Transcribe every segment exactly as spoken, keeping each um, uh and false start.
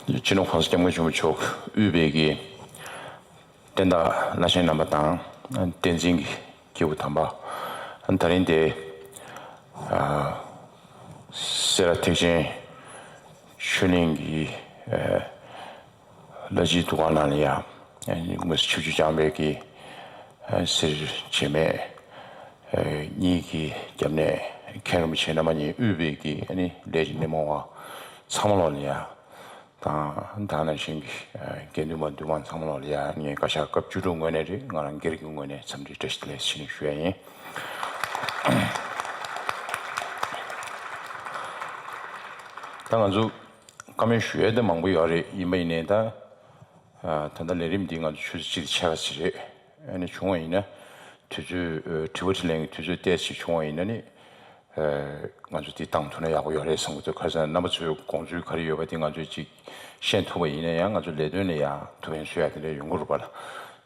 སྤྱི་ནོར་༸གོང་ས་༸སྐྱབས་མགོན་ཆེན་པོ་མཆོག་དབུས་པའི་གི་བསྟན་བདག་བླ་ཆེན་རྣམ་པ་དང་། བསྟན་འཛིན་གྱི་སྐྱེས་བུ་དམ་པ། ད་རིང་དེ་སེ་ར་ཐེག་ཆེན་ཆོས་གླིང་གི་བླ་སྤྱིའི་འདུ་ཁང་ནང་ལ་ཡང་དངོས་སུ་ཆིབས་བསྒྱུར་བསྐྱངས་པའི་གི་སེར་བྱེས་སྨད་གཉིས་ཀྱི་རྒྱབ་ནས་མཁན་རིན་པོ་ཆེ་རྣམ་པ་གཉིས་དབུས་པའི་གི་ལས་ཀྱི་སྣེ་མོ་བ་ཚང་མ་ལོག་ལ་ཡང་དང་། ད་ནང་བཞིན་གྱི་དགེ་འདུན་པ་འདུས་མང་ཚང་མ་ལོག་ལ་ཡང་ངས་བཀའ་ཤག་སྐབས་བཅུ་དྲུག་ངོས་ནས་རེད། ང་རང་སྒེར་གྱི་ངོས་ནས་འཚམས་འདྲི་བཀྲ་ཤིས་བདེ་ལེགས་ཞུ་ནས་ཞུ་ཡ་ཡིན། ད་ང་ཚོ་བཀའ་མོལ་ཞུ་ཡ་དེ་མང་པོ་ཡོད་རེད། ཡིན་པ་ཡིན་ནའི་ད་ད་ལྟ་ལས་རིམ་འདི་ང་ཚོ་ཆུ་ཚོད་གཅིག་དང་ཕྱེད་ཀ་ཙམ་རེད། ཨ་ནི་བྱུང་བ་ཡིན་ན་དུས་ཚོད་དྲི་བ་དྲིས་ལན་གྱི་དུས་ཚོད་ཏོག་ཙམ་བྱུང་བ་ཡིན་ན་ནི། ང་ཚོ་འདི་བཏང་ཐུབ་ན་ཡག་པོ་ཡོད་རེད་བསམ་གྱི་འདུག་ཁ་སང་རྣམ་པ་ཚོའི་དགོངས་ཚུལ་ག་རེ་ཡོད་པ་འདི་ང་ཚོས་ཅིག་ཤེས་ཐུབ་པ་ཡིན་ན་ཡང་ང་ཚོ་ལས་དོན་ལ་ཡང་ཐུགས་ཕན་གསོས་ཡ་དེ་འདྲ་ཡོང་གི་རེད་པ་ལ།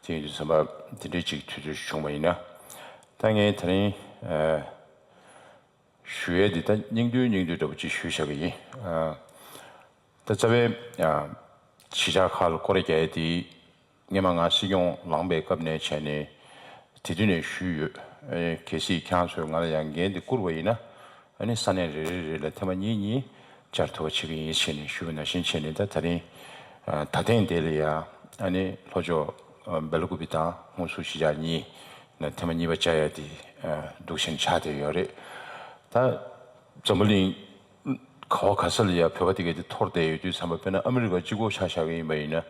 དེ་ཡིན་དུས་ཙམ་པ་འདི་འདྲའི་ཅིག་དུས་ཚོད་བྱུང་བ་ཡིན་ན། ད་ངས་དེ་རིང་ཞུ་ཡས་འདི་ད་སྙིང་བསྡུས་སྙིང་བསྡུས་འདྲ་པོ་ཅིག་ཞུས་བཞག་གི་ཡིན། ད་རྩ་བའི་གཞིས་ཆགས་ཁག་ལ་སྐོར་ར་རྒྱག་ཡས་འདི། སྔོན་མ་ང་སྲིད་སྐྱོང་ལངས་པའི་སྐབས་ནས་བྱས་ནས་དེ་དུས་ནས་ཞུས་ཡོད། ཨ་ནི་གལ་སྲིད་ཁྱེད་རང་ཚོས་ང་ལ་ཡང་འགན་འདི་བསྐུར་བ་ཡིན་ན། ཨ་ནི་ས་གནས་རེ་རེ་རེ་ལ་ཐེངས་མ་གཉིས་གཉིས་བཅར་ཐུབ་པ་བྱེད་ཀྱི་ཡིན་ཞེས་ནས་ཞུས་པ་ནང་བཞིན་བྱས་ནས་ད་ད་རིང་ད་ཐེངས་དེ་ལ་ཡང་ཨ་ནི་ལྷོ་ཕྱོགས་སྦེལ་ཀོབ་པི་དང་ཧུན་སུར་གཞིས་ཆགས་གཉིས་ལ་ཐེངས་མ་གཉིས་པ་བཅར་ཡ་དེ་འདུག་བཞིན་ཆགས་བསྡད་ཡོད་རེད། ད་འཛམ་བུ་གླིང་ག་བ་ག་ས་ལ་ཡ་བོད་པ་དེ་གས་དེ་འཐོར་བསྡད་ཡོད་དུས་ཙམ་པ། དཔེར་ན་ཨ་མི་རི་ཀ་གཅིག་པོ་ཆ་བཞག་གི་ཡིན་པ་ཡིན་ན།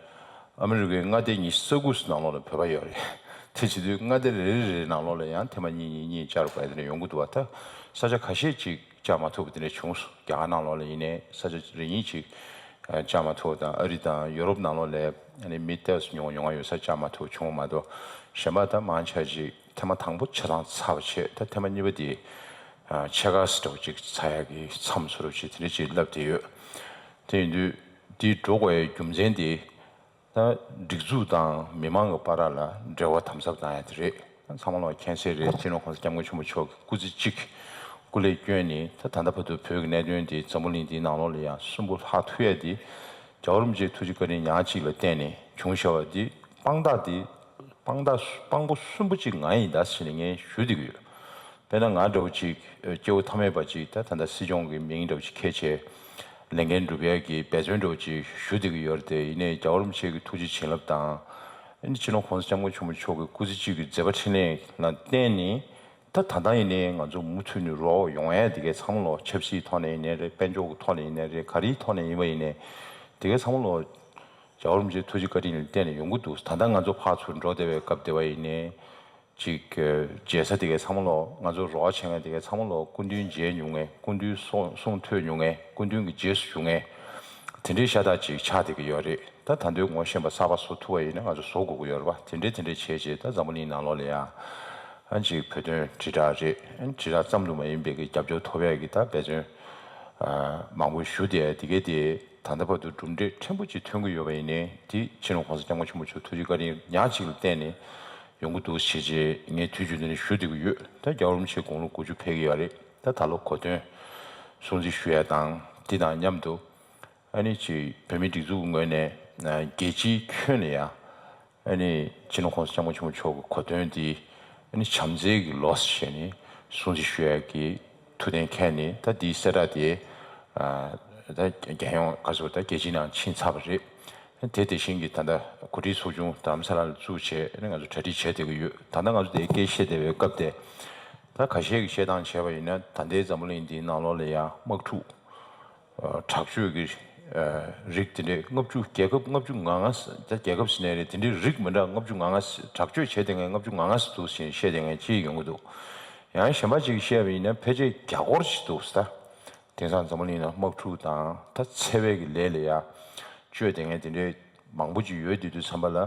ཨ་མི་རི་ཀའི་མངའ་སྡེ་ཉི་ཤུ་རྩ་དགུ་ནང་ལོགས་ལ་བོད་པ་ཡོད་རེད། དེ་བྱེད་དུས་མངའ་སྡེ་རེ་རེ་རེ་ནང་ལོགས་ལ་ཡང་ཐེངས་མ་གཉིས་གཉིས་གཉིས་བཅར་དགོས་དེ་འདྲ་ཡོང་གི་འདུག་བ། ད་ས་ཆ་ཁ་ཤས་ཅིག་བཅར་མ་ཐུབ་པ་དེ་འདྲ་བྱུང་སོང་། རྒྱ་གར་ནང་ལོགས་ལ་ཡིན་ནའི་ས་ཆ་རེ་གཉིས་ཅིག་བཅར་མ་ཐུབ་པ་དང་། ཨ་རི་དང་ཡོ་རོབ་ནང་ལོགས་ལ་ཨ་ནི་མི་ཏོག་ཙམ་ཉུང་ཉུང་ཡོད་ས་བཅར་མ་ཐུབ་པ་བྱུང་བ་མ་གཏོགས། གཞན་པ་ད་མང་ཆེ་ཅིག་ཐེངས་མ་དང་པོ་ཆ་ཚང་ཚར་བ་བྱས། ད་ཐེངས་མ་གཉིས་པ་དེ་ཕྱེད་ཀ་ཙམ་འདྲ་པོ་ཅིག་ཚར་ཡག་གི་མཚམས་བཟོ་འདྲ་པོ་ཅིག་དེ་འདྲ་ཅིག་ལབ་བསྡད་ཡོད། དེ་ཡིན་དུས་འདི་འགྲོ་དགོས་ཡའི་རྒྱུ་མཚན་དེ། ད་སྒྲིག་འཛུགས་དང་མི་མང་གི་བར་ལ་འབྲེལ་བ་དམ་ཟབ་བཏང་ཡ་དེ་རེད། ཚང་མ་ལོག་མཁྱེན་གསལ་རེད། སྤྱི་ནོར་༸གོང་ས་༸སྐྱབས་མགོན་ཆེན་པོ་མཆོག་གི་སྐུ་ཚེ་གཅིག་སྐུ་ལས་བསྐྱོན་ནས། ད་ད་ལྟ་བར་དུ་བོད་ཀྱི་གནད་དོན་དེ་འཛམ་བུ་གླིང་འདིའི་ནང་ལོགས་ལ་ཡང་སུན་པོ་ལྷག་ཐུབ་ཡ་དེ། རྒྱལ་བ་རིན་པོ་ཆེའི་ཐུགས་རྗེ་བཀའ་དྲིན་ཉག་གཅིག་ལ་བརྟེན་ནས་བྱུང་བཞག་པ་འདི། དཔང་རྟགས་འདི་དཔང་རྟགས་དཔང་པོ་གསོན་པོ་གཅིག་ང་ཡིན་ད་ཟེར་ནས་ངས་ཞུ་བསྡད་ཀྱི་ཡོད། དཔེར་ན་ང་འདྲ་བོ་ཅིག་སྐྱེ་བོ་ཐ་མལ་པ་ཅིག་ད་ད་ལྟ་སྲིད་སྐྱོང་གི་མིང་འདྲ་བོ་ཅིག་འཁྱེར་བྱས་ལས་འགན་སྒྲུབ་ཡས་ཀྱི་འབད་བརྩོན་འདྲ་བོ་ཅིག་ཞུ་བསྡད་ཀྱི་ཡོད་རེད་དེ། ཡིན་ནའི་རྒྱལ་བ་རིན་པོ་ཆེ་གི་ཐུགས་རྗེ་བྱིན་རླབས་དང་། ཨ་ནི་སྤྱི་ནོར་༸གོང་ས་༸སྐྱབས་མགོན་ཆེན་པོ་མཆོག་གི་སྐུ་ཚེ་གཅིག་གི་མཛད་པ་འཕྲིན་ལས་ལ་བརྟེན་ནས། ད་ད་ལྟ་ཡིན་ནའི་ང་ཚོ་མུ་མཐུད་ནས་རོགས་ཡོང་ཡས་དེ་གའི་ཚང་མ་ལོག་ཆབ་སྲིད་ཐོག་ནས་ཡིན་ནའི་རེད། དཔལ་འབྱོར་གྱི་ཐོག་ནས་ཡིན་ནའི་རེད། ག་རེའི་ཐོག་ནས་ཡིན་པ་ཡིན་ནའི་དེ་གའི་ཚང་མ་ལོག་རྒྱལ་བ་རིན་པོ་ཆེའི་ཐུགས་རྗེ་བཀའ་དྲིན་ལ་བརྟེན་ནས་ཡོང་གི་འདུག་ད་ལྟ་ང་ཚོ་ཕར་ཚུར་འགྲོ་བསྡད་པའི་སྐབས་དེ་བ་ཡིན་ནའི། ཅིག་མཇལ་ས་དེ་གའི་ཚང་མ་ལོག་ང་ཚོ་རོགས་བྱེད་མཁན་དེ་གའི་ཚང་མ་ལོག་སྐུ་མདུན་མཇལ་མྱོང་མཁན། སྐུ་མདུན་གསུང་གསུང་ཐོས་མྱོང་མཁན། སྐུ་མདུན་གྱི་རྗེས་སུ་ཞུགས་མཁན། དེ་འདྲའི་ཤ་སྟག་ཅིག་ཆགས་བསྡད་ཀྱི་ཡོད་རེད། ད་ད་དུང་ངོ་ཤེས་པ་གསར་པ་བཟོ་ཐུབ་པ་ཡིན་ན་ང་ཚོ་བཟོ་དགོས་ཀྱི་ཡོད་རེད་པ། དེ་འདྲའི་དེ་འདྲའི་བྱས་བྱས་ད་འཛམ་བུ་གླིང་ནང་ལོགས་ལ་ཡང་ཨ་ཅིག་བོད་དོན་དྲིལ་བསྒྲགས་རེད། ཨ་དྲིལ་བསྒྲགས་ཙམ་དུ་མ་ཡིན་པའི་གི་རྒྱབ་སྐྱོར་ཐོབ་ཡས་ཀྱི་ད་འབད་བརྩོན་མང་པོ་ཞུ་བསྡད་དེ་གའི་དེ་ད་ལྟ་བར་དུ་གྲུབ་འབྲས་ཕྲན་བུ་ཅིག་ཐོན་གྱི་ཡོད་པ་ཡིན་ནའི། དེ་སྤྱི་ནོར་༸གོང་ས་༸སྐྱབས་མགོན་ཆེན་པོ་མཆོག་ཐུགས་རྗེ་བཀའ་དྲིན་ཉག་གཅིག་ལ་བརྟེན་ནས་ཡོང་གི་འདུག་ཞེས་བྱས་ངས་དུས་རྒྱུན་དུ་ནས་ཞུ་བསྡད་ཀྱི་ཡོད། ད་རྒྱལ་བ་རིན་པོ་ཆེ་དགུང་ལོ་དགུ་བཅུ་ཕེབས་ཀྱི་ཡོད་རེད། ད་ད་ལོ་གོ་སྟོན་སྲུང་བརྩི་ཞུ་ཡ་དང་། དེ་དང་མཉམ་དུ་ཨ་ནི་ཅིག་བོད་མིའི་སྒྲིག་འཛུགས་ཀྱི་ངོས་ནས་རྒྱལ་སྤྱིའི་ཁྱོན་ནས་ཡང་ཨ་ནི་སྤྱི་ནོར་༸གོང་ས་༸སྐྱབས་མགོན་ཆེན་པོ་མཆོག་གི་གོ་སྟོན་དེ་ཨ་ནི་བྱམས་བརྩེ་གི་ལོ་ཟེར་ནས་སྲུང་བརྩི་ཞུ་ཡ་གི་ཐུགས་གཏན་འཁེལ་ནས། ད་དེའི་གསལ་བསྒྲགས་དེ་ད་རྒྱལ་ཡོངས་ག་ཚོད་ད་རྒྱལ་སྤྱིའི་ནང་ཕྱིན་ཚར་བ་རེད། དེ་དེ་བཞིན་གྱི་ད་ལྟ་གོ་སྒྲིག་ཚོགས་ཆུང་རྡ་རམ་ས་ལ་ལ་བཙུགས་བྱས་ཨ་ནི་ང་ཚོ་གྲ་སྒྲིག་བྱས་བསྡད་ཀྱི་ཡོད། ད་ལྟ་ང་ཚོ་དེ་སྐད་བཤད་བསྡད་པའི་སྐབས་དེ། ད་ཁ་ཤས་ཀྱིས་བཤད་སྟངས་བྱས་པ་ཡིན་ན། ད་ལྟའི་འཛམ་བུ་གླིང་འདིའི་ནང་ལོགས་ལ་ཡང་དམག་འཁྲུག་ཨ་དྲག་སྤྱོད་ཀྱི་ཨ་རིགས་དེ་འདྲའི་ལྔ་བཅུ། རྒྱལ་ཁབ་ལྔ་བཅུ་ང་ལྔ་ཟེར། ད་རྒྱལ་ཁབ་ཟེར་ནའི་རེད། དེ་འདྲའི་རིགས་མི་འདྲ་ལྔ་བཅུ་ང་ལྔ་ཟེར། དྲག་སྤྱོད་བྱས་བསྡད་མཁན་ལྔ་བཅུ་ང་ལྔ་ཟེར་འདུག་ཟེར་བཤད་བསྡད་མཁན་ཅིག་ཡོང་གི་འདུག་ཡང་གཞན་པ་ཅིག་གིས་བཤད་པ་ཡིན་ན་ཕལ་ཆེར་བརྒྱ་སྐོར་ཅིག་འདུག་ཟེར། ད་དེང་སང་འཛམ་བུ་གླིང་ནང་དམག་འཁྲུག་དང་ད་འཚེ་བའི་གི་ལས་ལ་ཡ་སྤྱོད་བསྡད་མཁན་དེ་འདྲའི་མང་པོ་ཅིག་ཡོད་དེ་དུས་ཙམ་པ་ལ།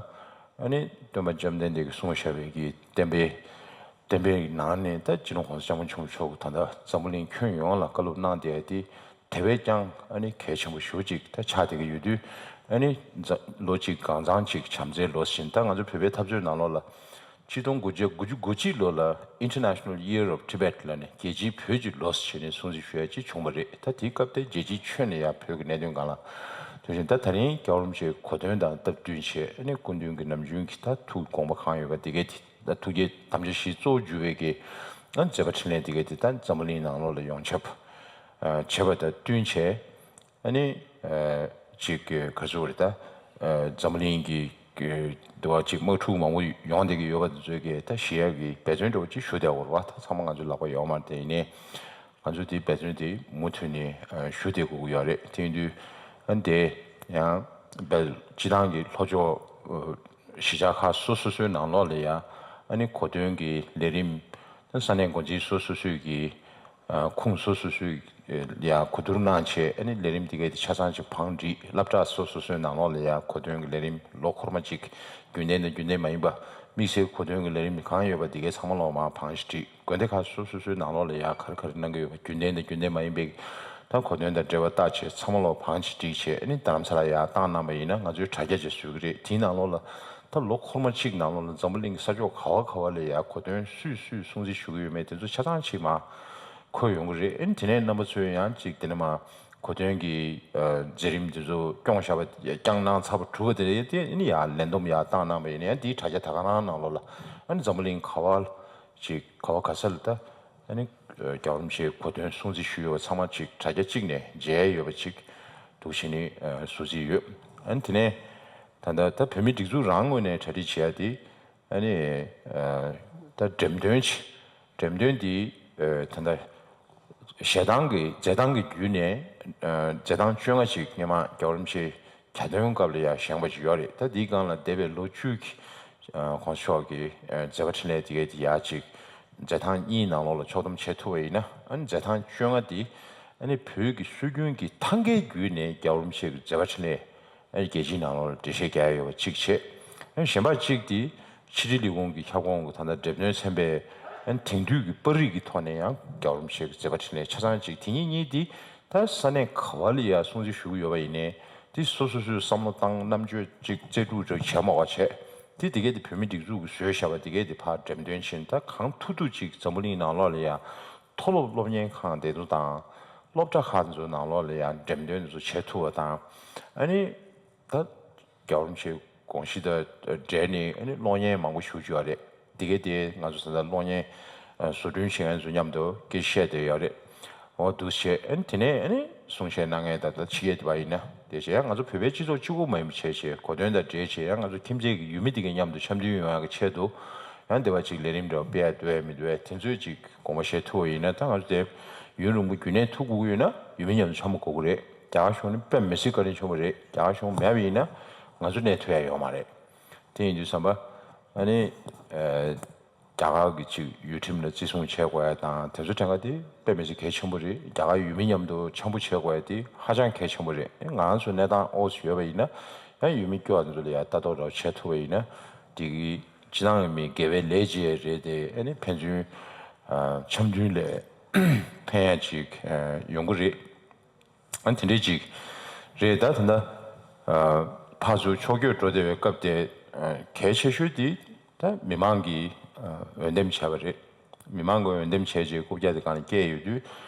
ཨ་ནི་སྟོན་པ་བཅོམ་ལྡན་འདས་ཀྱིས་གསུངས་བཞག་པའི་གི་བསྟན་པའི་བསྟན་པའི་ནང་ནས་ད་སྤྱི་ནོར་༸གོང་ས་༸སྐྱབས་མགོན་ཆེན་པོ་མཆོག་གིས་ད་ལྟ་འཛམ་བུ་གླིང་ཁྱོན་ཡོངས་ལ་བཀའ་སློབ་གནང་བསྡད་དེ། དེ་བས་ཀྱང་ཨ་ནི་གལ་ཆེན་པོ་ཞེ་པོ་ཅིག་ད་ཆགས་བསྡད་ཀྱི་ཡོད་དུས། ཨ་ནི་ལོ་གཅིག་གང་ཚང་ཅིག་བྱམས་བརྩེའི་ལོ་ཟེར་བཞིན། ད་ང་ཚོ་བོད་པའི་འཐབ་རྩོད་ནང་ལོགས་ལ་ཆིག་སྟོང་དགུ་བརྒྱ་དགུ་བཅུ་གོ་གཅིག་ལོ་ལ་International Year of Tibet ལབ་ནས་རྒྱལ་སྤྱིའི་བོད་ཀྱི་ལོ་ཟེར་ནས་སྲུང་བརྩི་ཞུ་ཡ་ཅིག་བྱུང་བ་རེད། ད་དེའི་སྐབས་དེ་རྒྱལ་སྤྱིའི་ཁྱོན་ནས་ཡང་བོད་ཀྱི་གནད་དོན་སྒང་ལ་ དེ་བཞིན་ད་ད་རིང་རྒྱལ་བ་རིན་པོ་ཆེའི་གོ་སྟོན་དང་སྟབས་བསྟུན་བྱས་ཨ་ནི་སྐུ་མདུན་གྱི་ནམ་རྒྱུན་གྱི་ད་ཐུགས་དགོངས་པ་གང་ཡོད་པ་དེ་གས་དེ་ད་ཐུགས་བསྐྱེད་དམ་བཅའ་བཞི་གཙོ་བོ་བསྒྱུར་བའི་གི་ཨ་མཛད་པ་འཕྲིན་ལས་དེ་གས་དེ་ད་འཛམ་བུ་གླིང་ནང་ལོགས་ལ་ཡོངས་ཁྱབ་ཨ་བྱས་པ་དང་བསྟུན་བྱས། ཨ་ནི་ཨ་ཅིག་ག་རེ་ཟེར་དགོས་རེད་ད། ཨ་འཛམ་བུ་གླིང་གི་གི་འདི་བ་ཅིག་དམག་འཁྲུག་མང་པོ་ཡོང་བསྡད་ཀྱི་ཡོད་པ་འདི་ཚོའི་གི་ད་ཞི་ཡ་གི་འབད་བརྩོན་འདྲ་བོ་ཅིག་ཞུ་བསྡད་ཡོད་རེད་བ། ད་ཚང་མ་ང་ཚོའི་ལག་པ་ཡོད་མ་རེད། དེ་ཡིན་ནའི་ང་ཚོས་དེའི་འབད་བརྩོན་དེ་མུ་མཐུད་ནས་ཨ་ཞུ་བསྡད་དགོས་ཀྱི་ཡོད་རེད། དེ་ཡིན་དུས་ཨ་ནི་དེ་ཡང་བལ་སྤྱི་བཏང་གི་ལྷོ་ཕྱོགས་ཨ་གཞིས་ཆགས་ཁག་སོ་སོ་སོའི་ནང་ལོགས་ལ་ཡང་ཨ་ནི་གོ་སྟོན་གྱི་ལས་རིམ་ད་ས་གནས་འགོ་འཛིན་སོ་སོ་སོའི་གི་ཨ་ཁུངས་སོ་སོ་སོའི་ཡ་གོ་བསྡུར་གནང་བྱས་ཨ་ནི་ལས་རིམ་དེ་གའི་དེ་ཆ་ཚང་ཅིག་བང་བསྒྲིགས། སློབ་གྲྭ་སོ་སོ་སོའི་ནང་ལོགས་ལ་ཡ་གོ་སྟོན་གྱི་ལས་རིམ་ལོ་འཁོར་མ་གཅིག་རྒྱུན་ལྡན་དང་རྒྱུན་ལྡན་མ་ཡིན་པ་དམིགས་བསལ་གོ་སྟོན་གྱི་ལས་རིམ་གང་ཡོད་པ་དེ་གའི་ཚང་མ་ལོག་མར་བང་ཞིག་བསྒྲིགས། དགོན་སྡེ་ཁག་སོ་སོ་སོའི་ནང་ལོགས་ལ་ཡ་ག་རེ་ག་རེ་གནང་གི་ཡོད་པ་རྒྱུན་ལྡན་དང་རྒྱུན་ལྡན་མ་ཡིན་པའི་ད་གོ་སྟོན་དང་འབྲེལ་བ་བཏགས་བྱས་ཚང་མ་ལོག་བང་ཞིག་བསྒྲིགས་བྱས་ཨ་ནི་རྡ་རམ་ས་ལ་ཡ་བཏང་གནང་པ་ཡིན་ན་ང་ཚོས་དྲ་རྒྱ་ཅིག་བཟོ་གི་རེད། དེའི་ནང་ལོགས་ལ་ད་ལོ་འཁོར་མ་གཅིག་ནང་ལོགས་ལ་འཛམ་བུ་གླིང་གི་ས་ཕྱོགས་ག་བ་ག་བ་ལ་ཡ་གོ་སྟོན་སུས་སུས་སྲུང་བརྩི་ཞུ་གི་ཡོད་མེད་དེ་ཚོ་ཆ་ཚང་ཅིག་མར་འཁོད་ཡོང་གི་རེད། ཨ་ནི་དེ་ནས་རྣམ་པ་ཚོས་ཡང་ཅིག་དེ་ནས་མར་གོ་སྟོན་གྱི་ཨ་མཛད་རིམ་དེ་ཚོ་སྐྱོང་བཞག་པ་བསྐྱངས་གནང་ཚར་བ་གྲུབ་པ་དེ་རེད། དེ་ཨ་ནི་ཡར་ལན་འདེབས་ཡར་བཏང་གནང་པ་ཡིན་ན་ཡང་དེའི་དྲ་རྒྱ་ད་ག་རང་ནང་ལོགས་ལ་ཨ་ནི་འཛམ་བུ་གླིང་ག་བ་ཅིག་ག་བ་ག་ས་ལ་ད་ཨ་ནི་རྒྱལ་བ་རིན་པོ་ཆེའི་གོ་སྟོན་སྲུང་བརྩི་ཞུས་ཡོད་པ་ཚང་མ་ཅིག་དྲ་རྒྱ་གཅིག་ནས་མཇལ་ཡོད་པ་ཅིག་འདུག་བྱས་ནས་བཟོ་རྩིས་ཡོད། ཨ་ནི་དེ་ནས་ད་ལྟ་ད་བོད་མིའི་སྒྲིག་འཛུགས་རང་ངོས་ནས་གྲ་སྒྲིག་བྱས་ཏེ། ཨ་ནི་ད་འགྲེམས་སྟོན་ཆེ། འགྲེམས་སྟོན་འདི་ད་ལྟ་ཞལ་ཐང་གི་མཛད་ཐང་གི་བརྒྱུད་ནས་མཛད་ཐང་བཅོ་ལྔ་ཅིག་སྔོན་མ་རྒྱལ་བ་རིན་པོ་ཆེའི་གྱ་སྟོན་སྐབས་ལ་ཡང་བཞེངས་པ་ཅིག་ཡོད་རེད། ད་འདིའི་སྒང་ལ་འདས་པའི་ལོ་བཅུ་གི་༸གོང་ས་མཆོག་གི་མཛད་པ་འཕྲིན་ལས་དེ་གའི་དེ་ཡག་ཅིག་མཛད་ཐང་གཉིས་ནང་ལོགས་ལ་ཕྱོགས་བསྡོམས་བྱེད་ཐུབ་པ་ཡིན་ན། ཨ་ནི་མཛད་ཐང་བཅོ་ལྔ་འདི་ཨ་ནི་བོད་ཀྱི་སྲོལ་རྒྱུན་གྱི་ཐང་གའི་བརྒྱུད་ནས་རྒྱལ་བ་རིན་པོ་ཆེ་གི་མཛད་པ་འཕྲིན་ལས་ཨ་ནི་རྒྱལ་སྤྱིའི་ནང་ལོགས་ལ་འགྲེལ་བཤད་རྒྱག་ཡ་ཡོད་པ་གཅིག་བྱས། ཨ་ནི་གཞན་པ་གཅིག་འདི་ཕྱི་དྲིལ་ལས་ཁུངས་ཀྱི་ཁྱབ་ཁོངས་ཀྱི་ད་ལྟ་འགྲེམས་སྟོན་ཚན་པས་ཨ་ནི་དེང་དུས་ཀྱི་པར་རིས་ཀྱི་ཐོག་ནས་ཡང་རྒྱལ་བ་རིན་པོ་ཆེ་གི་མཛད་པ་འཕྲིན་ལས་ཆ་ཚང་གཅིག་དེ་གཉིས་གཉིས་འདི་ད་ས་གནས་ག་བ་ལ་ཡ་སྲུང་བརྩི་ཞུ་གི་ཡོད་པ་ཡིན་ནའི་འདི་སོ་སོ་སོའི་བསམ་བློ་བཏང་རྣམ་དཔྱོད་ཅིག་རྩལ་སྤྲུགས་ཅིག་བྱས་མ་བ་བྱས། འདི་དེ་གས་འདི་བོད་མི་སྒྲིག་འཛུགས་ཀྱིས་བཟོས་བཞག་པ་དེ་གས་འདི་ཕར་འགྲེམས་སྟོན་བྱས་ནས་ད་གང་ཐུབ་ཐུབ་ཅིག་འཛམ་བུ་གླིང་ནང་ལོགས་ལ་ཡ་མཐོ་སློབ་སློབ་གཉེར་ཁང་དེ་ཚོ་དང་། སློབ་གྲྭ་ཁག་དེ་ཚོའི་ནང་ལོགས་ལ་ཡང་འགྲེམས་སྟོན་དེ་ཚོ་བྱེད་ཐུབ་པ་དང་། ཨ་ནི་ད་རྒྱལ་བ་རིན་པོ་ཆེའི་དགོངས་གཞི་དང་འབྲེལ་ནས་ཨ་ནི་གློག་བརྙན་མང་པོ་ཞིག་བྱུང་བ་རེད། དེ་གའི་དེ་ང་ཚོ་ད་ལྟ་གློག་བརྙན་བཟོ་སྐྲུན་བྱེད་མཁན་ཚོ་མཉམ་དུ་སྐད་ཆ་བཤད་བསྡད་ཡོད་རེད། འོ་འདུག་བྱས་ཨ་ནི་དེ་ནས་ཨ་ནི་གསུང་བཤད་གནང་མཁན་ད་ལྟ་ཕྱི་རྒྱལ་དེ་པ་ཡིན་ན་དེ་བྱས་ཡང་ང་ཚོ་བོད་པའི་སྤྱི་ཚོགས་གཅིག་པོ་མ་ཡིན་པ་བྱས་བྱས་གོ་སྟོན་དང་འབྲེལ་བྱས་ཡང་ང་ཚོ་ཁྱིམ་མཚེས་ཀྱི་ཡུལ་མི་དེ་གའི་མཉམ་དུ་འཆམ་མཐུན་ཡོང་ཡག་གི་ཆེད་དུ་ཡང་དེ་པ་ཅིག་ལས་རིམ་འདྲ་བ་སྤེལ་ཡག་འདུག་ཡ་མི་འདུག་ཡ་དེ་ཚོས་ཅིག་དགོངས་པ་བཞེས་ཐུབ་པ་ཡིན་ན་ད་ང་ཚོ་དེ་ཡུན་རིང་པོ་རྒྱུན་གནས་ཐུབ་དགོས་ཀྱི་ཡོད་ན་ཡུལ་མི་མཉམ་དུ་འཆམ་པོ་དགོས་ཀྱི་རེད། རྒྱ་གར་གཞུང་ནི་དཔེ་མི་སྲིད་བཀའ་དྲིན་ཆེན་པོ་རེད། རྒྱ་གར་གཞུང་མེད་པ་ཡིན་ན་ང་ཚོ་གནས་ཐུབ་ཡ་ཡོད་མ་རེད། དེ་ཡིན་དུས་ཙམ་པ་ཨ་ནི་ཨ་རྒྱ་གར་གྱི་ཅིག་ཡུལ་ཁྲིམས་ལ་བརྩི་སྲུང་བྱེད་དགོས་ཡ་དང་དེ་ཚོ་གྲངས་ཀ་དེ་དཔེ་མི་སྲིད་གལ་ཆེན་པོ་རེད། རྒྱ་གར་ཡུལ་མི་མཉམ་དུ་འཆམ་པོ་བྱེད་དགོས་ཡ་དེ་ཧ་ཅང་གལ་ཆེན་པོ་རེད། ང་རང་ཚོ་གནས་སྟངས་ཨོ་ཙི་ཡོད་པ་ཡིན་ན་ཡང་ཡུལ་མི་སྐྱོ་བ་དེ་ཚོ་ལ་ཡ་ལྟ་རྟོག་འདྲ་བོ་བྱེད་ཐུབ་པ་ཡིན་ན་དེ་གི་སྤྱི་བཏང་གི་མི་དགེ་བའི་ལས་བྱེད་ཡ་རེད་དེ། ཨ་ནི་ཕན་ཚུན་ཨ་འཆམ་མཐུན་ལ་ཕན་ཡ་ཅིག་ཨ་ཡོང་གི་རེད། ཨ་དེ་འདྲས་ཅིག་རེད། ད་ད་ལྟ་ཨ་ཕར་ཚུར་ཕྱོགས་བསྐྱོད་འགྲོ་བསྡད་པའི་སྐབས་དེ་ཨ་གལ་ཆེ་ཤོས་དེ་ད་མི་མང་གིས་ཨ་འོས་འདེམས་བྱས་པ་རེད། མི་མང་གིས་འོས་འདེམས་བྱས་རྗེས་རྐུབ་བཀྱག་དེ་སྒང་ལ་བསྐྱལ་ཡོད་དུས་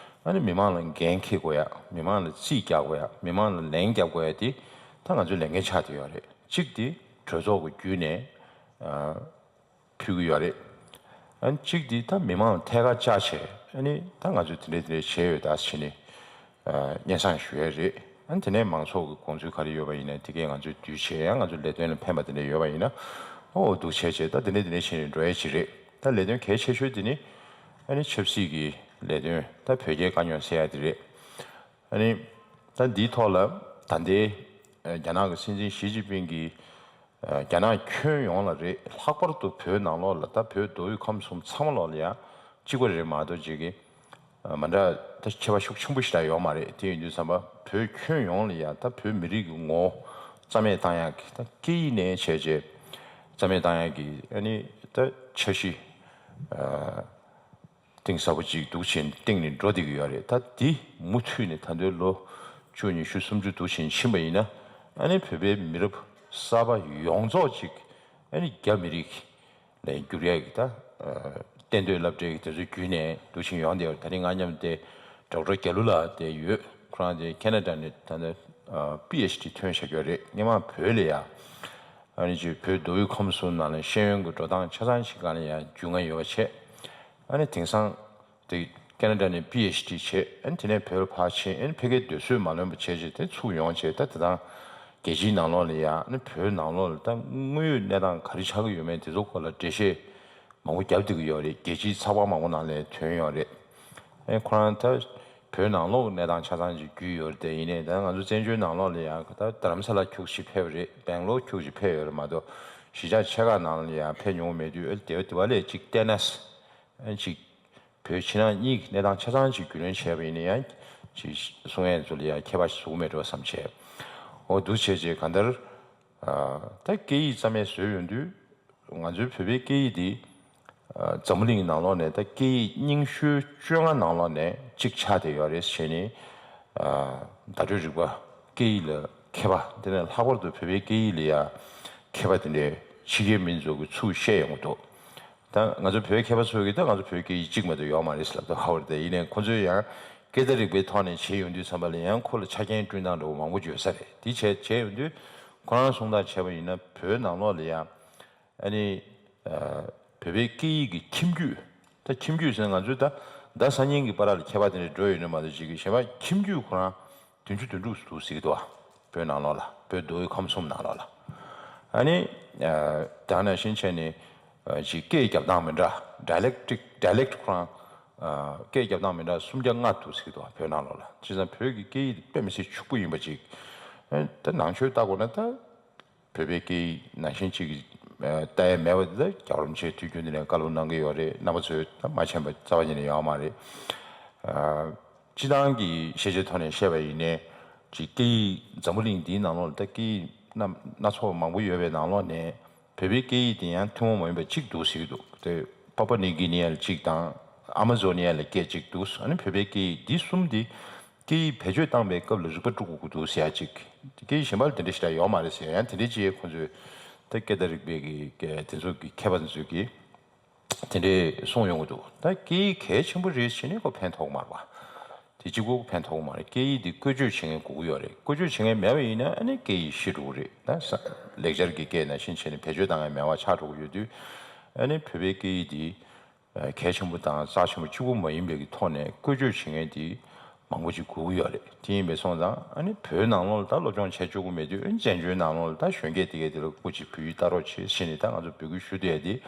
ཨ་ནི་མི་མང་ལ་འགན་འཁྱེར་དགོས་ཡ། མི་མང་ལ་རྩིས་རྒྱག་དགོས་ཡ། མི་མང་ལ་ལན་རྒྱག་དགོས་ཡ་དེ་ད་ང་ཚོའི་ལས་འགན་ཆགས་བསྡད་ཡོད་རེད། གཅིག་དེ་གྲོས་ཚོགས་ཀྱི་བརྒྱུད་ནས་ཨ། ཕུལ་གྱི་ཡོད་རེད། ཨ་ནི་གཅིག་འདི་ད་མི་མང་ལ་ཐད་ཀར་བཅར་བྱས་ཨ་ནི་ད་ང་ཚོས་དེ་འདྲས་དེ་འདྲས་བྱས་ཡོད་ད་ཟེར་ནས་ཨ་སྙན་སེང་ཞུ་ཡས་རེད། ཨ་ནི་དེ་ནས་མང་ཚོགས་ཀྱི་དགོངས་ཚུལ་ག་རེ་ཡོད་པ་ཡིན་ན་དེ་གས་ང་ཚོས་བསྡུས་བྱས་ཡང་ང་ཚོ་ལས་དོན་ལ་ཕན་པ་དེ་འདྲས་ཡོད་པ་ཡིན་ན་ཨོ་འདུག་བྱས་བྱས་ད་དེ་འདྲས་དེ་འདྲས་བྱས་ནས་འགྲོ་ཡས་ཅིག་རེད། ད་ལས་དོན་གལ་ཆེ་ཤོས་དེ་ནི་ཨ་ནི་ཆབ་སྲིད་ཀྱི་ལས་དོན་ད་བོད་རྒྱའི་དཀའ་རྙོག་སེལ་ཡ་དེ་རེད། ཨ་ནི་ད་འདིའི་ཐོག་ལ་ད་ལྟའི་ཨ་རྒྱ་ནག་གི་སྲིད་འཛིན་ཞི་ཅིན་ཕིང་གིས་ཨ་རྒྱ་ནག་ཁྱོན་ཡོངས་ལ་རེད། ལྷག་པར་དུ་བོད་ནང་ལོགས་ལ་ད་བོད་མདོ་དབུས་ཁམས་གསུམ་ཚང་མ་ལོགས་ལ་ཡང་གཅིག་པ་རེད་མ་གཏོགས་ཅིག་གི་ཨ་མ་འདྲ་ད་ཁྱད་པར་ཤུགས་ཆེན་པོ་ཞིག་ད་ཡོད་མ་རེད། དེ་ཡིན་དུས་ཙམ་པ་བོད་ཁྱོན་ཡོངས་ལ་ཡང་ད་བོད་མི་རིགས་ཀྱི་ངོ་བོ་རྩ་མེད་བཏང་ཡག་གི་ད་སྐད་ཡིག་ནས་བྱས་རྗེས་རྩ་མེད་བཏང་ཡག་གི་ཨ་ནི་ད་འཆར་གཞི་ཨ། གཏིང་ཟབ་པོ་ཅིག་འདུག་བྱས་གཏིང་ནས་འགྲོ་བསྡད་ཀྱི་ཡོད་རེད། ད་འདི་མུ་མཐུད་ནས་ད་ལྟའི་ལོ་བཅུ་ཉི་ཤུ་སུམ་ཅུ་འདུག་བྱས་ཕྱིན་པ་ཡིན་ན་ཨ་ནི་བོད་པའི་མི་རབས་གསར་པ་ཡོངས་རྫོགས་ཅིག་ཨ་ནི་རྒྱ་མི་རིགས་ལ་འགྱུར་ཡག་གི་ད་གཏན་སྡོད་སློབ་གྲྭའི་དེ་ཚོའི་བརྒྱུད་ནས་འདུག་བྱས་ཡོང་བསྡད་ཡོད་རེད། ད་རིང་ང་མཉམ་དུ་ཌོག་ཊར་རྒྱ་ལོ་ལགས་དེ་ཡོད། ཁོ་རང་དེ་ཁེ་ན་ཌ་ནས་ད་ལྟ་ པི་ཨེཆ་ཌི་ཐོན་བཞག་རྒྱུ་རེད། སྔོན་མ་བོད་ལ་ཡ་ཨ་ནི་ཅིག་བོད་མདོ་དབུས་ཁམས་གསུམ་ནང་ལ་ཤེས་ཡོན་གྱི་འགྲོ་སྟངས་ཆ་ཚང་ཞིག་སྒང་ལ་ཡ་རྒྱུས་མངའ་ཡོད་པ་བྱས། ཨ་ནི་དེང་སང་དེ་ཁེ་ན་ཌ་ནས་པི་ཨེཆ་ཌི་བྱས། ཨ་ནི་དེ་ནས་བོད་ལ་ཕར་ཕྱིན། ཨ་ནི་ཕ་གིའི་སྡོད་གསོས་མ་ལོན་པ་བྱས་བྱས་དེ་ཚུར་ཡོང་བྱས། ད་དེ་དང་རྒྱལ་སྤྱིའི་ནང་ལོགས་ལ་ཡ་ཨ་ནི་བོད་ནང་ལོགས་ལ་ད་དངོས་ཡོད་གནས་སྟངས་ག་རེ་ཆགས་ཀྱི་ཡོད་མེད་དེ་ཚོ་སྐོར་ལ་འགྲེལ་བཤད་མང་པོ་བརྒྱབ་བསྡད་ཀྱི་ཡོད་རེད། རྒྱལ་སྤྱིའི་ཚགས་པར་མང་པོ་ནང་ལ་ཐོན་ཡོད་རེད། ཨེ་ཁོ་རང་ད་བོད་ནང་ལོགས་གནས་སྟངས་ཆ་ཚང་ཅིག་རྒྱུས་ཡོད་རེད། དེ་ཡིན་ནའི་ད་ང་ཚོ་བཙན་བྱོལ་ནང་ལོགས་ལ་ཡང་ད་རྡ་རམ་ས་ལ་ཁྱུག་ཅིག་ཕེབས་རེད། སྦེང་ལོར་ཁྱུག་ཅིག་ཕེབས་ཡོད་རེད་མ་གཏོགས། གཞིས་ཆགས་ཆེ་ཁག་ནང་ལ་ཡང་ཕེབས་མྱོང་མེད་དུས། ཨེ་དེ་བ་དེ་བ་ལས་ཅིག་ལྟས་ན་ཨེ་ཅིག་བོད་ཕྱི་ནང་གཉིས་ཀྱི་གནས་སྟངས་ཆ་ཚང་ཅིག་རྒྱུས་ལོན་བྱས་པ་ཡིན་ན་ཡང་ཅིག་གསུང་ཡས་ཚོ་ལ་ཡང་ཁྱད་པར་ཞིག་བཟོ་གི་མེད་འགྲོ་བསམ་བྱས། འོ་འདུག་བྱས་རྗེས་གང་ལྟར། ཨ་ད་སྐད་ཡིག་རྩ་མེད་བཟོས་ཡོང་དུས། ང་ཚོའི་བོད་པའི་སྐད་ཡིག་འདི་ཨ་འཛམ་བུ་གླིང་ནང་ལོགས་ནས་ད་སྐད་ཡིག་རྙིང་ཤོས་བཅོ་ལྔ་ནང་ལོགས་ནས་གཅིག་ཆགས་བསྡད་ཡོད་རེད་ཟེར་ནས། ཨ་བརྡ་སྤྲོད་རིག་པ་སྐད་ཡིག་ལ་མཁས་པ་དེ་ནས་ལྷག་པར་དུ་བོད་པའི་སྐད་ཡིག་ལ་ཡང་མཁས་པ་དེ་འདྲའི་ཕྱི་རྒྱལ་མི་ཚོ་གིས་ཚུར་བཤད་ཡོང་གི་འདུག་ད་ང་ཚོ་བོད་མཁས་པ་ཚོ་གིས་ད་ང་ཚོ་བོད་སྐད་ཡིག་གཅིག་མ་གཏོགས་ཡོད་མ་རེད་ཟེར་ལབ་འདུག་ཧ་བར་དེ་ཡིན་ནའི་ཁོ་ཚོས་ཡང་སྐད་བརྡ་རིག་པའི་ཐོག་ནས་བྱེད་ཡོང་དུས་ཙམ་པ་ལ་ཡང་ཁོ་ལ་ཆ་རྐྱེན་བསྐྲུན་སྟངས་འདྲ་བོ་མང་པོ་ཡོད་ས་རེད། དེ་བྱས་བྱས་ཡོང་དུས་ཁོ་རང་གསུང་སྟངས་བྱས་པ་ཡིན་ན་བོད་ནང་ལོགས་ལ་ཡང་ཨ་ནི་ཨ་བོད་པའི་སྐད་ཡིག་གི་ཁྱིམ་རྒྱུད། ད་ཁྱིམ་རྒྱུད་ཟེར་ན་ང་ཚོའི་ད་ཟླ་སང་ཉིན་གྱི་བར་ལ་ཁྱད་པར་དེ་འདྲ་འགྲོ་ཡོད་ནི་མ་གཏོགས་ཅིག་གི་གཞན་པ་ཁྱིམ་རྒྱུད་ཁོ་རང་བདུན་ཅུ་དོན་དྲུག་འདུག་ཟེར་གྱི་འདུག་བ། བོད་ནང་ལོགས་ལ། བོད་མདོ་དབུས་ཁམས་གསུམ་ནང་ལོགས་ལ། ཨ་ནི་ཨ་ད་ནང་བཞིན་བྱས་ནས་ཨ་ཅིག་སྐད་རྒྱབ་སྟངས་མི་འདྲ། ཌའི་ལེག་ཊིག་ཌའི་ལེག་ཊི་ཁོ་རང་ཨ་སྐད་རྒྱབ་སྟངས་མི་འདྲ་སུམ་བརྒྱ་ལྔ་འདུག་ཟེར་གྱི་འདུག་བ། བོད་ནང་ལོགས་ལ། བྱས་ཙང་བོད་ཀྱི་སྐད་ཡིག་དཔེ་མི་སྲིད་ཕྱུག་པོ་ཡིན་པ་ཅིག་ཨ་ད་ནང་ཆོས་ལྟ་དགོས་ན་ད། བོད་པའི་སྐད་ཡིག་ནང་བཞིན་གཅིག་གིས་ལྟ་ཡ་མེད་པ་དེ་རྒྱལ་བ་རིན་པོ་ཆེས་དུས་རྒྱུན་དུ་ནས་བཀའ་སློབ་གནང་གི་ཡོད་རེད། རྣམ་པ་ཚོས་ད་མ་མཁྱེན་པ་རྩ་བ་ཉིད་ནས་ཡོད་མ་རེད། ཨ་སྤྱི་བཏང་གི་ཤེས་བྱའི་ཐོག་ནས་བཤད་པ་ཡིན་ནའི་ཅིག་སྐད་ཡིག་འཛམ་བུ་གླིང་འདིའི་ནང་ལོགས་ལ་ད་སྐད་ཡིག་སྣ་སྣ་ཚོགས་མང་པོ་ཡོད་པའི་ནང་ལོགས་ནས་བོད་པའི་སྐད་ཡིག་དེ་ཡང་ཐུན་མོང་མ་ཡིན་པ་གཅིག་འདུག་ཟེར་གྱི་འདུག་དེ་པ་པ་ནིའུ་གྷི་ནི་ཡ་ལ་གཅིག་དང་ཨ་མ་ཛོ་ནི་ཡ་ལ་སྐད་གཅིག་འདུག་ཨ་ནི་བོད་པའི་སྐད་ཡིག་འདི་གསུམ་འདི། སྐད་ཡིག་བེད་སྤྱོད་བཏང་པའི་སྐབས་ལ་རིག་པ་དཀྲུག་དགོས་ཀྱི་འདུག་ཟེར་ཡ་གཅིག་སྐད་ཡིག་གཞན་པ་ལ་དེ་འདྲ་ཞིག་ད་ཡོད་མ་རེད་ཟེར་ཡ། ཡང་དེ་འདྲའི་ཅིག་ཁོང་ཚོས་ད་སྐད་བརྡ་རིག་པའི་གི་སྐད་དེ་ཚོ་གི་མཁས་པ་ཚོས་གི་དེ་འདྲའི་གསུངས་ཡོང་གི་འདུག་ད་སྐད་ཡིག་གལ་ཆེན་པོ་རེད་ཟེར་ནས་ཁོ་ཕན་ཐོགས་མ་རེད་པ། དེ་གཅིག་པོ་ཕན་ཐོགས་མ་རེད། སྐད་ཡིག་འདི་བཀོལ་སྤྱོད་བྱེད་མཁན་དགོས་ཀྱི་ཡོད་རེད། བཀོལ་སྤྱོད་བྱེད་མཁན་མེད་པ་ཡིན་ན་ཨ་ནི་སྐད་ཡིག་ཤི་འགྲོ་གི་རེད། ད་ས་ལེགས་སྦྱར་གྱི་སྐད་ནང་བཞིན་བྱས་ནས་བེད་སྤྱོད་བཏང་མཁན་མེད་པ་ཆགས་འགྲོ་གི་ཡོད་དུས། ཨ་ནི་བོད་པའི་སྐད་ཡིག་འདི་གལ་ཆེན་པོ་དང་རྩ་ཆེན་པོ་གཅིག་པུ་མ་ཡིན་པའི་གི་ཐོག་ནས་བཀོལ་སྤྱོད་བྱེད་མཁན་དེ་མང་པོ་ཅིག་དགོས་ཀྱི་ཡོད་རེད། དེ་ཡིན་པས་སོང་ཙང་ཨ་ནི་བོད་ནང་ལོགས་ལ་ད་སློབ་སྦྱོང་བྱེད་བཅུག་གི་མེད་དུས། ཨ་ནི་བཙན་བྱོལ་ནང་ལོགས་ལ་ད་གཞོན་སྐྱེས་དེ་གས་དེ་ལ་སྐུ་མཁྱེན་བོད་ཡིག་ལྟ་རོགས་བྱེད་ཟེར་ནས་ད་ང་ཚོ་འབོད་སྐུལ་ཞུ་བསྡད་དེ།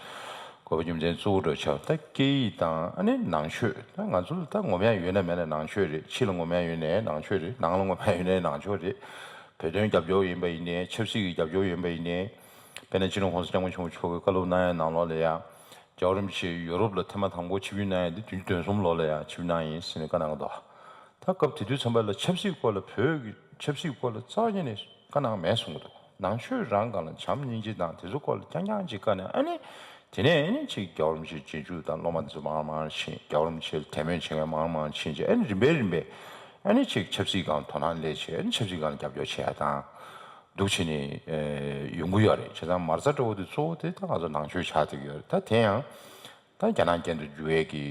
དགོས་པ་རྒྱུ་མཚན་གཙོ་བོ་འདྲ་ཆགས། ད་སྐད་ཡིག་དང་ཨ་ནི་ནང་ཆོས། ད་ང་ཚོ་ལ་ད་ངོམ་ཡ་ཡོད་ན་མེད་ན་ནང་ཆོས་རེད། ཕྱི་ལ་ངོམ་ཡ་ཡོད་ནའི་ནང་ཆོས་རེད། ནང་ལ་ངོམ་ཡ་ཡོད་ནའི་ནང་ཆོས་རེད། བོད་དོན་རྒྱབ་སྐྱོར་ཡིན་པ་ཡིན་ནའི། ཆབ་སྲིད་ཀྱི་རྒྱབ་སྐྱོར་ཡིན་པ་ཡིན་ནའི། དཔེར་ན་སྤྱི་ནོར་༸གོང་ས་༸སྐྱབས་མགོན་ཆེན་པོ་མཆོག་གིས་བཀའ་སློབ་གནང་ཡ་ནང་ལོགས་ལ་ཡ། རྒྱལ་བ་རིན་པོ་ཆེ་ཡོ་རོབ་ལ་ཐེངས་མ་དང་པོ་ཆིབས་བསྒྱུར་གནང་ཡ་འདི་བདུན་ཅུ་དོན་གསུམ་ལོ་ལ་ཡ་ཆིབས་བསྒྱུར་གནང་ཡིན་ཟེར་ནས་བཀའ་གནང་གི་འདུག་ད་སྐབས་དེ་དུས་ཙམ་པ་ལ་ཆབ་སྲིད་སྐོར་ལ། བོད་ཀྱི་ཆབ་སྲིད་སྐོར་ལ་རྩ་བ་ཉིད་ནས་བཀའ་གནང་མེད་གསུང་གི་འདུག་ནང་ཆོས་རང་སྒང་ལ་བྱམས་སྙིང་རྗེ་དང་དེ་ཚོ་སྐོར་ལ་རྐྱང་རྐྱང་ཅིག་བཀའ་གནང་། ཨ་ནི་དེ་ནས་ཨ་ནི་ཅིག་རྒྱལ་བ་རིན་པོ་ཆེའི་རྗེས་འཇུག་དང་སློབ་མ་དེ་ཚོ་མང་རུ་མང་རུ་ཕྱིན། རྒྱལ་བ་རིན་པོ་ཆེ་ལ་དད་མོས་བྱེད་མཁན་མང་རུ་མང་རུ་ཕྱིན་བྱས། ཨ་ནི་རིམ་པས་རིམ་པས་ཨ་ནི་ཅིག་ཆབ་སྲིད་སྒང་དོ་སྣང་སླེབས་བྱས། ཨ་ནི་ཆབ་སྲིད་སྒང་ལ་རྒྱབ་སྐྱོར་བྱེད་ཡ་དང་འདུག་བྱས་ནས་ཨེ་ཡོང་གི་ཡོད་རེད། བྱས་ཙང་མ་རྩ་འདྲ་བོ་དེ་གཙོ་བོ་དེ་ད་ང་ཚོ་ནང་ཆོས་ཆགས་བསྡད་ཀྱི་ཡོད་རེད། ད་དེ་ཡང་ད་རྒྱ་ནག་རྐྱེན་དུ་འགྱུར་བའི་གི་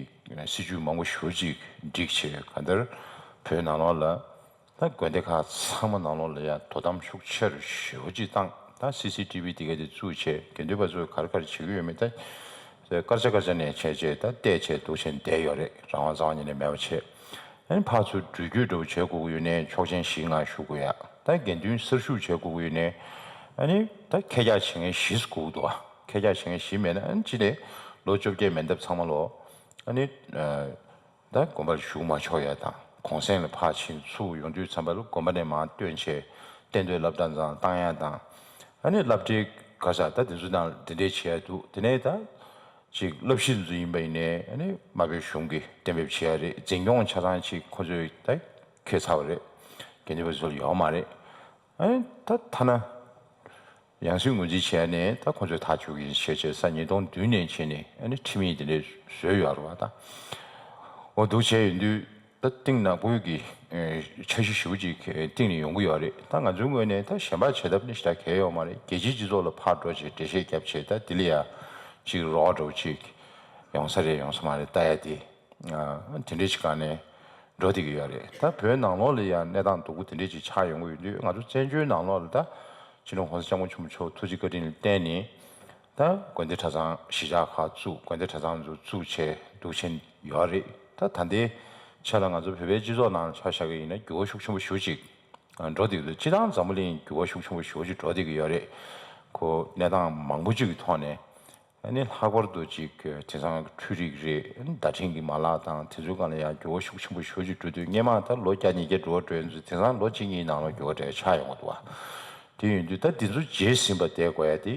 སྲིད་བྱུས་མང་པོ་ཞེ་པོ་ཅིག་བསྒྲིགས་བྱས། གང་ལྟར་བོད་ནང་ལོགས་ལ་ད་དགོན་སྡེ་ཁག་ཚང་མ་ནང་ལོགས་ལ་ཡང་དོ་དམ་ཤུགས་ཆེ་རུ་ཞེ་པོ་ཅིག་བཏང་། ད་སི་སི་ཊི་བི་དེ་ག་དེ་བཙུགས་བྱས། དགེ་འདུན་པ་ཚོས་ག་རེ་ག་རེ་བྱེད་ཀྱི་ཡོད་མེད་ད་སྐར་ཆ་སྐར་ཆ་ནས་བྱས་བྱས་ད་བལྟས་བྱས་འདུག་བྱས་བསྡད་ཡོད་རེད། རང་དབང་རྩ་བ་ཉིད་ནས་མེད་པ་བྱས། ཨ་ནི་ཕར་ཚུར་འགྲུལ་སྐྱོད་འདྲ་བོ་བྱེད་དགོས་ཀྱི་ཡོད་ནའི་ཆོག་མཆན་བཞི་ལྔ་ཞུ་དགོས་ཡ། ད་དགེ་འདུན་གསར་ཞུགས་བྱེད་དགོས་ཀྱི་ཡོད་ནའི་ཨ་ནི་ད་ཁས་བཅགས་བྱེད་མཁན་བཞི་དགོས་ཀྱི་འདུག་ཁས་བཅགས་བྱེད་མཁན་བཞི་མེད་ན་ཨ་ནི་སྤྱི་ལས་ལོ་བཅོ་བརྒྱད་མན་འདབ་ཚང་མ་ལོ་ཨ་ནི་ད་དགོན་པར་ཞུགས་མ་ཆོག་ཡ་དང་། གུང་སེང་ལ་ཕར་ཕྱིན་ཚུར་ཡོང་དུས་ཙམ་པ་ལ་དགོན་པ་ནས་མར་བཏོན་བྱས་གཏན་སྡོད་སློབ་གྲྭ་ནང་བཏང་ཡ་དང་། ཨ་ནི་སློབ་གྲྭའི་ག་ས་ད་དེ་ཚོ་ནང་དེ་འདྲས་བྱས་འདུག་དེ་ནས་ད་ཅིག་སློབ་གཞི་ཚོ་ཡིན་པ་ཡིན་ནའི་ཨ་ནི་དམར་པོའི་གཞུང་གིས་གཏན་འབེབས་བྱས་ཡ་རེད། འཛིན་སྐྱོང་ཆ་ཚང་ཅིག་ཁོ་ཚོས་ད་འཁྱེར་ཚར་བ་རེད། དགེ་འདུན་པ་ཚོ་ལ་ཡོད་མ་རེད། ཨ་ནི་ད་ཐ་ན་ཡང་སྲིད་ངོས་འཛིན་བྱས་ནས་ད་ཁོ་ཚོས་ཐག་གཅོད་ཀྱི་ཡིན་ཞེས་བྱས་ས་ཉིས་སྟོང་བདུན་ནས་བྱས་ནས་ཨ་ནི་ཁྲིམས་ཡིག་དེ་འདྲས་བཟོས་ཡོད་རེད་བ། ད་འོ་འདུག་བྱས་ཡོང་དུས་ད་གཏིང་ནག་པོའི་གི་ཨེ་འཆར་གཞི་ཞེ་པོ་ཅིག་གཏིང་ནས་ཡོང་གི་ཡོད་རེད། ད་ང་ཚོའི་ངོས་ནས་ད་གཞན་པ་བྱེད་ཐབས་ནི་ཞེ་དྲག་གང་ཡང་ཡོད་མ་རེད། རྒྱལ་སྤྱིའི་སྤྱི་ཚོགས་ལ་ཕར་འགྲོ་བྱས་འགྲེལ་བཤད་བརྒྱབ་བྱས། ད་ལྡི་ལི་ཡ་ཅིག་རོགས་འདྲ་བོ་ཅིག་ཡོང་ས་རེད་ཡོང་ས་མ་རེད་ལྟ་ཡ་དེ། ཨ་དེ་འདྲའི་ཅིག་སྒང་ནས་ འགྲོ་བསྡད་ཀྱི་ཡོད་རེད། ད་བོད་ནང་ལོགས་ལ་ཡང་གནས་སྟངས་སྡུག་པོ་དེ་འདྲས་ཅིག་ཆགས་ཡོང་གི་ཡོད་དུས། ང་ཚོ་བཙན་བྱོལ་ནང་ལོགས་ལ་ད་སྤྱི་ནོར་༸གོང་ས་༸སྐྱབས་མགོན་ཆེན་པོ་མཆོག་ཐུགས་རྗེ་བཀའ་དྲིན་ལ་བརྟེན་ནས། ད་དགོན་སྡེ་གྲྭ་ཚང་གཞིས་ཆགས་ཁག་བཙུགས། དགོན་སྡེ་གྲྭ་ཚང་ཚོ་བཙུགས་བྱས་འདུག་བྱས་ཡོད་རེད། ད་ད་ལྟའི་ཆ་ལ་ང་ཚོ་བོད་པའི་སྤྱི་ཚོགས་ནང་ཆ་བཞག་གི་ཡིན་ན་འགྱུར་བ་ཤུགས་ཆེན་པོ་ཞེ་པོ་ཅིག་འགྲོ་བསྡད་ཀྱི་འདུག་སྤྱིར་བཏང་འཛམ་བུ་གླིང་འགྱུར་བ་ཤུགས་ཆེན་པོ་ཞེ་པོ་ཅིག་འགྲོ་བསྡད་ཀྱི་ཡོད་རེད། ཁོ་གནས་སྟངས་མང་པོ་ཅིག་གི་ཐོག་ནས། ཨ་ནི་ལྷག་པར་དུ་ཅིག་དེང་སང་འཕྲུལ་རིག་རེད། བརྡ་འཕྲིན་གྱི་མ་ལག་དང་དེ་ཚོའི་སྒང་ལ་ཡང་འགྱུར་བ་ཤུགས་ཆེན་པོ་ཞེ་པོ་ཅིག་འགྲོ་དུས། སྔོན་མ་ད་ལོ་བརྒྱ་ཉིས་བརྒྱ་འགྲོ་བ་འགྲོ་ཡོང་དུས། དེང་སང་ལོ་གཅིག་གཉིས་ནང་ལ་འགྱུར་བ་འདྲ་ཆགས་ཡོང་གི་འདུག་བ། དེ་ཡིན་དུས་ད་འདི་ཚོ་རྗེས་ཟིན་པ་བསྡད་དགོས་ཡ་དེ་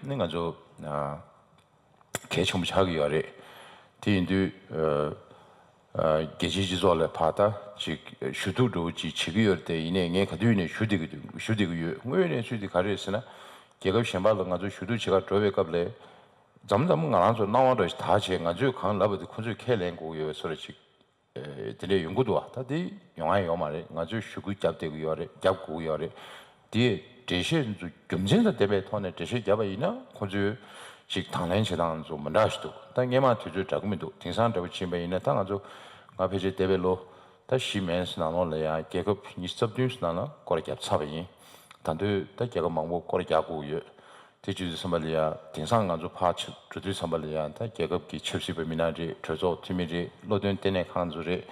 ནི་ང་ཚོ་ཨ་གལ་ཆེན་པོ་ཆགས་ཀྱི་ཡོད་རེད། དེ་ཡིན་དུས་ཨ་ཨ་རྒྱལ་སྤྱིའི་སྤྱི་ཚོགས་ལ་ཕར་ད་ཅིག་ཞུ་གཏུག་འདྲ་བོ་ཅིག་བྱེད་ཀྱི་ཡོད་རེད་དེ། ཡིན་ནའི་ངས་ག་དུས་ནས་ཞུ་བསྡད་ཀྱི་འདུག་ཞུ་བསྡད་ཀྱི་ཡོད། དངོས་ཡོད་གནས་ཚུལ་དེ་ག་རེ་རེད་ཟེར་ན། རྒྱལ་ཁབ་གཞན་པ་ལ་ང་ཚོ་ཞུ་གཏུག་བྱེད་གར་འགྲོ་བའི་སྐབས་ལ། མཚམས་མཚམས་ང་རང་ཚོ་སྣང་བ་འདྲ་ཞིག་དག་བྱས། ང་ཚོས་གང་ལབ་པ་དེ་ཁོ་ཚོས་ཁས་ལེན་དགོས་ཀྱི་ཡོད་པའི་བཟོ་འདྲ་ཅིག་ཨེ་དེ་འདྲས་ཡོང་གི་འདུག་བ། ད་དེ་ཡོང་ཡ་ཡོད་མ་རེད། ང་ཚོས་ཞུ་སྐུལ་རྒྱབ་བསྡད་ཀྱི་ཡོད་རེད། རྒྱབ་དགོས་ཀྱི་ཡོད་རེད། དེ་འགྲེལ་བཤད་ཚོ་རྒྱུ་མཚན་དང་ལྡན་པའི་ཐོག་ནས་འགྲེལ་བཤད་བརྒྱབ་པ་ཡིན་ན། ཁོ་ཚོས་ཅིག་དང་ལེན་བྱེད་སྟངས་ཚོ་མི་འདྲ་ཞིག་འདུག་ད་སྔོན་མ་དུས་ཚོད་འདྲ་གི་མི་འདུག་དེང་སང་འདྲ་བོ་ཕྱིན་པ་ཡིན་ན། ད་ང་ཚོ་ང་ཕལ་ཆེར་འདས་པའི་ལོ་ད་བཞི་མན་ཙམ་ནང་ལོགས་ལ་ཡང་རྒྱལ་ཁབ་ཉི་ཤུ་རྩ་བདུན་ཙམ་ནང་ལ་སྐོར་ར་བརྒྱབ་ཚར་བ་ཡིན། ད་དུང་ད་རྒྱལ་ཁབ་མང་པོ་སྐོར་ར་རྒྱག་དགོས་ཀྱི་ཡོད། དེ་བྱེད་དུས་ཙམ་པ་ལ་ཡང་། དེང་སང་ང་ཚོ་ཕར་ཕྱིར་འགྲོ་དུས་ཙམ་པ་ལ་ཡང་། ད་རྒྱལ་ཁབ་ཀྱི་ཆབ་སྲིད་པ་མི་སྣ་རེད། གྲོས་ཚོགས་འཐུས་མི་རེད། བློ་འདོན་ལྟེ་གནས་ཁང་ཚོ་རེད།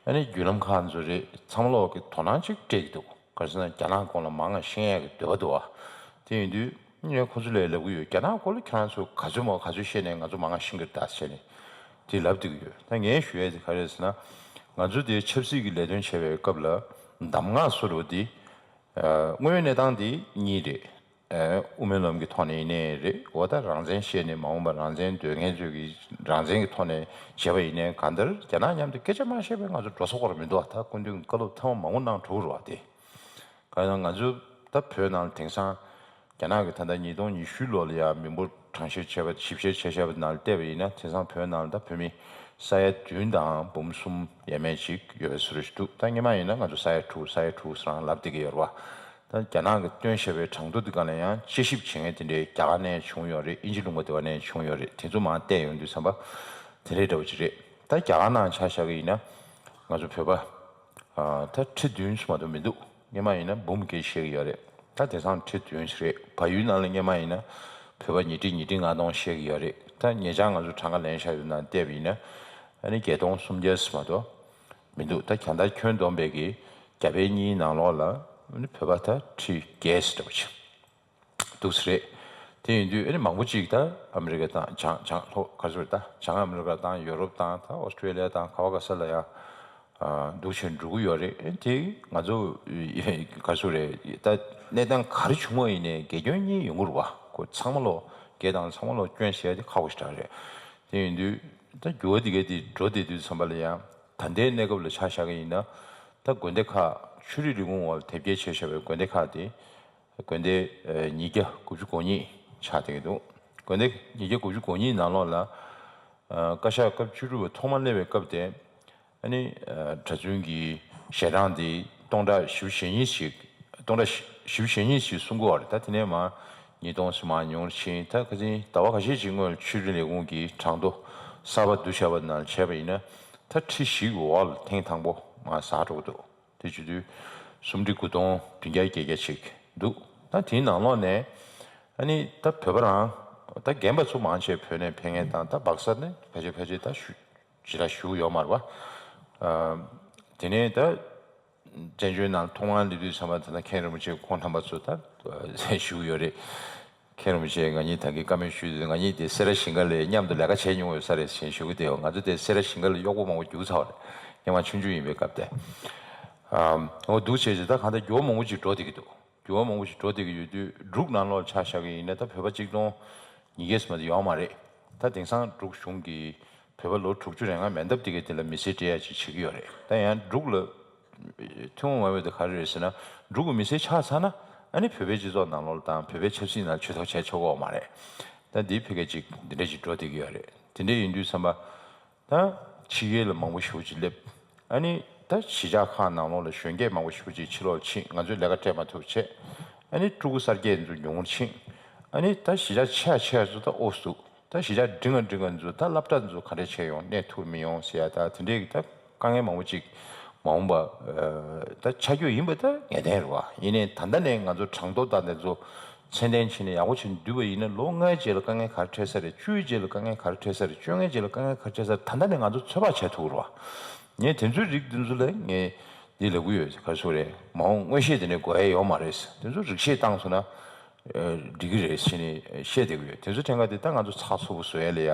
ཨ་ནི་བརྒྱུད་ལམ་ཁང་ཚོ་རེད། ཚང་མ་ལོག་གི་དོ་སྣང་ཅིག་སྤྲད་ཀྱི་འདུག་ག་རེ་ཟེར་ན། རྒྱ་ནག་སྐོར་ལ་མང་ང་ཤེས་ཡག་གི་འདོད་པ་འདུག་བ། དེ་ཡིན་དུས་ངས་ཁོ་ཚོ་ལ་ལབ་ཀྱི་ཡོད། རྒྱ་ནག་སྐོར་ལ་ཁྱེད་རང་ཚོ་ག་ཚོད་མོ་ག་ཚོད་ཤེས་ནས་ང་ཚོ་མང་ང་ཤེས་ཀྱི་རེད་ད་ཟེར་ནས་དེ་ལབ་བསྡད་ཀྱི་ཡོད། ད་ངས་ཞུ་ཡས་དེ་ག་རེ་རེད་ཟེར་ན། ང་ཚོ་དེ་ཆབ་སྲིད་ཀྱི་ལས་དོན་བྱེད་པའི་སྐབས་ལ་གདམས་ངག་བཟོ་འདྲ་བོ་དེ། ཨ་དངོས་ཡོད་གནས་སྟངས་དེ་གཉིས་རེད། ཨ་དབུ་མའི་ལམ་གྱི་ཐོག་ནས་ཡིན་ནའི་རེད། འོ་ད་རང་བཙན་བཤད་ནས་མ་འོངས་པར་རང་བཙན་འདོད་མཁན་ཚོས་ཀྱི་རང་བཙན་གྱི་ཐོག་ནས་བྱས་པ་ཡིན་ནའི། གང་ལྟར་རྒྱ་ནག་མཉམ་དུ་སྐད་ཆ་མ་བཤད་པའི་ང་ཚོ་འགྲོ་ས་སྐོར་མི་འདུག་བ། ད་སྐུ་མདུན་གྱི་བཀའ་སློབ་ཐེངས་མ་མང་པོ་གནང་གྲུབ་རེད་བ། དེ་གང་ཡིན་ན་ང་ཚོ་ད་བོད་ནང་ལ་དེང་སང་རྒྱ་ནག་གིས་ད་ལྟ་ཉིས་སྟོང་ཉི་ཤུ་ལོ་ལ་ཡང་མི་འབོར་གྲངས་བཤེར་བྱས་པ། ཞིབ་བཤེར་བྱས་བཞག་པ་ནང་བལྟས་པ་ཡིན་ན། དེང་སང་བོད་ནང་ལ་ད་བོད་མི་ས་ཡ་བདུན་དང་འབུམ་གསུམ་ཡས་མས་ཅིག་ཡོད་པའི་བཟོ་འདྲ་ཞིག་འདུག་ད་སྔོན་མ་ཡིན་ན་ང་ཚོ་ས་ཡ་དྲུག་ས་ཡ་དྲུག་ཟེར་རང་ལབ་བསྡད་ཀྱི་ཡོད་རེད་བ། ད་རྒྱ་ནག་གིས་བཏོན་བཞག་པའི་གྲངས་ཐོ་འདི་སྒང་ལ་ཡང་དཔྱད་ཞིབ་བྱེད་མཁན་དེ་འདྲའི་རྒྱ་གར་ནས་བྱུང་ཡོད་རེད། དབྱིན་ཇི་ལུང་པ་དེ་བ་ནས་བྱུང་ཡོད་རེད། དེ་ཚོ་མར་བལྟས་ཡོང་དུས་ཙམ་པ་དེ་འདྲའི་འདྲ་བོ་ཅིག་རེད། ད་རྒྱ་གར་ནང་ཆ་བཞག་གི་ཡིན་ན། ང་ཚོ་བོད་པ་ཨ་ད་ཁྲི་བདུན་ཙམ་མ་གཏོགས་མི་འདུག་སྔོན་མ་ཡིན་ན་འབུམ་བརྒལ་བཤད་ཀྱི་ཡོད་རེད། ད་དེང་སང་ཁྲི་བདུན་ཙམ་རེད། བལ་ཡུལ་ནང་ལ་སྔོན་མ་ཡིན་ན་བོད་པ་ཉིས་ཁྲི་ཉིས་ཁྲི་ལྔ་སྟོང་བཤད་ཀྱི་ཡོད་རེད། ད་ཉེ་ཆར་ང་ཚོ་གྲངས་ཀ་ལེན་བཞག་ཡོད་ན་བལྟས་པ་ཡིན་ན། ཨ་ནི་བརྒྱད་སྟོང་སུམ་བརྒྱ་ཙམ་མ་གཏོགས་མི་འདུག་ད་རྒྱང་ཐག་ཁྱོན་བསྡོམས་པའི་གི་རྒྱ་བལ་གཉིས་ནང་ལོགས་ལ་ཨ་ནི་བོད་པ་ད་ཁྲི་བརྒྱད་ཙམ་འདྲ་བོ་ཅིག་འདུག་ས་རེད། དེ་ཡིན་དུས་ཨ་ནི་མང་པོ་ཅིག་ད་ཨ་མི་རི་ཀ་དང་། བྱང་བྱང་ལྷོ་ག་ཚོད་རེད། ད་བྱང་ཨ་མི་རི་ཀ་དང་ཡོ་རོབ་དང་། ད་ཨོ་སི་ཀྲེ་ལི་ཡ་དང་ག་བ་ག་ས་ལ་ཡང་ཨ་འདུག་བྱས་འགྲོ་གི་ཡོད་རེད། ཨ་ནི་དེ་ང་ཚོ་ག་ཚོད་རེད། ད་གནས་སྟངས་ག་རེ་བྱུང་བ་ཡིན་ནའི་དགེ་སྐྱོན་གཉིས་ཡོང་གི་རེད་བ། ཁོ་ཚང་མ་ལོག་དགེ་དང་ཚང་མ་ལོག་སྐྱོན་ཟེར་ཡ་དེ་ཁག་པོ་ཞེ་དྲག་རེད། དེ་ཡིན་དུས་ད་འགྱུར་བ་དེ་གས་དེ་འགྲོ་བསྡད་དུས་ཙམ་པ་ལ་ཡང་། ད་ལྟའི་གནས་སྐབས་ལ་ཆ་བཞག་གི་ཡིན་ན། ད་དགོན་སྡེ་ཁག་ཆོས་རིག་ལས་ཁུངས་འོག་ལ་དེབ་སྐྱེལ་བྱས་བཞག་པའི་དགོན་སྡེ་ཁག་དེ་དགོན་སྡེ་ཨ་ཉིས་བརྒྱ་དགུ་བཅུ་གོ་གཉིས་ཆགས་བསྡད་ཀྱི་འདུག་དགོན་སྡེ་ཉིས་བརྒྱ་དགུ་བཅུ་གོ་གཉིས་ནང་ལོགས་ལ་ཨ་བཀའ་ཤག་སྐབས་བཅུ་དྲུག་པ་ཐོག་མ་སླེབས་པའི་སྐབས་དེ། ཨ་ནི་ཨ་གྲྭ་བཙུན་གྱི་ཞལ་གྲངས་དེ་སྟོང་ཕྲག་བཞི་བཅུ་ཞེ་གཉིས་ཤིག་སྟོང་ཕྲག་བཞི་བཅུ་ཞེ་གཉིས་ཤིག་གསུང་གི་ཡོད་རེད། ད་དེ་ནས་མར་ཉིས་སྟོང་ཙམ་མར་ཉུང་རུ་ཕྱིན། ད་ཁ་སང་ཟླ་བ་ཁ་ཤས་ཤིག་སྔོན་ཆོས་རིག་ལས་ཁུངས་ཀྱི་གྲངས་ཐོ་གསར་པ་བསྡུ་བྱས་པ་ནང་བྱས་པ་ཡིན་ན། ད་ཁྲི་བཞི་གི་འོག་ལ་ཐེངས་དང་པོ་མར་ཟག་འགྲོ་གི་འདུག་དེ་བྱེད་དུས་སུམ་ཁྲི་དགུ་སྟོང་བདུན་བརྒྱ་བརྒྱད་བརྒྱ་ཅིག་འདུག་ད་དེའི་ནང་ལོགས་ནས་ཨ་ནི་ད་བོད་པ་རང་། ད་རྒན་པ་ཚོ་མང་ཆེ་བོད་ནས་ཕེབས་མཁན་དང་། ད་སྦག་ས་ནས་ཕལ་ཆེར་ཕལ་ཆེར་ད་ཞུ་ཞེ་དྲག་བཞུགས་ཡོད་མ་རེད་བ། ཨ་དེ་ནས་ད་བཙན་བྱོལ་ནང་ཐོག་མར་སླེབས་དུས་ཙམ་པ། ད་ལྟ་མཁན་རིན་པོ་ཆེ་ཁོང་རྣམ་པ་ཚོ་ད་བཞུགས་ཡོད་རེད། མཁན་རིན་པོ་ཆེ་ང་གཉིས་ད་གིན་བཀའ་མོལ་ཞུས་དུས། ང་གཉིས་དེ་སེ་ར་ཞིང་ཁ་ལ་མཉམ་དུ་ལས་ཀ་བྱས་མྱོང་ཡོད་ས་རེད་ཟེར་ཞུ་གི་བསྡད་ཡོད། ང་ཚོ་དེ་སེ་ར་ཞིང་ཁ་ལ་གཡོག་པོ་མང་པོ་རྒྱུགས་ཚར་བ་རེད། སྔོན་མ་ཆུང་ཆུང་ཡིན་པའི་སྐབས་དེ། ཨ་འོ་འདུག་བྱས་བྱས་ད་གང་ལྟར་འགྱུར་བ་མང་པོ་ཅིག་འགྲོ་བསྡད་ཀྱི་འདུག་འགྱུར་བ་མང་པོ་ཞིག་འགྲོ་བསྡད་ཀྱི་ཡོད་དུས། འབྲུག་ནང་ལོགས་ཆ་བཞག་གི་ཡིན་ན་ད་བོད་པ་གཅིག་སྟོང་ཉིས་བརྒྱ་ཙམ་མ་གཏོགས་ཡོད་མ་རེད། ད་དེང་སང་འབྲུག་གཞུང་གིས་བོད་པ་ལོ་དྲུག་ཅུ་རེ་ལྔ་མན་འདབས་དེ་གའི་དེ་ལ་མི་སེར་སྤྲད་ཡ་ཅིག་བྱེད་ཀྱི་ཡོད་རེད། ད་ཡང་འབྲུག་ལ་ཐུན་མོང་མ་ཡིན་པ་དེ་ག་རེ་རེད་ཟེར་ན། འབྲུག་གི་མི་སེར་ཆགས་ཚར་ན་ཨ་ནི་བོད་པའི་སྤྱི་ཚོགས་ནང་ལོགས་ལ་དང་བོད་པའི་ཆབ་སྲིད་ནང་ཇུས་གཏོགས་བྱས་ཆོག་གི་ཡོད་མ་རེད། ད་འདིའི་ཕ་གི་ཅིག་འདི་འདྲས་ཅིག་འགྲོ་བསྡད་ཀྱི་ཡོད་རེད། དེ་འདྲས་ཡིན་དུས་ཙམ་པ། ད་ཕྱི་རྒྱལ་ལ་མང་པོ་ཞེ་པོ་ཅིག་སླེབས། ཨ་ནི་ད་གཞིས་ཆགས་ཁག་ནང་ལོགས་ལ་གཞོན་སྐྱེས་མང་པོ་ཞེ་པོ་ཅིག་ཕྱི་ལོགས་ཕྱིན། ང་ཚོས་ལས་ཀ་སྤྲད་མ་ཐུབ་བྱས། ཨ་ནི་ཕྲུ་གུ་གསར་སྐྱེས་ཚོ་ཉུང་རུ་ཕྱིན། ཨ་ནི་ད་གཞིས་ཆགས་ཆེ་ཆེ་ཚོ་ད་ཨོ་སུ། ད་གཞིས་ཆགས་འབྲིང་ང་འབྲིང་ང་ཚོ་ད་སློབ་གྲྭ་ཚོ་ག་འདྲས་བྱས་ཡོང་། གནས་ཐུབ་མི་ཡོང་ཟེར་ཡ། ད་དེ་འདྲས་ཀྱི་ད་ དཀའ་ངལ་མང་པོ་ཅིག་མ་འོངས་པ་ད་ཆགས་རྒྱུ་ཡིན་པ་ད་ངེས་གཏན་རེད་བ། ཡིན་ནའི་ད་ལྟ་ནས་ང་ཚོ་གྲངས་ཐོ་དང་དེ་ཚོ་ཚད་ལྡན་བྱས་ནས་ཡག་པོ་བྱས་ནས་བསྡུས་པ་ཡིན་ན། ལོ་ལྔའི་རྗེས་ལ་དཀའ་ངལ་ག་རེ་འཕྲད་ས་རེད། བཅུའི་རྗེས་ལ་དཀའ་ངལ་ག་རེ་འཕྲད་ས་རེད། བཅོ་ལྔའི་རྗེས་ལ་དཀའ་ངལ་ག་རེ་འཕྲད་ས་རེད། ད་ལྟ་ནས་ང་ཚོ་ཚོད་དཔག་བྱས་ཐུབ་རེད་བ། ངས་དེ་ཚོའི་རིགས་དེ་ཚོ་ལ་ངས་འདི་ལབ་ཀྱི་ཡོད། ག་རེ་ཟེར་དགོས་རེད། མ་འོངས་མངོན་ཤེས་དེ་ནས་དགོས་ཡ་ཡོད་མ་རེད། དེ་ཚོ་རིགས་ཤེས་བཏང་སོང་ན་འགྲིག་གི་རེད་ཟེར་ནས་བཤད་བསྡད་ཀྱི་ཡོད། དེ་ཚོ་དྲན་ག་དེ་ད་ང་ཚོ་ཚགས་ཚུད་པོ་བཟོ་ཡ་ལ་ཡ་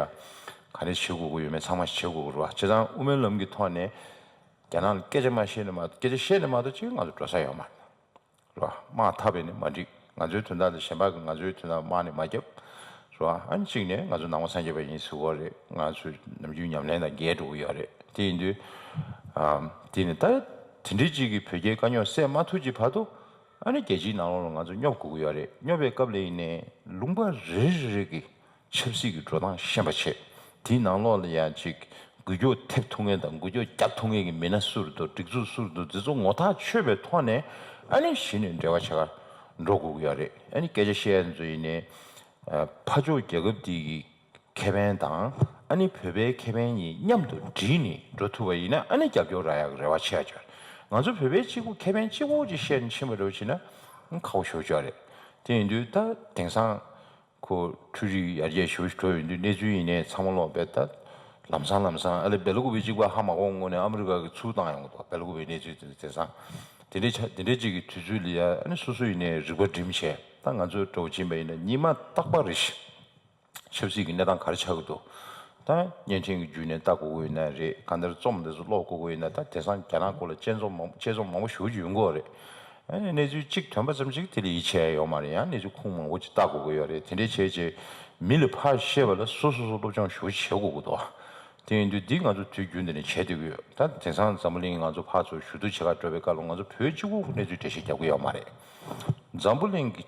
ག་རེ་བྱེད་དགོས་ཀྱི་ཡོད་མེད་ཚང་མ་བྱེད་དགོས་ཀྱི་རེད་བ། བྱས་ཙང་དབུ་མའི་ལམ་གྱི་ཐོག་ནས་རྒྱ་ནག་ལ་སྐད་ཆ་མ་བཤད་ནས་མ། སྐད་ཆ་བཤད་ནས་མ་གཏོགས་ཅིག་ང་ཚོ་འགྲོ་ས་ཡོད་མ་རེད། རེད་བ། དམག་འཐབ་པས་ནི་མ་འགྲིག། ང་ཚོའི་དོན་དག་ལ་གཞན་པ་གིས་ང་ཚོའི་དོན་དག་དམག་ནི་མ་བརྒྱབ། རེད་བ། ཨ་ནི་གཅིག་ནས་ང་ཚོ་ནང་པ་སངས་རྒྱས་པ་ཡིན་ཟེར་གྱི་ཡོད་རེད། ང་ཚོས་ནམ་རྒྱུན་ཉམས་ལེན་དང་འགལ་འགྲོ་གི་ཡོད་རེད། དེ་ཡིན་དུས་ཨམ། དེ་ནི་ད་དེ་འདྲའི་གཅིག་གིས་བོད་རྒྱའི་དཀའ་རྙོག་སེལ་མ་ཐུབ་ཀྱི་བར་དུ། ཨ་ནི་རྒྱལ་སྤྱིའི་ནང་ལོགས་ལ་ང་ཚོ་སྙོབ་དགོས་ཀྱི་ཡོད་རེད། སྙོབ་པའི་སྐབས་ལ་ཡིན་ནའི་ལུང་པ་རེ་རེ་རེ་གི་ཆབ་སྲིད་ཀྱི་འགྲོ་སྟངས་ཤེས་པ་བྱེད། དེའི་ནང་ལོགས་ལ་ཡང་ཅིག་འགུལ་སྐྱོད་ཐེབས་ཐུབ་མཁན་དང་འགུལ་སྐྱོད་རྒྱག་ཐུབ་མཁན་གྱི་མི་སྣ་སུ་རེད་འདུག། སྒྲིག་འཛུགས་སུ་རེད་འདུག། འདི་ཚོ་ངོ་ཐག་ཆོད་པའི་ཐོག་ནས་ཨ་ནི་གཞི་ནས་འབྲེལ་བ་བྱེད་གར་འགྲོ་དགོས་ཀྱི་ཡོད་རེད། ཨ་ནི་སྐད་ཆ་བཤད་ཡ་ཚོ་ཡིན་ནའི་ཕར་ཕྱོགས་རྒྱལ་ཁབ་འདི་གི་ཁེ་ཕན་དང་ཨ་ནི་བོད་པའི་ཁེ་ཕན་གཉིས་མཉམ་དུ་སྒྲིལ་ནས་འགྲོ་ཐུབ་པ་ཡིན་ན། ཨ་ནི་རྒྱབ་སྐྱོར་རག་ཡག་གི་རེ་བ་ཆེ་བ་ཅིག་ཡོད་རེད། ང་ཚོ་བོད་པའི་གཅིག་པུ་ཁེ་ཕན་གཅིག་པོ་ཅིག་བཤད་ནས་ཕྱིན་པ་འདྲ་བོ་བྱས་ན་ཁག་པོ་ཞེ་པོ་ཅིག་ཡོད་རེད། དེ་ཡིན་དུས་ད་དེང་སང་ཁོ་འཕྲུལ་རིག་ཡར་རྒྱས་ཞེ་པོ་ཞིག་འགྲོ་ཡོང་དུས་གནས་ཚུལ་ཡིན་ནའི་ཚང་མ་ཀློག་པས་ད་ལམ་སང་ལམ་སང་ཨ་ལེ་སྦེལ་ཀོབ་པའི་གཅིག་པ་ཧ་མ་གོ་སྔོན་ནས་ཨ་མི་རི་ཀ་གིས་ཚུར་བཏང་ཡོང་གི་འདུག། སྦེལ་ཀོབ་པའི་གནས་ཚུལ་དེ་དེང་སང་དེ་འདྲའི་ཆ་དེ་འདྲའི་གཅིག་གི་དུས་ཚོད་ལ་ཡ་ཨ་ནི་སོ་སོ་ཡིན་ནའི་རིག་པ་སྒྲིམ་བྱས། ད་ང་ཚོ་འདྲ་བོ་ཕྱིན་པ་ཡིན་ན་ཉི་མ་རྟག་པར་རེ་བཞིན་ཆབ་སྲིད་ཀྱི་གནས་སྟངས་ག་རེ་ཆགས་ཀྱི་འདུག། ད་བརྙན་འཕྲིན་གྱི་བརྒྱུད་ནས་ལྟ་དགོས་ཀྱི་ཡོད་ན་རེད། གང་ལྟར་རྩོམ་འདི་ཚོ་ཀློག་དགོས་ཀྱི་ཡོད་ན། ད་དེང་སང་རྒྱ་ནག་སྐོར་ལ་དཔྱད་རྩོམ་མང་དཔྱད་རྩོམ་མང་པོ་ཞེ་པོ་ཅིག་ཡོང་གི་ཡོད་རེད། ཨ་ནི་གནས་ཚུལ་གཅིག་ཐོན་པ་ཙམ་ཅིག་དེ་ལ་ཡིད་ཆེས་ཡ་ཡོད་མ་རེད། ཡང་གནས་ཚུལ་ཁུངས་མང་པོ་ཅིག་ལྟ་དགོས་ཀྱི་ཡོད་རེད། དེ་འདྲའི་བྱས་རྗེས་མི་ལ་ཕར་བཤད་པ་ལ་སོ་སོ་སོ་སློབ་སྦྱོང་ཞེ་པོ་ཅིག་བྱེད་དགོས་ཀྱི་འདུག། དེ་ཡིན་དུས་འདི་ང་ཚོ་དུས་རྒྱུན་འདི་ནས་བྱེད་བསྡད་ཀྱི་ཡོད། ད་དེང་སང་འཛམ་བུ་གླིང་ང་ཚོ་ཕར་ཚུར་ཞུ་གཏུག་བྱེད་གར་འགྲོ་བའི་སྐབས་ལ་ང་ཚོ་བོད་གཅིག་པུ་གནས་ཚུལ་འགྲེལ་བཤད་རྒྱག་གི་ཡོད་མ་རེད། འཛམ་བུ་གླིང་གི་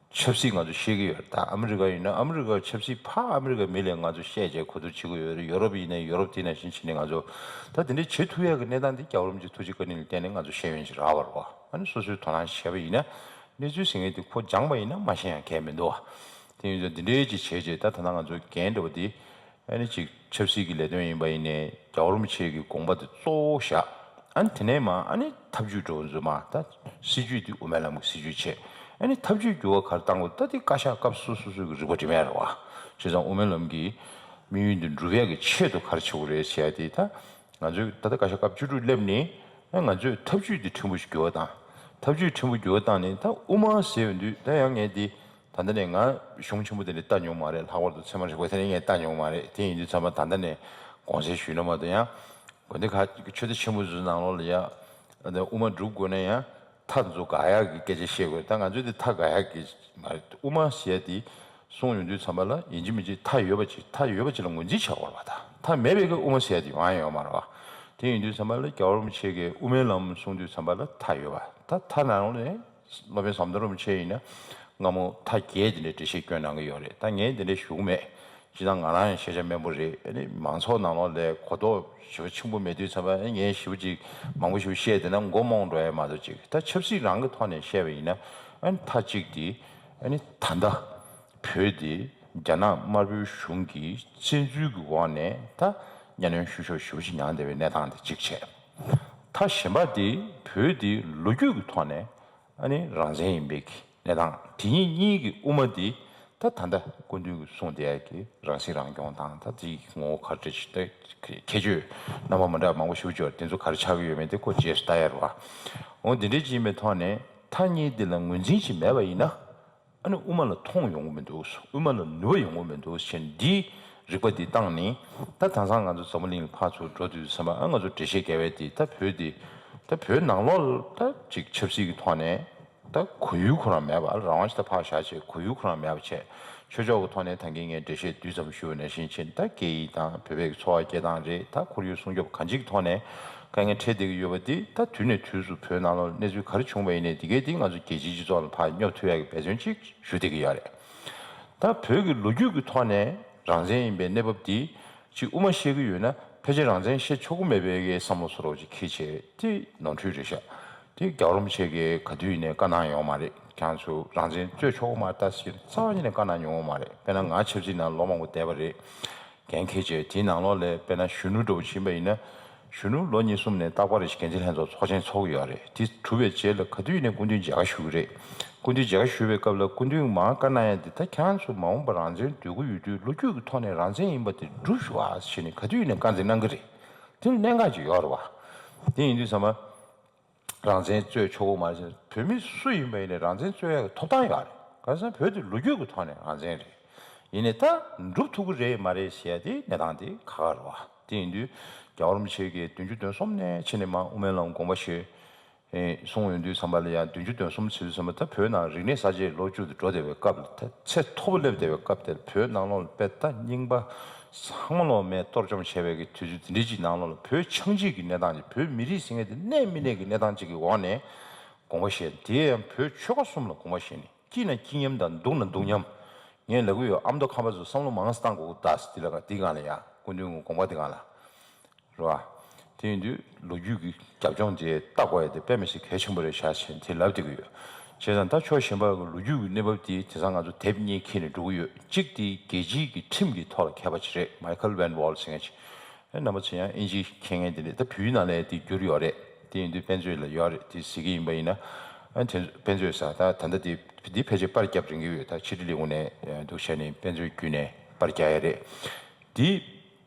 ཆབ་སྲིད་ང་ཚོ་ཤེས་ཀྱི་ཡོད་རེད། ད་ཨ་མི་རི་ཀ་ཡིན་ན་ཨ་མི་རི་ཀའི་ཆབ་སྲིད་ཕར་ཨ་མི་རི་ཀའི་མི་ལ་ང་ཚོ་བཤད་བྱས་གོ་བསྡུར་བྱེད་ཀྱི་ཡོད་རེད། ཡོ་རོབ་ཡིན་ན་ཡོ་རོབ་དེ་ནང་བཞིན་བྱས་ནས་ང་ཚོ་ད་དེ་འདྲའི་བྱེད་ཐུབ་ཡག་གི་གནས་སྟངས་དེ་རྒྱལ་བ་རིན་པོ་ཆེའི་ཐུགས་རྗེ་བཀའ་དྲིན་ལ་བརྟེན་ནས་ང་ཚོ་ཤེས་ཡོན་ཅིག་རག་པ་རེད་བ། ཨ་ནི་སོ་སོའི་དོ་སྣང་བྱས་པ་ཡིན་ན་གནས་ཚུལ་ཟེར་མཁན་དེ་ཁོ་སྦྱངས་པ་ཡིན་ན་མ་ཤེས་ཡང་གལ་མི་འདུག་བ། དེ་ཡིན་ཙང་འདི་འདྲའི་ཅིག་བྱས་རྗེས་ད་ད་ལྟ་ང་ཚོ་འགན་འདྲ་བོ་དེ། ཨ་ནི་ཅིག་ཆབ་སྲིད་ཀྱི་ལས་དོན་ཡིན་པ་ཡིན་ནའི་རྒྱལ་བ་རིན་པོ་ཆེ་གི་དགོངས་པ་དེ་གཙོ་བོ་བཞག། ཨ་ནི་དེ་ནས་མ་ཨ་ནི་ཐབས་ཇུས་འགྲོ་འཛུལ་མ་ད་སྲིད་ཇུས་དེ་དབུ་མའི་ལམ་གྱི་སྲིད་ཇུས་བྱས། ཨ་ནི་ཐབས་ཇུས་འགྱུར་བ་ག་རེ་བཏང་དགོས་ད་དེ་བཀའ་ཤག་སྐབས་སོ་སོ་སོ་གི་རིག་པ་སྒྲིམ་ཡ་རེད་བ། བྱས་ཙང་དབུ་མའི་ལམ་གྱི་དམིགས་ཡུལ་འདི་འགྲུབ་ཡ་གི་ཆེད་དུ་ག་རེ་བྱེད་དགོས་རེད་ཟེར་ཡ་དེ་ད་ང་ཚོས་ད་ལྟ་བཀའ་ཤག་སྐབས་བཅུ་དྲུག་སླེབས་ནས་ཨ་ང་ཚོས་ཐབས་ཇུས་དེ་ཕྲན་བུ་ཞིག་འགྱུར་བ་བཏང་། ཐབས་ཇུས་ཕྲན་བུ་འགྱུར་བ་བཏང་ནས་ད་དབུ་མ་ཟེར་ཡོང་དུས་ད་ཡང་ངས་དེ། ད་ལྟ་ནས་ང་གཞུང་ཆེན་པོ་དེ་འདྲ་ལྟ་མྱོང་མ་རེད། ལྷག་པར་དུ་ཚད་མ་རིག་པ་དེ་འདྲ་ངས་ལྟ་མྱོང་མ་རེད། དེ་ཡིན་དུས་ཚང་མ་ད་ལྟ་ནས་དགོངས་སེལ་ཞུས་ན་མ་གཏོགས་ཡང་དགོན་སྡེ་ཁག་ཆོས་སྡེ་ཆེན་པོ་ཚོའི་ནང་ལོགས་ལ་ཡ་དབུ་མ་སྒྲུབ་དགོས་ན་ཡང་མཐའ་ཚོ་དགག་ཡག་གི་སྐད་ཆ་བཤད་དགོས། ད་ང་ཚོས་དེ་མཐའ་དགག་ཡག་གི་མ་རེད། དབུ་མ་ཟེར་ཡ་དེ་གསུང་ཡོང་དུས་ཚང་མ་ལ་ཡིན་གཅིག་མིན་གཅིག་མཐའ་ཡོད་པ་ཅིག་མཐའ་ཡོད་པ་ཅིག་ལ་ངོས་འཛིན་བྱ་དགོས་རེད་བ། ད་མཐའ་མེད་པའི་གི་དབུ་མ་ཟེར་ཡ་དེ་ཡོང་ཡ་ཡོད་མ་རེད་བ། དེ་ཡིན་དུས་ཚང་མ་ལ་རྒྱལ་བ་རིན་པོ་ཆེ་གི་དབུ་མའི་ལམ་གསུང་དུས་ཚང་མ་ལ་མཐའ་ཡོད་པ། ད་མཐའ་ནང་ལོགས་ནས། སློབ་དཔོན་ཟམ་གདོང་རིན་པོ་ཆེ་ཡིན་ན་སྔ་མོ་མཐའ་བརྒྱད་དེ་འདྲའི་འགྲེལ་བཤད་བསྐྱོན་གནང་གི་ཡོད་རེད། ད་ངས་དེ་འདྲའི་ཞུ་གི་མེད། སྤྱིར་བཏང་ང་རང་ཡང་ཤེས་བྱ་དམན་པོ་རེད། ཨ་ནི་མང་ཚོགས་ནང་ལོགས་ལ་གོ་རྟོགས་ཞེ་པོ་ཆེན་པོ་མེད་དུས་ཙམ་པ་ཨ་ནི་ངས་ཞེ་པོ་ཅིག་མང་པོ་ཞེ་པོ་བཤད་བསྡད་ན་མགོ་རྨོངས་འགྲོ་ཡ་མ་གཏོགས་ཅིག། ད་ཆབ་སྲིད་རང་གི་ཐོག་ནས་བཤད་པ་ཡིན་ན་ཨ་ནི་མཐའ་གཅིག་དེ་ཨ་ནི་ད་ལྟ་བོད་དེ་རྒྱ་ནག་དམར་པོའི་གཞུང་གི་བཙན་འཛུལ་གྱི་འོག་ནས་ད་གཉའ་གནོན་ཤུགས་ཤོས་ཞེ་པོ་ཅིག་མྱངས་བསྡད་པའི་གནས་སྟངས་དེ་གཅིག་བྱས། མཐའ་གཞན་པ་དེ་བོད་དེ་ལོ་རྒྱུས་ཀྱི་ཐོག་ནས། ཨ་ནི་རང་བཙན་ཡིན་པའི་གི་གནས་སྟངས་དེ་གཉིས་གཉིས་ཀྱི་དབུ་མ་དེ་ད་ད་ལྟ་སྐུ་མདུན་གྱིས་གསུངས་བསྡད་ཡ་གི་རང་སྲིད་རང་སྐྱོང་དང་ད་དེའི་ངོ་བོ་ག་རེ་ཞིག་ད་ཁྱད་ཆོས་རྣམ་པ་མི་འདྲ་བ་མང་པོ་ཞིག་འབྱོར། དེ་ཚོ་ག་རེ་ཆགས་ཀྱི་ཡོད་མེད་དེ་ཁོ་རྗེས་སུ་ལྟ་ཡ་རེད་བ། འོ་དེ་འདྲའི་ཅིག་ཡིན་པའི་ཐོག་ནས་མཐའ་གཉིས་དེ་ལ་ངོས་འཛིན་ཅིག་མེད་པ་ཡིན་ན་ཨ་ནི་དབུ་མ་ལ་མཐོང་ཡོང་གི་མི་འདུག། དབུ་མ་ལ་ནུས་པ་ཡོང་གི་མི་འདུག་ཟེར་འདི། རིག་པ་འདི་བཏང་ནས་ད་དེང་སང་ང་ཚོ་འཛམ་བུ་གླིང་ལ་ཕར་ཚུར་འགྲོ་དུས་ཙམ་པ་ཨ་ང་ཚོ་འགྲེལ་བཤད་རྒྱག་པའི་དེ་ད་བོད་དེ་ད་བོད་ནང་ལོགས་ལ་ད་ཅིག་ཆབ་སྲིད་ཀྱི་ཐོག་ནས་ད་གོ་ཡུལ་ཁོ་རང་མེད་པ། རང་དབང་ཅིག་ད་ཕར་བཞག་བྱས་གོ་ཡུལ་ཁོ་རང་མེད་པ་བྱས། ཆོས་ཕྱོགས་ཀྱི་ཐོག་ནས་ད་གིན་ངས་འགྲེལ་བཤད་དུས་ཙམ་ཞུས་པ་ནང་བཞིན་བྱས་ད་སྐད་ཡིག་དང་བོད་པའི་འཚོ་བ་སྐྱེལ་སྟངས་རེད། ད་ཁོར་ཡུག་སྲུང་སྐྱོབ་གང་ཅིའི་ཐོག་ནས་དཀའ་ངལ་འཕྲད་བསྡད་ཀྱི་ཡོད་པ་འདི་ད་དུས་ནས་དུས་སུ་བོད་ནང་ལོགས་གནས་ཚུལ་ག་རེ་བྱུང་བ་ཡིན་ནའི་དེ་གའི་དེ་ང་ཚོ་རྒྱལ་སྤྱིའི་སྤྱི་ཚོགས་ལ་ཕར་སྙོབ་ཐུབ་ཡག་གི་འབད་བརྩོན་ཅིག་ཞུ་བསྡད་ཀྱི་ཡོད་རེད། ད་བོད་ཀྱི་ལོ་རྒྱུས་ཀྱི་ཐོག་ནས་རང་བཙན་ཡིན་པའི་གནས་བབ་འདི་ཅིག་དབུ་མ་བཤད་ཀྱི་ཡོད་ན་ཕལ་ཆེར་རང་བཙན་བཤད་ཆོག་གི་མེད་པའི་བསམ་བློ་བཟོ་འདྲ་ཅིག་འཁྱེར་བྱས་དེ་ནོར་འཁྲུལ་རེད་ཤག། དེ་རྒྱལ་བ་རིན་པོ་ཆེ་གིས་ག་དུས་ཡིན་ནའི་བཀའ་གནང་ཡོད་མ་རེད། ཁྱེད་ཚོ་རང་བཙན་རྩོད་ཆོག་གི་མ་རེད་ད་ཟེར་རྩ་བ་ཉིད་ནས་བཀའ་གནང་མྱོང་བ་མ་རེད། དཔེར་ན་ང་ཆབ་སྲིད་ནང་ལོ་མང་པོ་བསྡད་པ་རེད། འགན་འཁྱེར་བྱས་དེའི་ནང་ལོགས་ལ་དཔེར་ན་གཞོན་ནུ་འདྲ་བོ་ཕྱིན་པ་ཡིན་ན་ གཞོན་ནུ་ལོ་གཉིས་གསུམ་ནས་རྟག་པར་འགན་འཛིན་ལྷན་ཚོགས་ཚོགས་ཆེན་ཚོགས་ཀྱི་ཡོད་རེད། དེ་གྲུབ་པའི་རྗེས་ལ་ག་དུས་ནས་སྐུ་མདུན་མཇལ་ཁ་ཞུ་གི་རེད། སྐུ་མདུན་མཇལ་ཁ་ཞུ་བའི་སྐབས་ལ་སྐུ་མདུན་མར་བཀའ་གནང་ཡ་འདི་ད་ཁྱེད་རང་ཚོ་མ་འོངས་པར་རང་བཙན་འདོད་ཀྱི་ཡོད་དུས་ལོ་རྒྱུས་ཀྱི་ཐོག་ནས་རང་བཙན་ཡིན་པ་དེ་སྒྲུབ་ཤོག་ཨ་ཞེས་ནས་ག་དུས་ནས་བཀའ་འདི་གནང་གི་རེད། དེ་ནི་གནད་འགག་ཅིག་ཡོད་རེད་བ། དེ་ཡིན་དུས་ཚང་མ། རང་བཙན་རྩོད་ཆོག་གི་མ་རེད། བོད་མི་སུ་ཡིན་པ་ཡིན་ནའི་རང་བཙན་རྩོད་ཡག་གི་ཐོབ་ཐང་ཡོད་རེད། གང་ཟེར་ན་བོད་དེ་ལོ་རྒྱུས་ཀྱི་ཐོག་ནས་རང་བཙན་རེད། ཡིན་ནའི་ད་འགྲུབ་ཐུབ་ཀྱི་རེད་མ་རེད་ཟེར་ཡ་དེ་གནས་སྟངས་དེ་ཁག་ཁག་རེད་བ། དེ་ཡིན་དུས་རྒྱལ་བ་རིན་པོ་ཆེ་གིས་བདུན་ཅུ་དོན་གསུམ་ནས་ཕྱིན་ནས་མར་དབུ་མའི་ལམ་དགོངས་པ་བཞེས་གསུངས་ཡོང་དུས་ཙམ་པ་ལ་ཡང་བདུན་ཅུ་དོན་གསུམ་ཟེར་དུས་ཙམ་པ་ད་བོད་ནང་རིག་གནས་གསར་བརྗེའི་ལོ་བཅུ་དེ་འགྲོ་བསྡད་པའི་སྐབས་ལ་ད་ཚད་མཐོ་པོ་སླེབས་བསྡད་པའི་སྐབས་དེར་བོད་ནང་ལོགས་ལ་དཔེ་ད་རྙིང་པ་ཚང་མ་ལོག་མེད་གཏོར་བཅོམ་བྱས་པའི་གི་དུས་ཚོད་དེ་འདྲའི་ཅིག་ནང་ལོགས་ལ་བོད་ཆགས་འཇིག་གི་གནས་སྟངས་ཅིག་བོད་མི་རིགས་ཟེར་མཁན་དེ་གནས་མི་གནས་ཀྱི་གནས་སྟངས་ཅིག་གི་འོག་ནས་དགོངས་པ་བཞེས། དེ་ཡང་བོད་ཆོལ་ཁ་གསུམ་ལ་དགོངས་པ་བཞེས་ནས་སྐྱིད་ན་སྐྱིད་མཉམ་དང་སྡུག་ན་སྡུག་མཉམ། ངས་ལབ་གི་ཡོད། ཨ་མདོ་ཁམས་པ་ཚོ་བསམ་བློ་མང་ཙམ་བཏང་དགོས་ཀྱི་ད་ཟེར། དེ་ལ་དེའི་སྒང་ལ་ཡང་སྐུ་མདུན་གྱི་དགོངས་པ་དེ་སྒང་ལ། རེད་བ། དེ་ཡིན་དུས་ལོ་རྒྱུས་ཀྱི་རྒྱབ་ལྗོངས་དེ་ལྟ་དགོས་ཡ་དེ་དཔེ་མི་སྲིད་གལ་ཆེན་པོ་རེད་ཤག་ཅེས་དེ་ལབ་བསྡད་ཀྱི་ཡོད། བྱས་ཙང་ད་ཕྱོགས་གཞན་པ་གི་ལོ་རྒྱུས་ཀྱི་གནས་བབ་དེ་དེང་སང་ང་ཚོ་དེབ་གཉིས་འཁྱེར་ནས་འགྲོ་གི་ཡོད། གཅིག་དེ་རྒྱལ་སྤྱིའི་གི་ཁྲིམས་ཀྱི་ཐོག་ལ་མཁས་པ་ཅིག་རེད། མའི་ཁལ་ཝན་ཝོལ་ཟེར་མཁན་ཅིག་ཨེ་རྣམ་པ་ཚོ་ཡང་ཨིན་ཇི་མཁྱེན་མཁན་དེ་རེད། ད་བོད་ནང་ལ་དེ་བསྒྱུར་ཡོད་རེད། དེ་ཡིན་དུས་དཔེ་མཛོད་ལ་ཡོད་རེད། དེ་གཟིགས་ཀྱི་ཡིན་པ་ཡིན་ན། ཨ་དེ་དཔེ་མཛོད་ས་ད་ད་ལྟ་དེ་འདི་ཕལ་ཆེར་པར་རྒྱབ་རན་གྱི་ཡོད། ད་ཕྱི་དྲིལ་ལས་ཁུངས་ནས་འདུག་བྱས་ནས་དཔེ་མཛོད་བརྒྱུད་ནས་པར་རྒྱག་ཡ་རེད། འདི་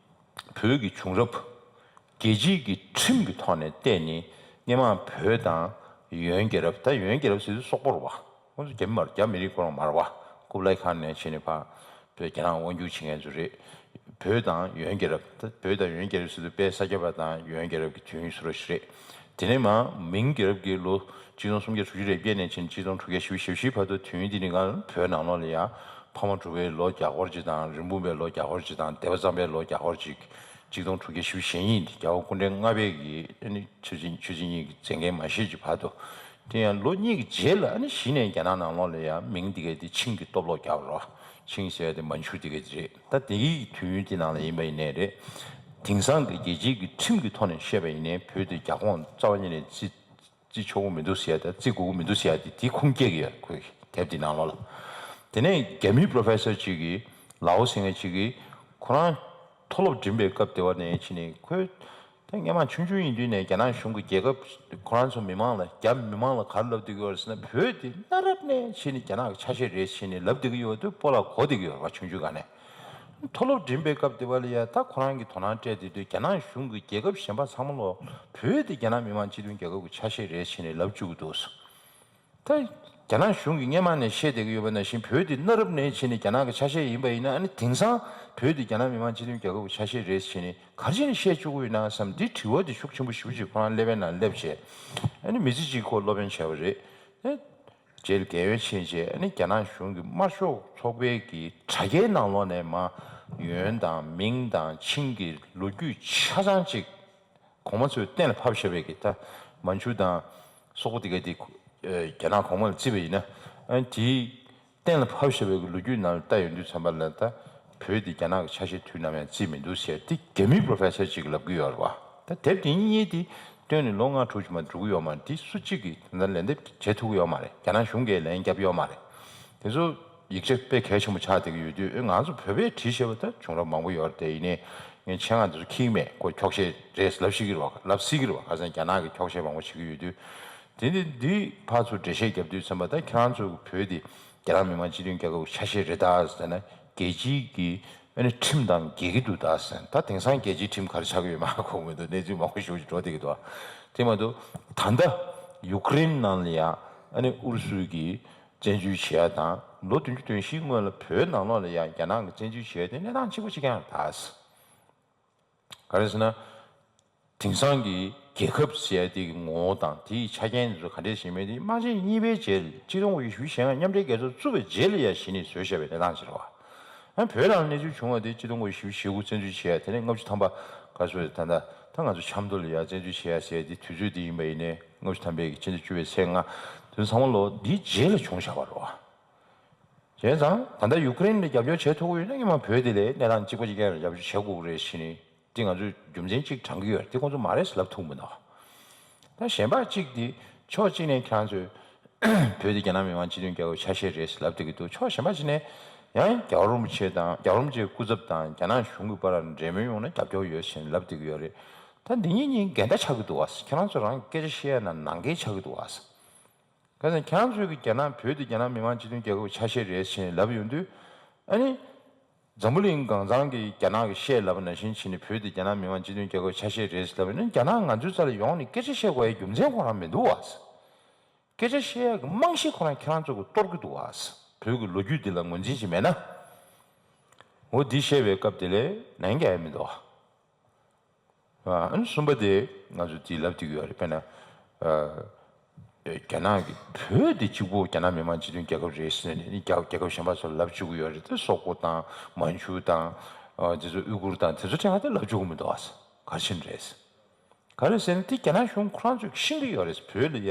བོད་ཀྱི་བྱུང་རབས། རྒྱལ་སྤྱིའི་གི་ཁྲིམས་ཀྱི་ཐོག་ནས་བལྟས་ནས་སྔོན་མ་བོད་དང་ཡོན་རྒྱལ་རབས། ད་ཡོན་རྒྱལ་རབས་ཟེར་དུས་སོག་པོ་རེད་བ། ཁོང་ཚོ་རྒྱ་མི་མ་རེད། རྒྱ་མི་རིགས་ཁོ་རང་མ་རེད་བ། ཀུབ་ལའི་ཁཱན་ནས་བྱས་ནས་ཕར་བོད་རྒྱ་ནག་དབང་སྒྱུར་བྱེད་མཁན་ཚོ་རེད། བོད་དང་ཡོན་རྒྱལ་རབས། ད་བོད་དང་ཡོན་རྒྱལ་རབས་ཟེར་དུས་དཔལ་ས་སྐྱ་པ་དང་ཡོན་རྒྱལ་རབས་ཀྱི་དུས་ཡུན་བཟོ་འདྲ་ཞིག་རེད། དེ་ནས་མར་མིང་རྒྱལ་རབས་ཀྱི་ལོ་གཅིག་སྟོང་སུམ་བརྒྱ་དྲུག་ཅུ་རེ་བརྒྱད་ནས་བྱས་ནས་གཅིག་སྟོང་དྲུག་བརྒྱ་བཞི་བཅུ་ཞེ་བཞི་བར་དུ་དུས་ཡུན་འདི་ནི་སྒང་བོད་ནང་ལོགས་ལ་ཡང་ཕ་མ་གྲུ་པའི་ལོ་བརྒྱ་སྐོར་གཅིག་དང་། རིན་སྤུངས་པའི་ལོ་བརྒྱ་སྐོར་གཅིག་དང་། སྡེ་པ་གཙང་པའི་ལོ་བརྒྱ་སྐོར་གཅིག་གཅིག་སྟོང་དྲུག་བརྒྱ་བཞི་བཅུ་ཞེ་གཉིས་འདི་རྒྱལ་བ་སྐུ་ཕྲེང་ལྔ་པའི་གི་ཨ་ནི་ཆོས་རྗེ་ཆོས་རྗེ་ཉིད་ཀྱི་མཛད་འགན་མ་བཞེས་ཀྱི་བར་དུ། དེ་ཡང་ལོ་གཉིས་ཀྱི་རྗེས་ལ་ཨ་ནི་གཞི་ནས་རྒྱ་ནག་ནང་ལོགས་ལ་ཡང་མིང་འདི་གའི་དེ་ཆིང་གི་སྟོབས་ལོག་རྒྱག་རོགས། ཆིང་ཟེར་ཡ་དེ་མན་ཇུ་འདི་གའི་དེ་རེད། ད་དེ་གི་དུས་ཡུན་དེ་ནང་ལ་ཡིན་པ་ཡིན་ནའི་རེད། དེང་སང་གི་རྒྱལ་སྤྱིའི་གི་ཁྲིམས་ཀྱི་ཐོག་ནས་བཤད་པ་ཡིན་ནའི་བོད་དེ་རྒྱ་ཁོངས་རྩ་བ་ཉིད་ནས་བརྩི་བརྩི་ཆོག་གི་མི་འདུག་ཟེར་ཡ་དང་བརྩི་དགོས་ཀྱི་མི་འདུག་ཟེར་ཡ་དེ་དེ་ཁུངས་སྐྱེལ་གྱི་ཡོད། ཁོའི་དེབ་དེ་ནང་ལོགས་ལ། དེ་ནས་རྒྱ་མིའི་པོ་རོ་ཕེ་སར་གཅིག་གིས། ལའོ་ཟེར་མཁན་གཅིག་གིས། ཁོ་རང་མཐོ་སློབ་འགྲིམས་པའི་སྐབས་དེ་བ་ནས་ཕྱིན་ནས་ཁོས་ད་སྔོན་མ་ཆུང་ཆུང་ཡིན་དུས་ནས་རྒྱ་ནག་གཞུང་གི་རྒྱལ་ཁབ་ཁོ་རང་ཚོ་མི་མང་ལ། རྒྱ་མི་མང་ལ་ག་རེ་ལབ་བསྡད་ཀྱི་ཡོད་རེད་ཟེར་ན། བོད་དེ་གནའ་རབས་ནས་ཕྱིན་ནས་རྒྱ་ནག་གི་ཆ་ཤས་རེད་ཟེར་ནས་ལབ་བསྡད་ཀྱི་ཡོད་དུས་སྤོ་ལགས་གོ་བསྡད་ཀྱི་ཡོད་རེད་བ། ཆུང་ཆུང་སྒང་ནས། མཐོ་སློབ་འགྲིམས་པའི་སྐབས་དེ་བ་ལ་ཡ་ད་ཁོ་རང་གིས་དོ་སྣང་སྤྲད་བསྡད་དུས་རྒྱ་ནག་གཞུང་གི་རྒྱལ་ཁབ་གཞན་པ་ཚང་མ་ལོ་བོད་དེ་རྒྱ་ནག་མི་དམངས་སྤྱི་མཐུན་རྒྱལ་ཁབ་ཀྱི་ཆ་ཤས་རེད་ཟེར་ནས་ལབ་བཅུག་གི་འདུག་ཟེར། ད་རྒྱ་ནག་གཞུང་གིས་སྔོན་མ་ནས་བཤད་བསྡད་ཀྱི་ཡོད་པ་ནང་བཞིན་བོད་དེ་གནའ་རབས་ནས་བྱས་ནས་རྒྱ་ནག་གི་ཆ་ཤས་ཡིན་པ་ཡིན་ན། ཨ་ནི་དེང་སང་བོད་དེ་རྒྱ་ནག་མི་དམངས་སྤྱི་མཐུན་རྒྱལ་ཁབ་ཀྱི་ཆ་ཤས་རེད་ཟེར་ནས་ག་རེ་བྱས་ནས་བཤད་བཅུག་གི་ཡོད་ན་བསམ། འདི་དྲི་བ་དེ་ཤུགས་ཆེན་པོ་ཞེ་པོ་ཅིག་ཁོ་རང་ཀླད་པའི་ནང་སླེབས་བྱས། ཨ་ནི་མི་ཚེ་གཅིག་ཁོ་སློབ་ཡོན་བྱས་པ་རེད། ཨ། རྗེས་ལ་རྒས་ཡོལ་ཕྱིན་རྗེས་ཨ་ནི་རྒྱ་ནག་གཞུང་གི་དམར་ཤོག་ཚོགས་པའི་གི་དྲ་རྒྱའི་ནང་ལོགས་ནས་མར་ཡོན་དང་མིང་དང་ཆིང་གི་ལོ་རྒྱུས་ཆ་ཚང་ཅིག་གོང་མ་ཚོས་གཏན་ལ་ཕབ་བཞག་པའི་གི། ད་མན་ཇུ་དང་སོག་པོ་དེ་ག་དེ། ཨ། རྒྱ་ནག་གོང་མ་ལ་བརྩིས་པ་ཡིན་ན། ཨ། དེའི་གཏན་ལ་ཕབ་བཞག་པའི་གི་ལོ་རྒྱུས་ནང་ལ་ལྟ་ཡོང་དུས་ཙམ་པ་ལ། ད་བོད་དེ་རྒྱ་ནག་གི་ཆ་ཤས་དུས་ནམ་ཡང་བརྩིས་མི་འདུག་ཟེར་དེ་རྒྱ་མིའི་པོ་རོ་ཕེ་སར་ཅིག་གིས་ལབ་ཀྱི་ཡོད་རེད་བ། ད་དེབ་དེ་གཉིས་དེ་བཏོན་ནས་ལོ་ལྔ་དྲུག་ཅིག་མ་འགྲོ་གི་ཡོད་མ་རེད། དེ་སུ་གཅིག་གིས་ད་ལན་འདེབས་བྱེད་ཐུབ་ཀྱི་ཡོད་མ་རེད། རྒྱ་ནག་གཞུང་གིས་ལན་བརྒྱབ་ཡོད་མ་རེད། དེ་ཚོ་ཡིག་ཆ་དཔེ་གལ་ཆེན་པོ་ཆགས་བསྡད་ཀྱི་ཡོད་དུས། ཨེ། ང་ཚོ་བོད་པས་བྲིས་བཞག་པ་ད་བྱུང་རབས་མང་པོ་ཡོད་རེད་དེ། ཡིན་ནའི་ངས་ཆེད་མངགས་འདི་ཚོ་འཁྱེར་གྱི་མེད། ཁོ་འཁྱོག་བཤད་རེད་ལབ་ཤེས་ཀྱི་རེད་བ། ལབ་སྲིད་ཀྱི་རེད་བ། ཁ་སང་རྒྱ་ནག་གིས་འཁྱོག་བཤད་མང་པོ་བྱེད་ཀྱི་ཡོད་དུས། དེ་འདི་འདི་ཕར་ཚུར་འགྲེལ་བཤད་བརྒྱབ་དུས་ཙམ་པ། ད་ཁྱེད་རང་ཚོ་གི་བོད་འདི་རྒྱ་ནག་མི་དམངས་སྤྱི་མཐུན་རྒྱལ་ཁབ་ཀྱི་ཆ་ཤས་རེད་ད་ཟེར་ན། རྒྱལ་སྤྱིའི་གི་ཨ་ནི་ཁྲིམས་དང་འགལ་གྱི་འདུག་ད་ཟེར། ད་དེང་སང་རྒྱལ་སྤྱིའི་ཁྲིམས་ག་རེ་ཆགས་ཀྱི་ཡོད་མ་གོ་གི་མི་འདུག། གནས་ཚུལ་མང་པོ་ཞེ་པོ་ཅིག་འགྲོ་བསྡད་ཀྱི་འདུག། དེ་མ་གཏོགས་ད་ལྟ་ཡུ་ཀེ་རེན་ནང་ལ་ཡང་ཨ་ནི་ཨུ་རུ་སུ་གིས་བཙན་འཛུལ་བྱེད་ཡ་དང་། ལོ་བདུན་ཅུ་དོན་བཞིའི་སྔོན་ལ་བོད་ནང་ལོགས་ལ་ཡང་རྒྱ་ནག་གིས་བཙན་འཛུལ་བྱེད་ཡ་དེ་གནས་སྟངས་གཅིག་པ་གཅིག་རྐྱང་རེད་ད། ག་རེ་ཟེར་ན། དེང་སང་གི་རྒྱལ་ཁབ་ཟེར་ཡ་དེ་གི་ངོ་བོ་དང་དེའི་ཆ་རྐྱེན་ཚོ་ག་འདྲས་ཞིག་མེད་དེ། དམག་ཆེན་གཉིས་པའི་རྗེས་ལ། གཅིག་སྟོང་དགུ་བརྒྱ་བཞི་བཅུ་ཞེ་ལྔ་མཉམ་འབྲེལ་རྒྱལ་ཚོགས་བཙུགས་པའི་རྗེས་ལ་ཡ་གཞི་ནས་བཟོས་བཞག་པའི་གནས་སྟངས་ཤིག་རེད་བ། ཨ། བོད་ནང་གནས་ཚུལ་བྱུང་བ་དེ་གཅིག་སྟོང་དགུ་བརྒྱ་བཞི་བཅུ་ཞེ་དགུ་བཙན་འཛུལ་བྱས། དེ་ནས་ལྔ་བཅུ་ཐམ་པ་ག་ཚོད་རེད། ད་ལྟ་ད་ང་ཚོ་ཆབ་མདོ་ལ་ཡ་བཙན་འཛུལ་བྱས་ཡ་ཟེར་དེ་དུས་ཚོད་དེ་ཡིན་པ་ཡིན་ནའི་ལྔ་བཅུ་ཐམ་པའི་གི་ཕྱི་ཟླ་བཅུ་པའི་ཚེས་ལྔ། དེ་ཚང་མ་ལོ་འདིའི་རྗེས་ལ་བྱུང་བཞག་པ་རེད་བ། བྱས་ཙང་ད་ལྟ་ཡུ་ཀེ་རེན་ལ་རྒྱབ་སྐྱོར་བྱེད་ཐུབ་ཀྱི་ཡོད་ན་སྔོན་མ་བོད་དེ་ལ་གནས་སྟངས་གཅིག་པ་གཅིག་རྐྱང་ལ་རྒྱབ་སྐྱོར་བྱེད་དགོས་ཀྱི་རེད་ཟེར་ནས། དེ་ང་ཚོས་རྒྱུ་མཚན་གཅིག་དྲངས་ཀྱི་ཡོད་རེད། དེ་ཁོང་ཚོ་མ་རེད་ཟེར་ལབ་ཐུབ་མི་འདུག། ད་གཞན་པ་གཅིག་དེ་ཕྱོགས་གཅིག་ནས་ཁྱེད་རང་ཚོས་བོད་དེ་རྒྱ་ནག་མི་དམངས་སྤྱི་མཐུན་རྒྱལ་ཁབ་ཆ་ཤས་རེད་ཟེར་ལབ་བསྡད་ཀྱི་འདུག། ཕྱོགས་གཞན་པ་གཅིག་ནས་ཡང་རྒྱལ་བ་རིན་པོ་ཆེ་དང་། རྒྱལ་བ་རིན་པོ་ཆེའི་སྐུ་ཚབ་དང་རྒྱ་ནག་གཞུང་གི་བར་ལ་འབྲེལ་མོལ་ཡོང་ན་རྒྱབ་སྐྱོར་ཡོད་ཟེར་ནས་ལབ་བསྡད་ཀྱི་ཡོད་རེད། ད་འདི་གཉིས་གཉིས་འགལ་ཟླ་ཆགས་ཀྱི་འདུག་བ། ཁྱེད་རང་ཚོ་རང་སྐད་ཆ་བཤད་ཡ་ན་ནང་འགལ་ཆགས་ཀྱི་འདུག་བ། ག་ཚོད་ཁྱེད་རང་ཚོས་ཀྱི་རྒྱ་ནག་བོད་དེ་རྒྱ་ནག་མི་དམངས་སྤྱི་མཐུན་རྒྱལ་ཁབ་ཆ་ཤས་རེད་ཟེར་ནས་ལབ་ཡོང་དུས། ཨ་ནི། འཛམ་བུ་གླིང་གང་ཚང་གིས་རྒྱ་ནག་གི་བཤད་ལབ་པ་ནང་བཞིན་བྱས་ནས་བོད་དེ་རྒྱ་ནག་མི་དམངས་སྤྱི་མཐུན་རྒྱལ་ཁབ་ཆ་ཤས་རེད་ཟེར་ལབ་ཡོང་ན། རྒྱ་ནག་ང་ཚོའི་རྩ་ལ་ཡོང་ནས་སྐད་ཆ་བཤད་དགོས་ཡའི་རྒྱུ་མཚན་ཁོ་རང་མི་འདུག་བ། སྐད་ཆ་བཤད་ཡག་གི་རྨང་གཞི་ཁོ་རང་ཁྱེད་རང་ཚོ་གིས་གཏོར་གྱི་འདུག་བ། བོད་ཀྱི་ལོ་རྒྱུས་འདི་ལ་ངོས་འཛིན་ཅིག་མེད་ན། འོ་འདི་བཤད་པའི་སྐབས་དེ་ལས་ལན་རྒྱག་ཡ་མི་འདུག་བ། ཨ་ནི་གསུམ་པ་དེ་ང་ཚོ་འདི་ལབ་བསྡད་ཀྱི་ཡོད་རེད། དཔེར་ན། ཨ། རྒྱ་ནག་གི་བོད་དེ་གཅིག་པོ་རྒྱ་ནག་མི་དམངས་སྤྱི་མཐུན་རྒྱལ་ཁབ་རེད་ཟེར་ནས་ནི་རྒྱ་རྒྱལ་ཁབ་གཞན་པ་ཚོར་ལབ་བཅུག་གི་ཡོད་རེད། དེ་སོག་པོ་དང་མན་ཇུ་དང་། ཨ། དེ་ཚོ་ཨུ་གུར་དང་དེ་ཚོ་ཐད་ཀར་དེ་ལབ་བཅུག་གི་མི་འདུག་བ། ག་རེ་བྱས་ནས་རེད། ག་རེ་ཟེར་ན་དེ་རྒྱ་ནག་གཞུང་ཁོ་རང་ཚོས་ཤེས་ཀྱི་ཡོད་རེད། བོད་ལ་ཡ་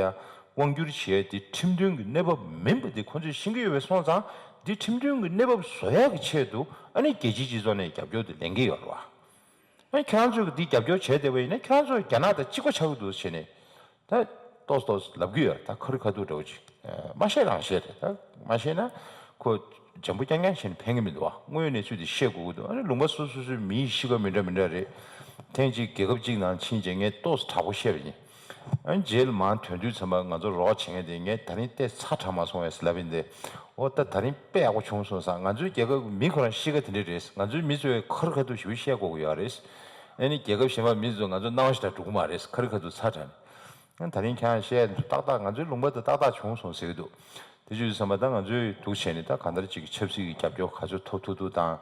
དབང་བསྒྱུར་བྱེད་ཡ་དེ་ཁྲིམས་མཐུན་གྱི་གནས་བབ་མིན་པ་དེ་ཁོང་ཚོས་ཤེས་ཀྱི་ཡོད་པ་སོང་ཙང་། དེ་ཁྲིམས་མཐུན་གྱི་གནས་བབ་བཟོ་ཡ་གི་ཆེད་དུ་ཨ་ནི་རྒྱལ་སྤྱིའི་སྤྱི་ཚོགས་ནས་རྒྱབ་སྐྱོར་དེ་ལེན་གྱི་ཡོད་རེད་བ། ཨ་ནི་ཁྱེད་རང་ཚོས་ཀྱི་དེ་རྒྱབ་སྐྱོར་བྱས་བསྡད་པ་ཡིན་ན་ཁྱེད་རང་ཚོ་རྒྱ་ནག་དང་གཅིག་པ་ཆགས་ཀྱི་འདུག་ཟེར་ནས། ད་ཏོག་ཙམ་ཏོག་ཙམ་ལབ་ཀྱི་ཡོད། ད་ཁ་རི་ཁ་ཐུག་འདྲ་བོ་ཅིག་ཨ། མ་བཤད་རང་བཤད་རེད། ད་མ་བཤད་ན་ཁོ་འཇམ་པོ་རྐྱང་རྐྱང་བྱས་ནས་ཕན་གྱི་མི་འདུག་བ། དངོས་ཡོད་གནས་ཚུལ་དེ་བཤད་དགོས་ཀྱི་འདུག་ཨ་ནི་ལུང་པ་སོ་སོ་སོའི་མིའི་གཤིས་ཀ་མི་འདྲ་མི་འདྲ་རེད། ཐེངས་གཅིག་རྒྱལ་ཁབ་གཅིག་ནང་ཕྱིན་རྗེས་ངས་ཏོག་ཙམ་དྲག་པོ་བཤད་པ་ཡིན། ཨ་ནི་རྗེས་ལ་མར་ཐོན་དུས་ཙམ་པ་ང་ཚོ་རོགས་བྱེད་མཁན་དེ་ངས་ད་རིང་ཏོག་ཙམ་ཚ་དྲགས་མ་སོང་བས་ལབ་ཡིན་ཏེ། འོ་ད་ད་རིང་དཔེ་ཡག་པོ་བྱུང་སོང་ཟེར། ང་ཚོའི་རྒྱལ་ཁབ་ཀྱི་མི་ཁོ་རང་གཤིས་ཀ་དེ་འདྲ་རེད། ང་ཚོའི་མི་ཚོས་ཁ་རི་ཁ་ཐུག་ཞེ་པོ་བཤད་དགོས་ཀྱི་ཡོད་རེད། ཨ་ནི་རྒྱལ་ཁབ་གཞན་པ་མི་ཚོས་ང་ཚོ་སྣང་བ་ཞིག་འདྲ་འགྲོ་གི་མ་རེད། ཁ་རི་ཁ་ཐུག་ཚ་དྲགས་ནས། ད་རིང་ཁྱེད་རང་བཤད་ཡ་ཏག་ཏག་ང་ཚོའི་ལུང་པ་དེ་ཏག་ཏག་བྱུང་སོང་ཟེར་གྱི་འདུག་དེ་བྱས་ཙང་ད་ང་ཚོས་འདུག་བྱས་ནས་ད་གང་ལྟར་ཅིག་ཆབ་སྲིད་ཀྱི་རྒྱབ་སྐྱོར་ག་ཚོད་ཐོབ་ཐུབ་ཐུབ་དང་།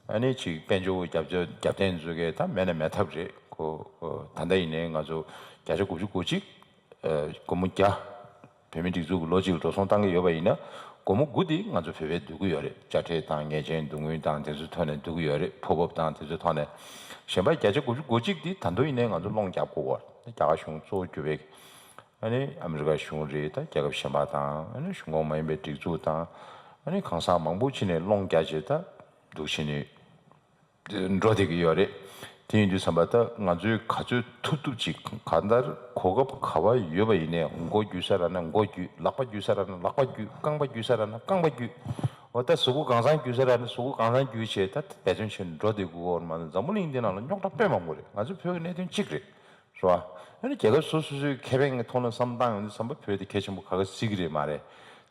ཨ་ནི་ཅིག་དཔལ་འབྱོར་རྒྱབ་སྐྱོར་རྒྱབ་རྟེན་བཟོ་མཁན་ད་མེད་ན་མེད་ཐབས་རེད་ཁོ། ད་ལྟ་ཡིན་ནའི་ང་ཚོ་བརྒྱ་ཆ་དགུ་བཅུ་གོ་གཅིག་ཨ། སྒོར་མོ་བརྒྱ། བོད་མིའི་སྒྲིག་འཛུགས་ཀྱི་ལོ་གཅིག་ལ་འགྲོ་སོང་བཏང་གི་ཡོད་པ་ཡིན་ན། སྒོར་མོ་དགུ་དེ་ང་ཚོ་བོད་པས་བསྡུ་གི་ཡོད་རེད། དཔྱ་ཁྲལ་དང་ཉེས་ཅན་སྡུག་བསྔལ་དང་དེ་ཚོའི་ཐོག་ནས་བསྡུ་གི་ཡོད་རེད། ཕོ་བབ་དང་དེ་ཚོའི་ཐོག་ནས། གཞན་པ་བརྒྱ་ཆ་དགུ་བཅུ་གོ་གཅིག་དེ་ད་དུང་ཡིན་ནའི་ང་ཚོ་སློང་རྒྱག་དགོས་པ། རྒྱ་གར་གཞུང་གཙོ་བོ་གྱུར་པའི། ཨ་ནི་ཨ་མི་རི་ཀ་གཞུང་རེད། ད་རྒྱལ་ཁབ་གཞན་པ་དང་། ཨ་ནི་གཞུང་ཁོངས་མ་ཡིན་པའི་སྒྲིག་འཛུགས་དང་། ཨ་ནི་གང་ཟག་མང་པོ་ཕྱིན་ནས་སློང་རྒྱག་བྱས་ད་འདུག་བྱས་ནས་འགྲོ་བསྡད་ཀྱི་ཡོད་རེད། དེ་ཡིན་དུས་ཙམ་པ་ད་ང་ཚོས་ག་ཚོད་ཐུབ་ཐུབ་ཅིག་གང་ལྟར་གོ་སྐབས་ག་པར་ཡོད་པ་ཡིན་ནའི་མགོ་བརྒྱུད་ས་རག་ན་མགོ་བརྒྱུད། ལག་པ་བརྒྱུད་ས་རག་ན་ལག་པ་བརྒྱུད། རྐང་པ་བརྒྱུད་ས་རག་ན་རྐང་པ་བརྒྱུད། འོ་ད་གཟུགས་པོ་གང་ཚང་བརྒྱུད་ས་རག་ན་གཟུགས་པོ་གང་ཚང་བརྒྱུད་བྱས་ད་འབད་བརྩོན་བྱས་ནས་འགྲོ་བསྡད་དགོས་ཀྱི་ཡོད་རེད་མ་གཏོགས་འཛམ་བུ་གླིང་འདི་ནང་ལ་རྙོག་དྲ་དཔེ་མང་པོ་རེད། ང་ཚོ་བོད་ཀྱི་གནད་དོན་གཅིག་རེད། རེད་བ། ཨ་ནི་རྒྱལ་ཁབ་སོ་སོ་སོའི་ཁེ་ཕན་གྱི་ཐོག་ནས་བསམ་བློ་བཏང་ཡོང་དུས་ཙམ་པ་བོད་དེ་གལ་ཆེན་པོ་ག་ག་སྲིད་ཀྱི་རེད་མ་རེད།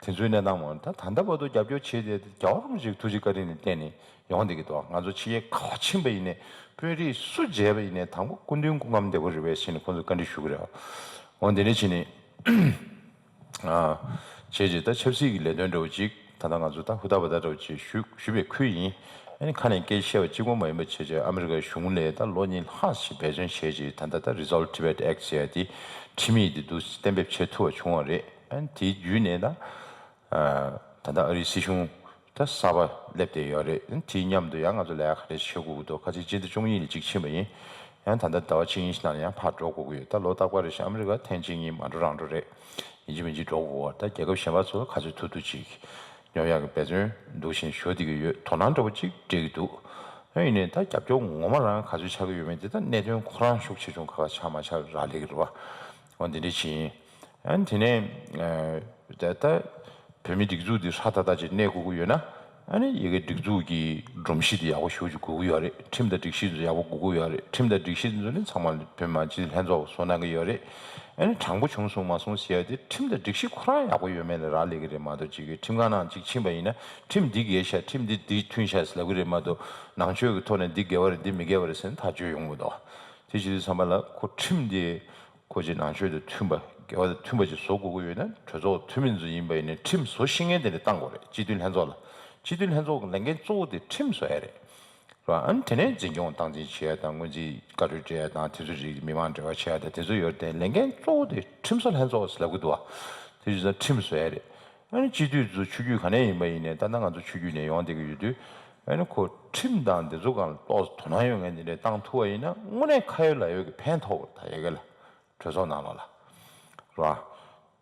དེ་ཚོའི་གནས་སྟངས་མང་ད་ད་ལྟ་བར་དུ་རྒྱབ་སྐྱོར་བྱས་ཏེ་རྒྱལ་བ་རིན་པོ་ཆེའི་ཐུགས་རྗེ་བཀའ་དྲིན་ལ་བརྟེན་ནས་ཡོང་བསྡད་ཀྱི་འདུག་ང་ཚོ་ཕྱི་རྒྱལ་ག་པར་ཕྱིན་པ་ཡིན་ནའི་དཔོན་རིགས་སུ་མཇལ་བ་ཡིན་ནའི་དང་པོ་སྐུ་མདུན་སྐུ་ཁམས་བདེ་པོ་རེད་པས་ཟེར་ནས་ཁོང་ཚོས་བཀའ་འདྲི་ཞུ་གི་རེད་བ། འོ་འདི་འདྲ་བྱས་ནས། ཨ། བྱས་རྗེས་ད་ཆབ་སྲིད་ཀྱི་ལས་དོན་འདྲ་བོ་ཅིག་ད་ལྟ་ང་ཚོ་ད་ཧུར་ཐག་འབད་ཐག་འདྲ་བོ་ཅིག་ཞུ་ཞུ་བའི་ཁུལ་ཡིན། ཨ་ནི་ཁ་ནས་སྐད་ཆ་བཤད་པ་གཅིག་པོ་མ་ཡིན་པ་བྱས་རྗེས་ཨ་མི་རི་ཀའི་གཞུང་ལ་ད་ལོ་གཉིས་ལྷག་ཞིག་འབད་བརྩོན་བྱས་རྗེས་ད་ལྟ་ད་Resolve Tibet Act ཟེར་ཡ་དེ་ཁྲིམས་ཡིག་དེ་འདུག་གཏན་འབེབས་བྱེད་ཐུབ་པ་བྱུང་བ་རེད། ཨ་ནི་དེའི་བརྒྱུད་ནས་ད། ཨ། ད་ལྟ་ཨ་རིའི་སྲིད་གཞུང་ད་གསར་པ་སླེབས་བསྡད་ཡོད་རེད། དེའི་མཉམ་དུ་ཡང་ང་ཚོ་ལས་ཀ་ག་རེ་བྱེད་དགོས་ཀྱི་འདུག་ཁ་ཅིག་སྤྱི་ཟླ་བཅུ་གཉིས་ལ་གཅིག་ཕྱིན་པ་ཡིན། ཡང་ད་ལྟ་ཟླ་བ་གཅིག་གཉིས་ཤིག་ནང་ལ་ཡང་ཕར་འགྲོ་དགོས་ཀྱི་ཡོད། ད་ལོ་རྟག་པར་རེ་བཞིན་ཨ་མི་རི་ཀ་ཐེངས་གཅིག་གཉིས་མ་འགྲོ་རང་འགྲོ་རེད། ཡིན་གཅིག་མིན་གཅིག་འགྲོ་དགོས་པ། ད་རྒྱལ་ཁབ་གཞན་པ་ཚོ་ལ་ག་ཚོད་ཐུབ་ཐུབ་ཅིག་སྙོབ་ཡག་གི་འབད་བརྩོན་འདུག་བཞིན་ཞུ་བསྡད་ཀྱི་ཡོད། དོ་སྣང་འདྲ་པོ་ཅིག་སྤྲད་ཀྱི་འདུག་ཡིན་ནའི་ད་རྒྱབ་སྐྱོར་ངོ་མ་རང་ག་ཚོད་ཆགས་ཀྱི་ཡོད་མེད་དེ་ད་གནད་དོན་ཁོ་རང་ཤུགས་ཆེ་ཆུང་ག་ག་ཆགས་མ་ཆགས་རག་ལས་ཀྱི་རེད་བ། འོ་འདི་འདྲ་ཅིག་ཡིན། ཨ་ནི་དེ་ནས་ཨ། ད་ལྟ་བོད་མི་སྒྲིག་འཛུགས་འདི་ཧྲ་ཐག་ཐག་ཅིག་གནས་དགོས་ཀྱི་ཡོད་ན། ཨ་ནི་ཡ་གི་སྒྲིག་འཛུགས་ཀྱི་སྒྲོམ་གཞི་འདི་ཡག་པོ་ཞེ་པོ་ཅིག་དགོས་ཀྱི་ཡོད་རེད། ཁྲིམས་དང་སྒྲིག་གཞི་འདི་ཡག་པོ་དགོས་ཀྱི་ཡོད་རེད། ཁྲིམས་དང་སྒྲིག་གཞི་འདི་ཚོ་ནི་ཚང་མ་བོད་མི་མང་སྤྱི་འཐུས་ལྷན་ཚོགས་ཀྱིས་བཟོ་གནང་གི་ཡོད་རེད། ཨ་ནི་དྲང་པོ་བྱུང་སོང་མ་སོང་ཟེར་ཡ་དེ་ཁྲིམས་དང་སྒྲིག་གཞི་ཁོ་རང་ཡག་པོ་ཡོད་མེད་ལ་རག་ལས་ཀྱི་རེད་མ་གཏོགས། ཅིག་གི་ཁྲིམས་ཁང་ནང་ཅིག་ཕྱིན་པ་ཡིན་ན་ཁྲིམས་འདི་འགལ་ཤག་ཁྲིམས་འདི་འདི་མཐུན་ཤག་ཟེར་ལབ་ཀྱི་རེད་མ་གཏོགས། ནང་ཆོས་ཀྱི་ཐོག་ནས་འདི་འགལ་བ་རེད་འདི་མི་འགལ་བ་རེད་ཟེར་ནས་ཐག་གཅོད་ཡོང་གི་མི་འདུག་དེ་བྱེད་དུས་ཙམ་པ་ལ་ཁོ་ཁྲིམས་འདི་ཁོ་ཅིག་ནང་ཆོས་དང་མཐུན་པ་འགལ་བ་དང་མཐུན་པ་ཅིག་བཟོ་དགོས་ཀྱི་ཡོད་ན་གྲོས་ཚོགས་འཐུས་མི་ཚོ་ཡིན་པ་ཡིན་ནའི་ཁྲིམས་བཟོ་ཤེས་མཁན་དེ་འདྲ་བཏང་དགོས་རེད། སྤྱི་འཐུས་ལྷན་ཚོགས་ལ། སྤྱི་འཐུས་ལྷན་ཚོགས་ཀྱི་ལས་འགན་གཙོ་བོ་དེ་ཁྲིམས་བཟོ་ཡ་རེད། རེད་བ། ཨ་ནི་དེ་ནས་འཛིན་སྐྱོང་སྟངས་འཛིན་བྱེད་ཡ་དང་། སྔོན་རྩིས་བཀའ་འཁྲོལ་སྤྲད་ཡ་དང་། དེ་ཚོ་རིགས་མི་མང་འབྲེལ་བ་བྱེད་ཡ་དང་། དེ་ཚོ་ཡོད་རེད་དེ། ལས་འགན་གཙོ་བོ་དེ་ཁྲིམས་བཟོ་ལྷན་ཚོགས་ཟེར་ལབ་ཀྱི་འདུག་བ། དེ་བྱས་ཙང་ཁྲིམས་བཟོ་ཡ་རེད། ཨ་ནི་སྤྱི་འཐུས་ཚོ་ཆོས་བརྒྱུད་ག་ནས་ཡིན་པ་ཡིན་ནའི་ད་ལྟ་ང་ཚོ་ཆོས་བརྒྱུད་ནས་ཡོང་བསྡད་ཀྱི་ཡོད་དུས། ཨ་ནི་ཁོ་ཁྲིམས་དང་འདི་ཚོ་སྒང་ལ་ཏོག་ཙམ་དོ་སྣང་ཡོད་མཁན་དེ་འདྲས་བཏང་ཐུབ་པ་ཡིན་ན་དངོས་གནས་ཁ་ཡོད་ལག་ཡོད་ཀྱི་ཕན་ཐོགས་པ་རེད། ད་ཡ་གི་ལ། གྲོས་ཚོགས་ནང་ལོགས་ལ། རེད་བ།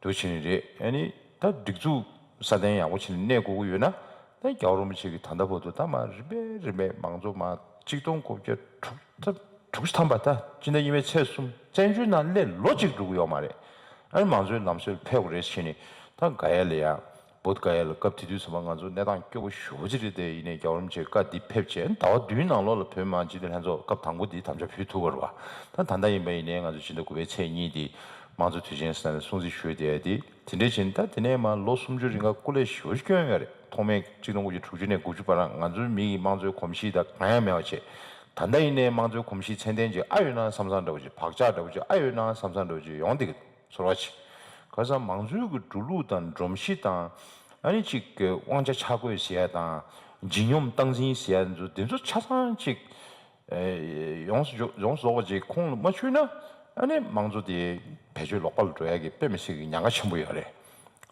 འདུག་བྱས་ནས་རེད། ཨ་ནི་ད་སྒྲིག་འཛུགས་སྲ་བརྟན་ཡག་པོ་བྱས་ནས་གནས་དགོས་ཀྱི་ཡོད་ན། ད་རྒྱལ་བ་རིན་པོ་ཆེ་གིས་ད་ལྟ་བར་དུ་ད་མར་རིམ་པས་རིམ་པས་མང་གཙོ་མར་ཆིག་སྟོང་དགུ་བརྒྱ་དྲུག་ཅུ་དྲུག་ཅུ་ཐམ་པ། ད་སྤྱི་ཟླ་གཉིས་པའི་ཚེས་གསུམ་བཙན་བྱོལ་ནང་སླེབས་ལོ་གཅིག་འགྲོ་གི་ཡོད་མ་རེད། ཨ་ནི་མང་གཙོའི་ལམ་སྲོལ་ཕེབས་དགོས་རེད་ཟེར་ནས་ད་ག་ཡ་ལ་ཡ། བོད་ག་ཡ་ལ་སྐབས་དེ་དུས་ཙམ་པ་ང་ཚོ་གནས་སྟངས་སྐྱོ་པོ་ཞེ་པོ་ཅིག་རེད་དེ། ཡིན་ནའི་རྒྱལ་བ་རིན་པོ་ཆེ་བཀའ་འདི་ཕེབས་བྱས་ཟླ་བ་བདུན་ནང་ལོགས་ལ་བོད་མི་མང་སྤྱི་འཐུས་ལྷན་ཚོགས་སྐབས་དང་པོ་འདི་དམ་བཅའ་ཕུལ་ཐུབ་པ་རེད་བ། ད་ད་ལྟ་ཡིན་པ་ཡིན་ནའི་ང་ཚོ་ཕྱི་ཟླ་དགུ་པའི་ཚེས་གཉིས་འདི་དམངས་གཙོ་དུས་ཆེན་ཟེར་ནས་སྲུང་བརྩི་ཞུས་བསྡད་ཡ་འདི། དེ་འདྲས་བྱས་ནས་ད་དེ་ནས་མར་ལོ་སུམ་ཅུ་རིང་ག་སྐུ་ལས་ཞེ་པོ་ཅིག་བསྐྱོན་ཡོད་རེད། ཐོག་མའི་གཅིག་སྟོང་དགུ་བརྒྱ་དྲུག་ཅུ་ནས་དགུ་བཅུ་བར་ང་ཚོའི་མི་ཡི་དམངས་གཙོའི་གོམས་གཤིས་དང་གང་ཡང་མེད་པ་བྱས། ད་ལྟ་ཡིན་ནའི་དམངས་གཙོའི་གོམས་གཤིས་ཚད་ལྡན་ཅིག་ཨ་ཡོད་ན་བསམ་བསམ་འདྲ་བོ་ཅིག་བག་ཆགས་འདྲ་བོ་ཅིག་ཨ་ཡོད་ན་བསམ་བསམ་འདྲ་བོ་ཅིག་ཡོང་བསྡད་ཀྱི་ཚོར་བ་ཅིག་ག་ས་མང་གཙོའི་གི་འགྲོ་ལུགས་དང་སྒྲོམ་གཞི་དང་། ཨ་ནི་གཅིག་གི་དབང་ཆ་ཆ་བགོས་ཟེར་ཡ་དང་། ལྗིད་སྙོམས་སྟངས་འཛིན་ཟེར་ཡ་ཚོ་འདི་ཚོ་ཆ་ཚང་གཅིག་ཨེ་ཡོངས་སུ་འཇོག་ཡོངས་སུ་རྫོགས་པ་ཅིག་ཁོང་ལ་མ་ཆུད་ན། ཨ་ནི་དམངས་གཙོ་དེ་བེད་སྤྱོད་ལོག་པ་ལ་འགྲོ་ཡ་གི་དཔེ་མི་སྲིད་ཀྱི་ཉེན་ཁ་ཆེན་པོ་ཡོད་རེད། རེད་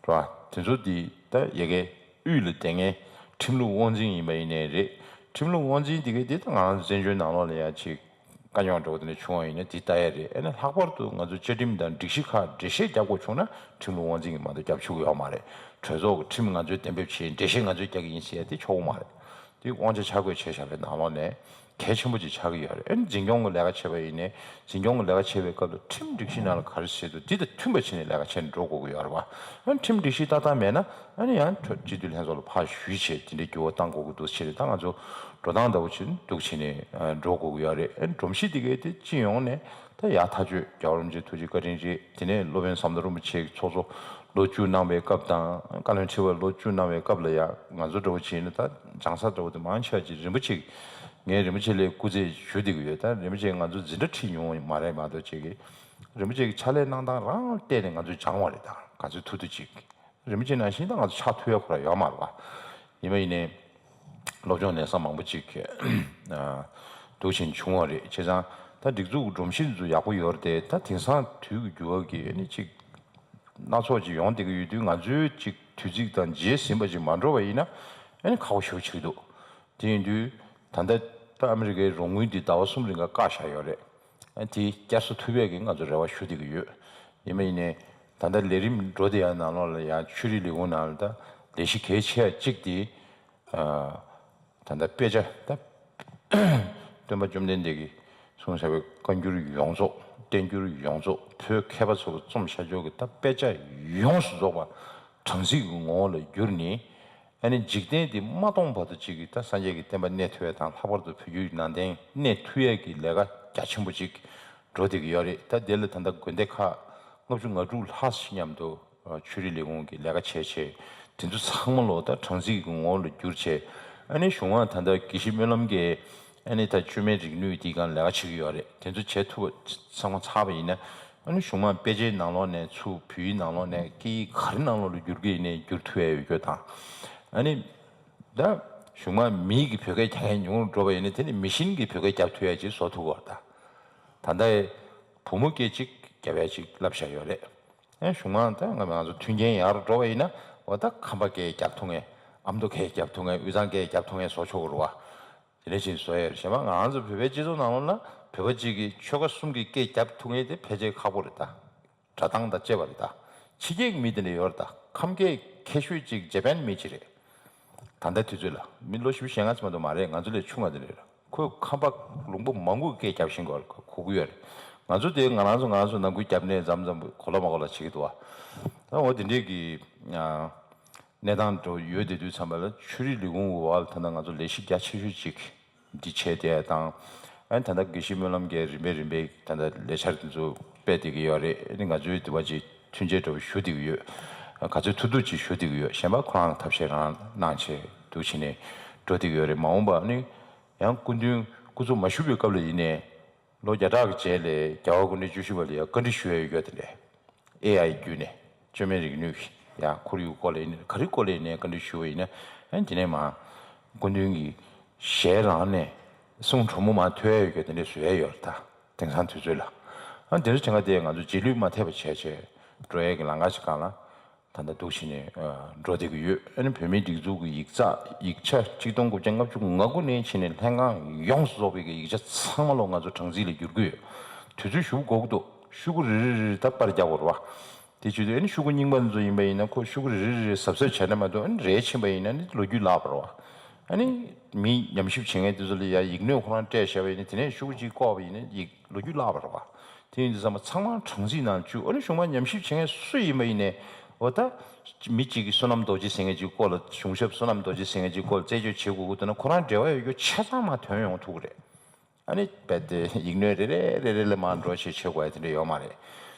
བ། དེ་ཚོ་དེ་ད་ཡ་གི་དབུས་ལ་བསྡད་མཁན་ཁྲིམས་ལུགས་དབང་འཛིན་ཡིན་པ་ཡིན་ནའི་རེད། ཁྲིམས་ལུགས་དབང་འཛིན་དེ་གའི་དེ་ད་ང་རང་ཚོ་བཙན་བྱོལ་ནང་ལོགས་ལ་ཡ་ཅིག་དཀའ་རྙོག་འདྲ་བོ་དེ་འདྲ་བྱུང་བ་ཡིན་ན་དེ་ལྟ་ཡ་རེད། ཨ་ནི་ལྷག་པར་དུ་ང་ཚོ་བཅའ་ཁྲིམས་དང་སྒྲིག་གཞི་ཁག་འགྲེལ་བཤད་རྒྱག་དགོས་བྱུང་ན་ཁྲིམས་ལུགས་དབང་འཛིན་གྱིས་མ་གཏོགས་རྒྱབ་ཆོག་གི་ཡོད་མ་རེད། གྲོས་ཚོགས་ཀྱི་ཁྲིམས་ང་ཚོས་གཏན་འབེབས་བྱས། འགྲེལ་བཤད་ང་ཚོས་རྒྱག་གི་ཡིན་ཟེར་ཡ་དེ་ཆོག་གི་མ་རེད། དེ་དབང་ཆ་ཆ་བགོས་བྱས་བཞག་པའི་ནང་ལོགས་ནས་གལ་ཆེན་པོ་ཅིག་ཆགས་ཀྱི་ཡོད་རེད། ཨ་ནི་འཛིན་སྐྱོང་གི་ལས་ཀ་བྱེད་པ་ཡིན་ནའི་འཛིན་སྐྱོང་གི་ལས་ཀ་བྱེད་པའི་སྐབས་ལ་ཁྲིམས་སྒྲིག་གཞི་ནང་ལ་ག་རེ་བྱས་འདུག་དེ་དང་མཐུན་པ་བྱས་ནས་ལས་ཀ་བྱས་ནས་འགྲོ་དགོས་ཀྱི་ཡོད་རེད་བ། ཨ་ནི་ཁྲིམས་སྒྲིག་གཞི་ཏག་ཏག་མེད་ན་ཨ་ནི་ཡང་སྤྱི་འཐུས་ལྷན་ཚོགས་ལ་ཕར་ཞུས་བྱས་དེ་འདྲའི་འགྱུར་བ་གཏང་དགོས་ཀྱི་འདུག་ཟེར་ནས། ད་ང་ཚོ་འགྲོ་སྟངས་འདྲ་བོ་བྱས་འདུག་བྱས་ནས་འགྲོ་དགོས་ཀྱི་ཡོད་རེད། ཨ་ནི་སྒྲོམ་གཞི་དེ་གའི་དེ་སྤྱི་ཡོངས་ནས་ད་ཡག་ཐག་ཆོད། རྒྱལ་བ་རིན་པོ་ཆེ་ཐུགས་རྗེ་བཀའ་དྲིན་རེད། དེ་ནས་སློབ་དཔོན་ཟམ་གདོང་རིན་པོ་ཆེ་གི་ཚོགས་གཙོ་ལོ་བཅུ་གནང་བའི་སྐབས་དང་། བཀའ་བློན་ཁྲི་པ་ལོ་བཅུ་གནང་བའི་སྐབས་ལ་ཡང་ང་ཚོ་འདྲ་བོ་བྱས་ན་ད་སྦྱང་ས་འདྲ་བོ་དེ་མང་ཆེ་བ་ཅིག་རིན་པོ་ཆེ། ངས་རིན་པོ་ཆེ་ལ་སྐུ་རྩེད་ཞུ་བསྡད་ཀྱི་ཡོད། ད་རིན་པོ་ཆེ་ང་ཚོ་འཛིན་གྲྭ་ཁྲིད་མྱོང་བ་མ་རེད་མ་གཏོགས་བྱས་ཀྱི། རིན་པོ་ཆེ་གི་ཕྱག་ལས་གནང་སྟངས་རང་བལྟས་ནས་ང་ཚོས་སྦྱངས་པ་རེད། ད་ག་ཚོད་ཐུབ་ཐུབ་ཅིག་རིན་པོ་ཆེ་ནང་བཞིན་ད་ང་ཚོ་ཕྱག་ཐུབ་ཡ་ཁོ་རང་ཡོད་མ་རེད་པ། ཡིན་པ་ཡིན་ནའི་སློབ་སྦྱོང་ལེན་ས་མང་པོ་ཅིག་འདུག་བཞིན་བྱུང་བ་རེད། བྱས་ཙང་ད་སྒྲིག་འཛུགས་ཀྱི་སྒྲོམ་གཞི་འདི་ཚོ་ཡག་པོ་ཡོད་རེད་དེ། ད་དེང་སང་དུས་ཀྱི་འགྱུར་བ་གིས་ཨ་ནི་ཅིག་སྣ་ཚོགས་ཅིག་ཡོང་བསྡད་ཀྱི་ཡོད་དུས། ང་ཚོའི་ཅིག་དུས་ཚིགས་དང་རྗེས་ཟིན་པ་ཅིག་མ་འགྲོ་བ་ཡིན་ན་ཨ་ནི་ཁག་པོ་ཞེ་པོ་ཆགས་ཀྱི་འདུག་དེ་ཡིན་དུས་ད་ལྟ་ད་ཨ་མི་རི་ཀའི་རོགས་དངུལ་འདི་ཟླ་བ་གསུམ་རིང་ག་བཀག་བཞག་ཡོད་རེད། ཨ་ནི་དེ་བསྐྱར་གསོ་ཐུབ་ཡས་ཀྱི་ང་ཚོ་རེ་བ་ཞུ་བསྡད་ཀྱི་ཡོད། ཡིན་པ་ཡིན་ནའི་ད་ལྟ་ལས་རིམ་འགྲོ་བསྡད་ཡ་ནང་ལོགས་ལ་ཡང་ཆོས་རིག་ལས་ཁུངས་ནང་ལ་ད་ལས་གཞི་གལ་ཆེ་བ་གཅིག་དེ། ཨ་ད་ལྟ་དཔེ་ཆ་ད་སྟོན་པ་བཅོམ་ལྡན་འདས་ཀྱིས་གསུངས་བཞག་པའི་བཀའ་འགྱུར་ཡོངས་རྫོགས། བསྟན་འགྱུར་ཡོངས་རྫོགས། བོད་མཁས་པ་ཚོ་གིས་རྩོམ་བཞག་ཆོག་གི་ད་དཔེ་ཆ་ཡོངས་སུ་རྫོགས་པ་གྲངས་རྩིས་ཀྱི་ངོ་བོ་ལ་བསྒྱུར་ནས། ཨ་ནི་འཇིག་རྟེན་འདི་མ་སྟོངས་བར་དུ་ཅིག་གི་ད་སངས་རྒྱས་ཀྱི་བསྟན་པ་གནས་ཐུབ་ཡ་དང་། ལྷག་པར་དུ་བོད་བརྒྱུད་ནང་བསྟན་གནས་ཐུབ་ཡ་གི་ལས་ཀ་རྒྱ་ཆེན་པོ་ཅིག་འགྲོ་བསྡད་ཀྱི་ཡོད་རེད། ད་དེ་ལ་ད་ལྟ་དགོན་སྡེ་ཁག་ལྔ་བཅུ་ང་དྲུག་ལྷག་ཞིག་མཉམ་དུ་ཆོས་རིག་ལས་ཁུངས་ཀྱི་ལས་ཀ་བྱས་བྱས། དེ་ཚོ་ཚང་མ་ལོ་ད་གྲངས་རྩིས་ཀྱི་ངོ་བོ་ལ་བསྒྱུར་བྱས། ཨ་ནི་གཞུང་མང་ད་ལྟ་དགེ་བཤེས་སྨོན་ལམ་གྱིས་ཨ་ནི་ད་བཅོས་མའི་རིག་ནུས་དེའི་སྒང་ལས་ཀ་བྱེད་ཀྱི་ཡོད་རེད། དེ་ཚོ་བྱེད་ཐུབ་པ་ཚང་མ་ཚར་བ་ཡིན་ན། ཨ་ནི་གཞུང་མང་དཔེ་ཆའི་ནང་ལོགས་ནས་ཚུར་བོད་ཡིག་ནང་ལོགས་ནས་སྐད་ཡིག་ག་རེ་ནང་ལོགས་ལ་བསྒྱུར་གྱི་ཡིན་ནའི་བསྒྱུར་ཐུབ་ཡ་ཡོད་རྒྱུ་དང་། ཨ་ནི་ད་གཞུང་མང་མི་གིས་བོད་སྐད་རྒྱག་མཁན་ཉུང་རུ་འགྲོ་བ་ཡིན་ན་དེ་ནི་མི་ཤིན་གྱིས་བོད་སྐད་རྒྱབ་ཐུབ་ཡ་ཅིག་བཟོ་ཐུབ་ཀྱི་ཡོད་རེད་ད། ད་ལྟ་བུ་མོ་སྐད་ཅིག་རྒྱབ་ཡ་ཅིག་བསླབ་བཞག་ཡོད་རེད། ཨ་གཞུང་མང་ད་ང་ང་ཚོ་མཐུན་རྐྱེན་ཡག་རུ་འགྲོ་བ་ཡིན་ན་འོ་ད་ཁམས་པ་སྐད་རྒྱབ་ཐུབ་མཁན། ཨ་མདོ་སྐད་རྒྱབ་ཐུབ་མཁན། དབུས་གཙང་སྐད་རྒྱབ་ཐུབ་མཁན་བཟོ་ཆོག་གི་རེད་བ། དེ་འདྲ་ཞིག་བཟོ་ཡས་རེད། གཞན་པ་ང་ཚོ་བོད་པའི་སྤྱི་ཚོགས་ནང་ལོགས་ན་བོད་པ་གཅིག་གིས་ཆོལ་ཁ་གསུམ་གྱི་སྐད་རྒྱབ་ཐུབ་མཁན་དེ་ཕལ་ཆེར་ཁག་པོ་རེད་ད། སྒྲ་གདངས་དང་བཅས་པ་རེད་ད། ཕྱི་རྒྱལ་གྱི་མི་དེ་འདྲ་ཡོད་རེད་ད། ཁམས་སྐད་མཁས་ཤོས་གཅིག་ཇེ་པན་མི་གཅིག་རེད། ད་ལྟ་དུས་ཚོད་ལ་མི་ལོ་བཞི་བཅུ་ཞེ་ལྔ་ཙམ་མ་གཏོགས་མ་རེད། ང་ཚོ་ལས་ཆུང་བ་དེ་འདྲ་རེད། ཁོས་ཁམས་པ་ལུང་པ་མང་པོ་གི་སྐད་རྒྱབ་ཤེས་ཀྱི་ཡོད་རེད། གོ་གི་ཡོད་རེད། ང་ཚོ་དེ་ང་རང་ཚོ་ང་རང་ཚོ་ནང་ཁུལ་རྒྱབ་ནས་མཚམས་མཚམས་གོ་ལ་མ་གོ་ལ་བྱེད་ཀྱི་འདུག་བ། ད་འོ་དེ་འདྲས་ཀྱི་ཨ་གནས་སྟངས་འདྲ་ཡོད་དེ་དུས་ཙམ་པ་ལ་ཆོས་རིག་ལས་ཁུངས་འོག་ལ་ད་ལྟ་ང་ཚོ་ལས་གཞི་རྒྱ་ཆེ་ཤོས་ཅིག་འདི་བྱས་བསྡད་དང་། ཨ་ནི་ད་ལྟ་དགེ་བཤེས་སྨོན་ལམ་གྱིས་རིམ་པས་རིམ་པས་ད་ལྟ་ལས་འཆར་དེ་ཚོ་སྤེལ་བསྡད་ཀྱི་ཡོད་རེད། ཨ་ནི་ང་ཚོའི་འདི་བ་ཅིག་མཐུན་རྐྱེན་འདྲ་བོ་ཞུ་བསྡད་ཀྱི་ཡོད། ག་ཚོད་ཐུབ་ཐུབ་ཅིག་ཞུ་བསྡད་ཀྱི་ཡོད། གཞན་པ་ཁོ་རང་ཐབས་ཤེས་རང་གནང་བྱས་འདུག་བྱས་ནས་འགྲོ་བསྡད་ཀྱི་ཡོད་རེད། མ་འོངས་པ་ཨ་ནི་ཡང་སྐུ་མདུན་སྐུ་ཚབ་མ་ཞུས་པའི་སྐབས་ལ་ཡིན་ནའི་ལོ་བརྒྱ་ཕྲག་གི་རྗེས་ལ་རྒྱལ་བ་སྐུ་ཕྲེང་བཅུ་བཞི་པ་ལ་ཡང་བཀའ་འདྲི་ཞུ་ཡ་ཡོད་རྒྱུ་དེ་འདྲས། ཨེ་ཨའི་བརྒྱུད་ནས་བཅོས་མའི་རིག་ནུས་ཀྱི་ཡང་ཁོར་ཡུག་སྐོར་ལ་ཡིན་ནའི་ག་རེ་སྐོར་ལ་ཡིན་ནའི་བཀའ་འདྲི་ཞུ་བ་ཡིན་ན། ཨ་ནི་དེ་ནས་མར་སྐུ་མདུན་གྱིས་ཞལ་རང་ནས་གསུང་དྲང་མོ་མར་ཐོས་ཡ་ཡོད་རྒྱུ་དེ་འདྲས་བཟོ་ཡ་ཡོད་རེད་ད། དེང་སང་དུས་ཚོད་ལ། ཨ་ནི་དེ་འདྲ་བྱེད་ག་དེ་ང་ཚོ་རྗེས་ལུས་མ་ཐེབས་པ་བྱས་བྱས་འགྲོ་ཡ་གི་ལམ་ཁ་ཞིག་སྒང་ལ་ད་ལྟ་འདུག་བྱས་ནས་ཨ་འགྲོ་བསྡད་ཀྱི་ཡོད། ཨ་ནི་བོད་མིའི་སྒྲིག་འཛུགས་ཀྱི་ཡིག་ཚགས་ཡིག་ཆ་ཆིག་སྟོང་དགུ་བརྒྱ་ལྔ་བཅུ་ང་དགུ་ནས་བྱས་ནས་ལྷན་ཁང་ཡོངས་སུ་རྫོགས་པའི་གི་ཡིག་ཆ་ཚང་མ་ལོ་ང་ཚོ་གྲངས་རྩིས་ལ་བསྒྱུར་གྱི་ཡོད། དུས་ཚོད་ཞེ་པོ་འགོར་གྱི་འདུག་ཤོག་གུ་རེ་རེ་རེ་རེ་ད་པར་རྒྱག་དགོས་རེད་བ། དེ་བྱེད་དུས་ཨ་ནི་ཤོག་གུ་རྙིང་པ་འདི་ཚོ་ཡིན་པ་ཡིན་ན་ཁོ་ཤོག་གུ་རེ་རེ་རེ་རེ་གཟབ་གཟབ་བྱས་ན་མ་གཏོགས་ཨ་ནི་རལ་ཕྱིན་པ་ཡིན་ན་ནི་ལོ་རྒྱུས་བརླག་པ་རེད་བ། ཨ་ནི་མི་ཉམས་ཞིབ་བྱེད་མཁན་དེ་ཚོ་ལ་ཡ་ཡིག་སྣོད་ཁོ་རང་སྤྲད་བཞག་པ་ཡིན་ན་དེ་ནས་ཤོག་གུ་གཅིག་བཀོག་པ་ཡིན་ན་ཡིག་ལོ་རྒྱུས་བརླག་པ་རེད་བ། དེ་ཡིན་དུས་ཚང་མ་ཚང་མ་གྲངས་རྩིས་ནང་བཅུག་ཨ་ནི་གཞུང་མང་ཉམས་ཞིབ་བྱེད་མཁན་སུ་ཡིན་པ་ཡིན་ནའི་ འོ་ད། མི་གཅིག་གིས་བསོད་ནམས་རྡོ་རྗེ་ཟེར་མཁན་གཅིག་སྐོར་ལ་གཞུང་ཞབས་བསོད་ནམས་རྡོ་རྗེ་ཟེར་མཁན་གཅིག་སྐོར་ལ་རྩད་གཅོད་བྱེད་དགོས་ཀྱི་འདུག་ན་ཁོ་རང་འབྲེལ་བ་ཡོད་རྒྱུ་ཆ་ཚང་མ་ཐོན་ཡོང་ཐུབ་ཀྱི་རེད། ཨ་ནི་རྦད་དེ་ཡིག་སྣོད་རེ་རེ་རེ་རེ་ལ་མར་འགྲོ་བྱེད་བྱེད་དགོས་ཡ་དེ་འདྲ་ཡོད་མ་རེད།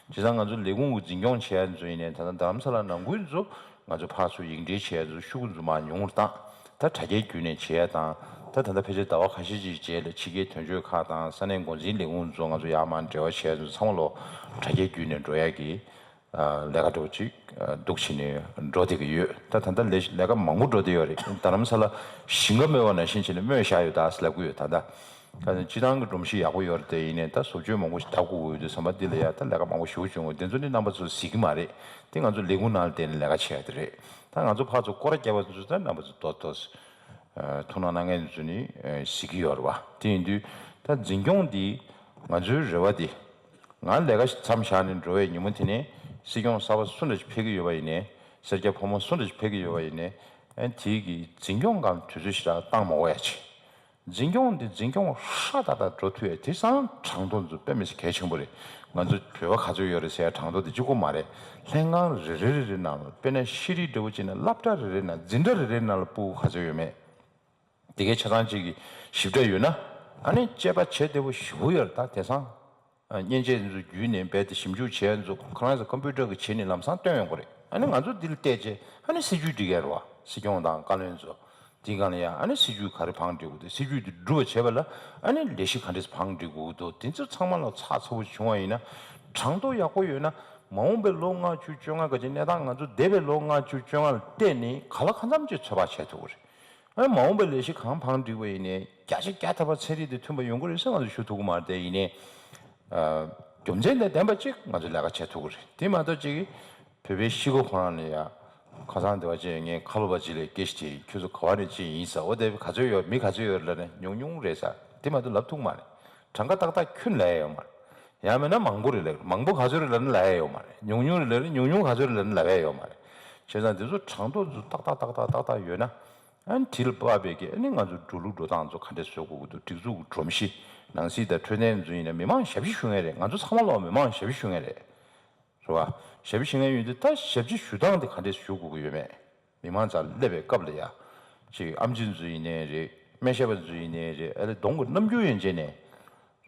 བྱས་ཙང་ང་ཚོ་ལས་ཁུངས་ཀྱི་འཛིན་སྐྱོང་བྱེད་ཡ་ཚོ་ཡིན་ནའི་ད་ལྟ་རྡ་རམ་ས་ལ་ནང་ཁུལ་ཚོ་ང་ཚོ་ཕར་ཚུར་ཡིག་འབྲེལ་བྱེད་ཡ་ཚོ་ཤུགས་ཚོ་མར་ཉུང་རུ་བཏང་། ད་དྲ་རྒྱའི་བརྒྱུད་ནས་བྱེད་ཡ་དང་། ད་ད་ལྟ་ཕལ་ཆེར་ཟླ་བ་ཁ་ཤས་ཅིག་རྗེས་ལ་ཕྱི་རྒྱལ་དོན་གཅོད་ཁག་དང་ས་གནས་འགོ་འཛིན་ལས་ཁུངས་ཚོ་ང་ཚོ་ཡར་མར་འབྲེལ་བ་བྱེད་ཡ་ཚོ་ཚང་མ་ལོ་དྲ་རྒྱའི་བརྒྱུད་ནས་འགྲོ་ཡ་གི་ལས་ཀ་འདྲ་བོ་ཅིག་འདུག་བྱས་ནས་འགྲོ་བསྡད་ཀྱི་ཡོད། ད་ད་ལྟ་ལས་ལས་ཀ་མང་པོ་འགྲོ་བསྡད་ཡོད་རེད། རྡ་རམ་ས་ལ་ཞིང་ཁ་རྨོས་པ་ནང་བཞིན་བྱས་ནས་རྨོས་བཞག་ཡོད་ད་ཟེར་ལབ་ཀྱི་ཡོད། ད་ལྟ་ཁ་སང་སྤྱི་བཏང་གི་སྒྲོམ་གཞི་ཡག་པོ་ཡོད་རེད་དེ། ཡིན་ནའི་ད་བཟོ་བཅོས་མང་པོ་ཞིག་བརྡར་དགོས་ཀྱི་ཡོད་དུས་ཙམ་པ་འདི་ལ་ཡ་ད་ལས་ཀ་མང་པོ་ཞེ་པོ་བྱུང་ཡོད། དེ་ཚོ་ནི་རྣམ་པ་ཚོས་གཟིགས་ཀྱི་མ་རེད། དེ་ང་ཚོ་ལས་ཁུངས་ནང་ལ་བསྡད་ནས་ལས་ཀ་བྱེད་ཡ་དེ་རེད། ད་ང་ཚོ་ཕར་ཚུར་སྐོར་ར་བརྒྱབ་པ་ཚོ་ད་རྣམ་པ་ཚོ་ཏོག་ཏོག་ཐུགས་སྣང་གནང་མཁན་ཚོ་ནི་གཟིགས་ཀྱི་ཡོད་རེད་བ། དེ་ཡིན་དུས་ད་འཛིན་སྐྱོང་འདི་ང་ཚོའི་རེ་བ་འདི། ང་ལས་ཀ་མཚམས་བཞག་ནས་འགྲོ་བའི་ཉིན་མོ་དེ་ནས་སྲིད་སྐྱོང་གསར་པ་སུ་འདྲ་ཞིག་ཕེབས་ཀྱི་ཡོད་པ་ཡིན་ནའི། སེར་སྐྱ་ཕོ་མོ་སུ་འདྲ་ཞིག་ཕེབས་ཀྱི་ཡོད་པ་ཡིན་ནའི། ཨ་ནི་དེའི་གི་འཛིན་སྐྱོང་སྒང་དུས་ཚོད་ཞེ་དྲག་བཏང་མ་དགོས་ཡ་ཆེ། འཛིན་སྐྱོང་འདི་འཛིན་སྐྱོང་ཧྲ་ཏག་ཏག་འགྲོ་ཐུབ་ཡ་དེང་སང་གྲངས་ཐོ་ཚོ་དཔེ་མི་སྲིད་གལ་ཆེན་པོ་རེད། ང་ཚོ་བོད་པ་ག་ཚོད་ཡོད་རེད་ཟེར་ཡ་གྲངས་ཐོ་དེ་གཅིག་པོ་མ་རེད། ལྷན་ཁང་རེ་རེ་རེ་རེ་ནང་ལ་དཔེར་ན་ཤེས་རིག་འདྲ་བོ་བྱས་ན་སློབ་གྲྭ་རེ་རེ་ནང་འཛིན་གྲྭ་རེ་རེ་ནང་ལ་ཕྲུ་གུ་ག་ཚོད་ཡོད་མེད། དེ་གའི་ཆ་ཚང་གཅིག་གི་ཞིབ་ཕྲ་ཡོད་ན། ཨ་ནི་དཔྱད་པ་བྱེད་བདེ་པོ་ཞེ་པོ་ཡོད་རེད། ད་དེང་སང་། ཨ། མཉེན་ཆས་ཚོ་བརྒྱུད་ནས་རྦད་དེ་ཞིབ་འཇུག་བྱས་ཚོ་ཁོ་རང་ཚོ་ཀམ་པུ་ཊར་གི་བྱས་ནས་ལམ་སང་སྟོན་ཡོང་གི་རེད། ཨ་ནི་ང་ཚོ་འདི་ལ་བལྟས་རྗེས་ཨ་ནི་སྲིད་ཇུས་སྒྲིག་ཡ་རེད་བ། སྲིད་སྐྱོང་དང་བཀའ་བློན་ཚོ། དེའི་སྒང་ལ་ཡ་ཨ་ནི་སྲིད་ཇུས་ག་རེ་བང་སྒྲིག་དགོས་འདུག་སྲིད་ཇུས་དེ་འགྲུབ་པ་བྱས་པ་ལ་ཨ་ནི་ལས་གཞི་ག་འདྲས་བང་སྒྲིག་དགོས་འདུག་དེ་ཚོ་ཚང་མ་ལ་ཚགས་ཚུད་པོ་བྱུང་བ་ཡིན་ན། གྲངས་ཐོ་ཡག་པོ་ཡོད་ན། མ་འོངས་པའི་ལོ་ལྔ་བཅུ་བཅོ་ལྔ་ག་ཅིག་གནས་སྟངས་ང་ཚོ་འདས་པའི་ལོ་ལྔ་བཅུ་བཅོ་ལྔ་ལ་བལྟས་ནས་གང་ལ་གང་འཚམ་ཅིག་ཚོད་དཔག་བྱས་ཐུབ་ཀྱི་རེད། ཨ། མ་འོངས་པའི་ལས་གཞི་གང་བང་སྒྲིག་པ་ཡིན་ནའི་བརྒྱ་ཆ་བརྒྱ་ཐམ་པ་ཚན་རིག་དེ་མཐུན་པ་ཡོང་གི་རེད་ཟེར་ང་ཚོ་ཞུ་ཐུབ་ཀྱི་མ་རེད་དེ། ཡིན་ནའི། ཨ། རྒྱུ་མཚན་དང་ལྡན་པ་ཅིག་ང་ཚོ་ལས་ཀ་བྱེད་ཐུབ་ཀྱི་རེད། དེ་མ་གཏོགས་ཅིག་བོད་པའི་གཤིས་ཀ་ཁོ་རང་ལ་ཡ། ཁ་སང་དེ་བ་ཅིག་ངས་ཁ་ལོ་བ་ཅིག་ལ་སྐད་ཆ་དྲིས། ཁྱོད་ཚོ་ག་བ་ནས་ཅིག་ཡིན་ཟེར། འོ་དེ་ག་ཚོད་ཡོད། མི་ག་ཚོད་ཡོད་ལབ་ནས་ཉུང་ཉུང་རེད་ཟེར། དེ་མ་གཏོགས་ལབ་ཐུབ་ཀྱི་མ་རེད། གྲངས་ཀ་ཏག་ཏག་ཁྱོན་ལབ་ཡ་ཡོད་མ་རེད། ཡང་མིན་ན་མང་པོ་རེད་ལབ། མང་པོ་ག་ཚོད་རེད་ལབ་ན་ལབ་ཡ་ཡོད་མ་རེད། ཉུང་ཉུང་རེད་ལབ་ན་ཉུང་ཉུང་ག་ཚོད་རེད་ལབ་ན་ལབ་ཡ་ཡོད་མ་རེད། བྱས་ཙང་དེ་ཚོ་གྲངས་ཐོ་ཚོ་ཏག་ཏག་ཏག་ཏག་ཏག་ཏག་ཡོད་ན། ཨ་ནི་དེ་ལ་དཔག་པའི་གི་ཨ་ནི་ང་ཚོ་འགྲོ་ལུགས་འགྲོ་སྟངས་ཚོ་ག་འདྲས་བཟོ་དགོས་ཀྱི་འདུག་སྒྲིག་འཛུགས་ཀྱི་སྒྲོམ་གཞི། ནང་སྲིད་དང་འཕྲོད་བསྟེན་ཚོ་ཡིན་ན་མི་མང་ཞབས་ཕྱི་ཞུ་མཁན་རེད། ང་ཚོ་ཚང་མ་ལོག་མི་མང་ཞབས་ཕྱི་ཞུ་མཁན་རེད། རེད་བ། ཞབས་ཕྱི་ཞུ་མཁན་ཡོད་དུས་ད་ཞབས་ཕྱི་ཞུ་སྟངས་དེ་ག་འདྲས་ཞུ་དགོས་ཀྱི་ཡོད་མེད། མི་མང་རྩར་སླེབས་པའི་སྐབས་ལ་ཡ། ཅིག་ཨེམ་ཆི་ཚོ་ཡིན་ནའི་རེད། སྨན་ཞབས་པ་ཚོ་ཡིན་ནའི་རེད། ཨ་ལས་གདོང་གི་རྣམ་འགྱུར་ཡན་ཆད་ནས།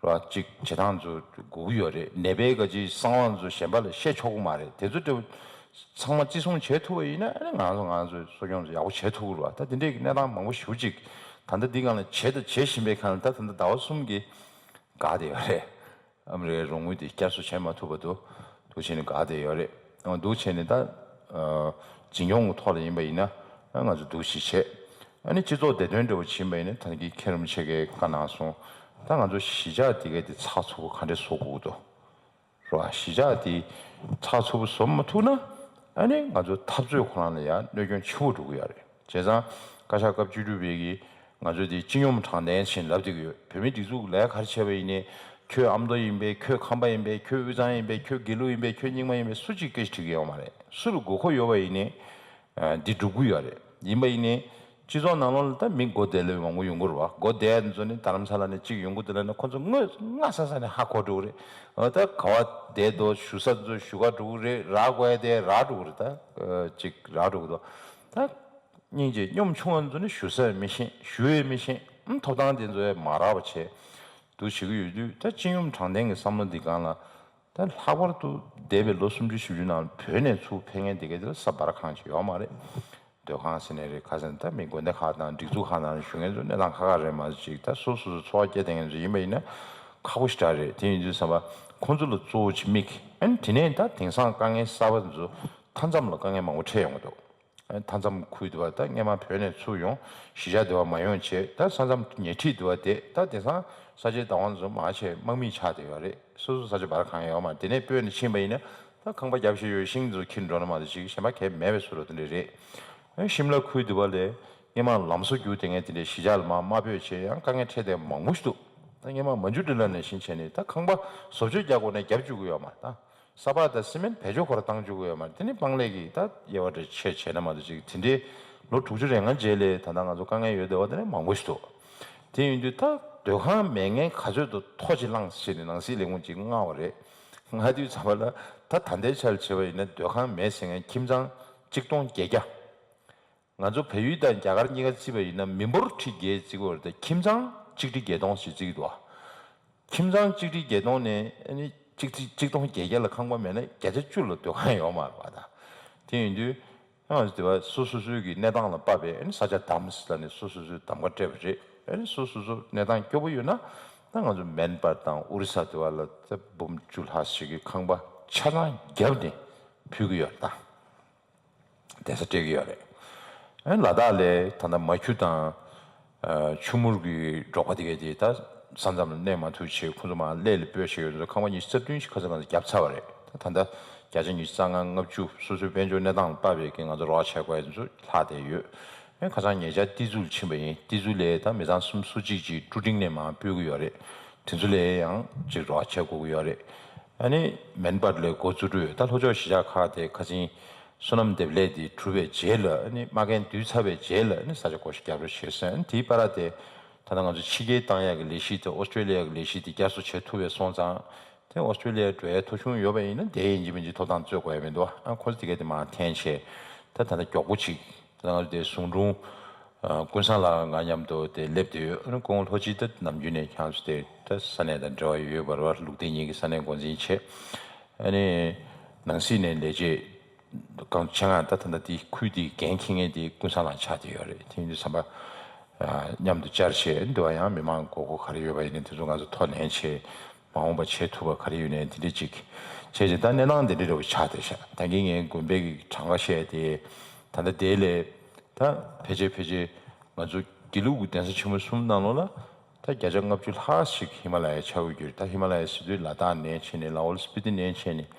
རེད་བ། ཅིག་བྱེད་སྟངས་ཚོ་དགོས་ཀྱི་ཡོད་རེད། ནད་པའི་ག་ཅིག་གསང་བ་ཚོ་གཞན་པ་ལ་བཤད་ཆོག་གི་མ་རེད། དེ་ཚོ་དེ་ཚང་མ་བརྩི་སྲུང་བྱེད་ཐུབ་པ་ཡིན་ན་ཨ་ནི་ང་ཚོ་ང་ཚོའི་གསོ་སྐྱོང་ཚོ་ཡག་པོ་བྱེད་ཐུབ་ཀྱི་རེད་བ། ད་དེ་འདྲའི་གི་གནས་སྟངས་མང་པོ་ཞེ་པོ་ཅིག་ད་ལྟ་འདི་སྒང་ལ་བྱས་དང་བྱེད་བཞིན་པའི་སྒང་ལ་ད་ད་ལྟ་ཟླ་བ་གསུམ་གྱི་འགག་བསྡད་ཡོད་རེད། ཨ་མི་རི་ཀའི་རོགས་དངུལ་དེ་བསྐྱར་གསོ་བྱེད་མ་ཐུབ་པ་འདུག་འདུག་བྱས་ནས་འགག་བསྡད་ཡོད་རེད། འོ་འདུག་བྱས་ནས་ད། ཨ། འཛིན་སྐྱོང་གི་ཐོག་ལ་ཡིན་པ་ཡིན་ན། ཨ། ང་ཚོ་འདུག་ཞིག་བྱས། ཨ་ནི་སྤྱི་ཚོགས་བདེ་དོན་འདྲ་བོ་ཕྱིན་པ་ཡིན་ན་ད་གིན་མཁན་རིན་པོ་ཆེ་གིས་བཀའ་གནང་སོང་། ད་ང་ཚོ་གཞིས་ཆགས་དེ་གའི་དེ་ཚགས་ཚུད་པོ་ག་འདྲས་བཟོ་དགོས་ཀྱི་འདུག་རེད་བ། གཞིས་ཆགས་དེ་ཚགས་ཚུད་པོ་བཟོ་མ་ཐུབ་ན། ཨ་ནི་ང་ཚོ་འཐབ་རྩོད་ཁོ་རང་ལ་ཡང་གནོད་སྐྱོན་ཆེན་པོ་འགྲོ་གི་ཡོད་རེད། བྱས་ཙང་བཀའ་ཤག་སྐབས་བཅུ་དྲུག་པའི་གི་ང་ཚོས་དེ་སྤྱི་སྙོམས་དྲང་བདེན་ཞེས་ལབ་བསྡད་ཀྱི་ཡོད། བོད་མིའི་སྒྲིག་འཛུགས་ལས་ཀ་ག་རེ་བྱས་པ་ཡིན་ནའི། ཁྱོད་ཨ་མདོ་ཡིན་པས། ཁྱོད་ཁམས་པ་ཡིན་པས། ཁྱོད་དབུས་གཙང་ཡིན་པས། ཁྱོད་དགེ་ལུགས་ཡིན་པས། ཁྱོད་རྙིང་མ་ཡིན་པས། སུ་གཅིག་སྐད་ཆ་དྲི་གི་ཡོད་མ་རེད། སུ་ལ་དགོས་མཁོ་ཡོད་པ་ཡིན་ནའི། ཨ། འདི་སྒྲུབ་ཀྱི་ཡོད་རེད། ཡིན་པ་ཡིན་ནའི། སྤྱི་ཚོགས་ནང་ལོགས་ལ་ད་མི་མགོ་བདེ་ལོས་མང་པོ་ཡོང་གི་རེད་བ། མགོ་བདེ་ཡ་འདི་ཚོ་ནི་རྡ་རམ་ས་ལ་ནས་གཅིག་ཡོང་གི་འདུག་ལབ་ན་ཁོ་ཚོ་སྔོན་སྔ་ས་ས་ནས་ཧ་གོ་འགྲོ་གི་རེད། ཨ། ད་ག་བ་བསྡད་འདུག་ཞུ་ས་ཚོ་ཞུ་ག་འགྲོ་གི་རེད། རག་དགོས་ཡ་དེ་རག་འགྲོ་གི་རེད། ད་གཅིག་རག་འགྲོ་གི་འདུག་ད་སྙིང་རྗེ་སྙོམ་ཆུང་བ་ཚོ་ནི་ཞུ་ས་མི་ཤེས། ཞུ་ཡས་མི་ཤེས། ཨམ། ཐོབ་ཐང་དེ་ཚོ་ཡང་མ་རག་པ་བྱས་འདུག་བྱེད་ཀྱི་ཡོད་དུས། ད་སྤྱི་སྙོམས་དྲང་བདེན་གྱི་བསམ་བློ་འདི་སྒང་ལ། ད་ལྷག་པར་དུ་འདས་པའི་ལོ་སུམ་ཅུ་བཞི་བཅུ་ནང་བོད་ནས་ཚུར་ཕེབས་མཁན་དེ་ག་དེ་ལ་ས་བར་ཁང་ཅིག་ཡོད་མ་རེད། སྡོད་ཁང་ཟེར་ནའི་རེད། ག་ཟེར་ན་ད་མི་དགོན་སྡེ་ཁག་དང་སྒྲིག་འཛུགས་ཁག་ནང་བཞུགས་མཁན་ཚོ་གནས་སྟངས་ཁག་ཁག་རེད། མ་གཞི་ཅིག་ད་སོ་སོ་སོ་འཚོ་བ་སྐྱེལ་བསྡད་མཁན་ཚོ་ཡིན་པ་ཡིན་ན་ཁག་པོ་ཞེ་དྲག་རེད། དེ་ཡིན་དུས་ཙམ་པ་ཁོང་ཚོ་ལ་གཙོ་བོ་ཅིག་དམིགས། ཨ་ནི་དེ་ནས་ད་དེང་སང་དཀའ་ངལ་གསར་པ་ཚོ་མཐའ་མཚམས་ལ་དཀའ་ངལ་མང་པོ་འཕྲད་ཡོང་གི་འདུག་མཐའ་མཚམས་ཁུལ་དུ་བ་ད་སྔོན་མ་བོད་ནས་ཚུར་ཡོང་། གཞིས་ཆགས་དུ་བ་མ་ཡོང་བྱས། ད་ས་མཚམས་ཉེ་འཁྲིས་དུ་བ་དེ་ད་དེང་སང་ས་ཆའི་བདག་དབང་ཚོ་མང་ཆེ་དམག་མིས་ཆགས་བསྡད་ཡོད་རེད། སོ་སོ་ས་ཆ་བར་གང་ཡོད་མ་རེད། དེ་ནས་སྤོས་ནས་ཕྱིན་པ་ཡིན་ན་ད་ཁང་པ་རྒྱབ་བཞི་ཡོད། ཤིང་ཚོ་ཁྱེར་འགྲོ་ན་མ་གཏོགས་ཅིག་གཞན་པ་གས་མེད་པའི་བཟོ་འདྲ་དེ་འདྲ་རེད། ཨ། ཤིམ་ལ་ཁུལ་དུ་བ་ལས་སྔོན་མ་ལམ་བཟོ་རྒྱུ་དེ་ངས་དེ་འདྲའི་གཞིས་ཆགས་ལ་མར་དམའ་འབེབས་བྱས་ཡང་དཀའ་ངལ་འཕྲད་བསྡད་མང་པོ་ཞིག་འདུག་ད་སྔོན་མ་མ་འཇུ་འདྲི་ལ་ནས་བཞིན་བྱས་ནས་ད་ཁང་པ་བཟོ་བཅོས་རྒྱག་དགོས་ན་རྒྱབ་བཅུག་གི་ཡོད་མ་རེད། ད། ས་ཕག་དང་སི་མེན་བེད་སྤྱོད་ཁོ་ར་བཏང་བཅུག་གི་ཡོད་མ་རེད། དེ་ནི་སྤང་ལེབ་ཀྱི་ད་དབྱེ་བ་འདྲ་ཕྱེ་བྱས་ན་མ་གཏོགས་ཅིག་དེ་འདྲའི་ལོ་དྲུག་ཅུ་རེ་ལྔ་རྗེས་ལ་ད་ལྟ་ང་ཚོ་དཀའ་ངལ་ཡོད་བསྡད་པ་དེ་ནི་མང་པོ་ཞིག་འདུག་དེ་ཡིན་དུས་ད་སྡོད་ཁང་མེད་མཁན་ག་ཚོད་དུ་ཐོ་ཅིག་བླངས་ཟེར་ནས་ནང་སྲིད་ལས་ཁུངས་ཀྱིས་མངགས་པ་རེད། ང་དུས་ཚང་མ་ལ་ད་ད་ལྟའི་ཆར་བྱས་པ་ཡིན་ན་སྡོད་ཁང་མེད་ཟེར་མཁན་ཁྱིམ་ཚང་གཅིག་སྟོང་བརྒྱད་བརྒྱ། ང་ཚོ་བལ་ཡུལ་དང་རྒྱ་གར་གཉིས་ཀ་བརྩིས་པ་ཡིན་ན་མི་འབོར་ཁྲི་བརྒྱད་བརྩི་གི་ཡོད་རེད། ད་ཁྱིམ་ཚང་གཅིག་ཁྲི་བརྒྱད་སྟོང་ཞིག་བརྩི་གི་འདུག་ཁྱིམ་ཚང་གཅིག་ཁྲི་བརྒྱད་སྟོང་ནས་ཨ་ནི་གཅིག་ཁྲི་གཅིག་སྟོང་བརྒྱད་བརྒྱ་ལ་ཁང་པ་མེད་ན་བརྒྱ་ཆ་བཅུ་ལ་སྡོད་ཁང་ཡོད་མ་རེད་པ། ད་དེ་ཡིན་དུས་ང་ཚོ་དེ་བ་སོ་སོ་སོའི་གི་གནས་སྟངས་ལ་དཔག་པའི་ཨ་ནི་ས་ཆ་འདམ་ཟེར་ལ་ནི་སོ་སོ་སོའི་གདམ་ག་སྤྲད་པ་རེད། ཨ་ནི་སོ་སོ་སོ་གནས་སྟངས་སྐྱོ་པོ་ཡོད་ན་ད་ང་ཚོ་མན་པར་དང་ཨོ་རི་ས་དེ་བ་ལ་ད་འབུམ་བཅུ་ལྷག་ཞིག་གི་ཁང་པ་ཆ་ཚང་བརྒྱབ་ནས་ཕུལ་གི་ཡོད་རེད་ད། གདན་ས་སྤྲད་ཀྱི་ཡོད་རེད། ཨ་ནི་ལ་དྭགས་ལ་ད་ལྟ་མ་ཁྱུ་དང་། ཨ། ཆུ་མུར་གྱི་འབྲོག་པ་དེ་གས་དེ་ད་ས་མཚམས་ལ་གནས་མ་ཐུབ་བྱས་ཁོང་ཚོ་མར་གླེ་ལ་སྤོས་བྱས་ཡོད་ཚོ་ཁང་པ་ཉི་ཤུ་རྩ་བདུན་ཞིག་ཁ་སང་ང་ཚོ་བརྒྱབ་ཚར་བ་རེད། ད་ད་ལྟ་བརྒྱ་ཆ་ཉི་ཤུ་རྩ་ལྔ་ལྔ་བཅུ་སོ་སོའི་དཔལ་འབྱོར་གནས་སྟངས་ལ་དཔག་པའི་གི་ང་ཚོ་རོགས་བྱས་དགོས་ཡ་དེ་ཚོ་ལྷག་བསྡད་ཡོད། ཨ་ནི་ཁ་སང་ཉེ་ཆར་ཏི་ཛུ་ལ་ཕྱིན་པ་ཡིན། ཏི་ཛུ་ལ་ད་མི་ཚང་སུམ་ཅུ་སོ་གཅིག་ཅིག་ཀྲུ་ཀྲིང་ནས་མར་སྤོས་ཀྱི་ཡོད་རེད། དེ་ཚོ་ལ་ཡང་ཅིག་རོགས་བྱས་དགོས་ཀྱི་ཡོད་རེད། ཨ་ནི་མན་པར་ལ་འགོ་བཙུགས་འགྲོ་ཡོད། ད་ལྷོ་ཕྱོགས་གཞིས་ཆགས་ཁག་དེ་ཁ་སང་བསོད་ནམས་འདེབས་ལས་དེ་གྲུབ་པའི་རྗེས་ལ་ཨ་ནི་མ་རྒན་བསྡུས་ཚར་བའི་རྗེས་ལ་ཨ་ནི་ས་ཆ་བགོ་བཤའ་རྒྱག་རོགས་བྱེད་ཟེར། ཨ་ནི་དེའི་བར་དེ་ད་ལྟ་ང་ཚོ་ཕྱི་རྒྱལ་བཏང་ཡག་གི་ལས་གཞི་དེ་ཨོ་སི་ཀྲེ་ལི་ཡ་གི་ལས་གཞི་དེ་བསྐྱར་གསོ་བྱེད་ཐུབ་པའི་སོང་ཙང་དེ་ཨོ་སི་ཀྲེ་ལི་ཡ་འགྲོ་ཡའི་ཐོ་གཞུང་ཡོད་པ་ཡིན་ན་དེ་ཡིན་གཅིག་མིན་གཅིག་ཐོབ་ཐང་རྩོད་དགོས་ཡ་མི་འདུག་ཨ་ཁོ་ཚོ་དེ་གས་དེ་མར་འཐེན་བྱས་ད་ད་ལྟ་མགྱོགས་པོ་ཅིག་ད་ང་ཚོ་དེ་ཟུང་དྲུང་ཀུན་བཟང་ལགས་ང་མཉམ་དུ་དེ་སླེབས་བསྡད་ཡོད། ཨ་ནི་ཁོང་ལྷོ་སྤྱི་ད་ནམ་རྒྱུན་ནས་ཁྱེད་ཚོ་དེ་ད་ས་གནས་དང་འབྲེལ་བ་ཡོད་པ་རེད་བ། ལུགས་བདེ་གཉིས་ཀྱི་ས་གནས་འགོ་འཛིན་བྱས། ཨ་ནི་ནང་སྲིད་ནས་ལས་བྱེད་གང་ཆེད་མངགས་ད་ད་ལྟ་དེ་ཁུལ་དེའི་འགན་འཁྱེར་མཁན་དེ་ཀུན་བཟང་ལགས་ཆགས་བསྡད་ཡོད་རེད། དེ་ཡིན་དུས་ཙམ་པ་མཉམ་དུ་བཅར་བྱས་འདི་བ་ཡང་མི་མང་དགོས་མཁོ་ག་རེ་ཡོད་པ་ཡིན་ན་དེ་ཚོ་ང་ཚོ་ཐོ་ལེན་བྱས། མ་འོངས་པ་བྱེད་ཐུབ་པ་ག་རེ་ཡོད་ནའི་དེ་འདྲ་ཅིག་བྱས་རྗེས་ད་གནས་སྟངས་དེ་འདྲ་རེ་བ་ཆགས་བསྡད་ཤག་ད་གིན་ངས་དགོན་པའི་གི་གྲངས་ཀ་བཤད་དེ་ད་ལྟ་དེ་ལས་ད་ཕལ་ཆེར་ཕལ་ཆེར་ང་ཚོ་དགེ་ལུགས་ཀྱི་གདན་ས་ཆེན་མོ་གསུམ་ནང་ལོགས་ལ་ད་བརྒྱ་ཆ་ལྔ་བཅུ་ལྷག་ཞིག་ཧི་མ་ལ་ཡའི་ཆགས་ཡོད་རེད། ད་ཧི་མ་ལ་ཡ་ཟེར་དུས་ལ་དྭགས་ནས་བྱས་ནས་ལ་ཧོལ་སྤི་ཏི་ནས་བྱས་ནས་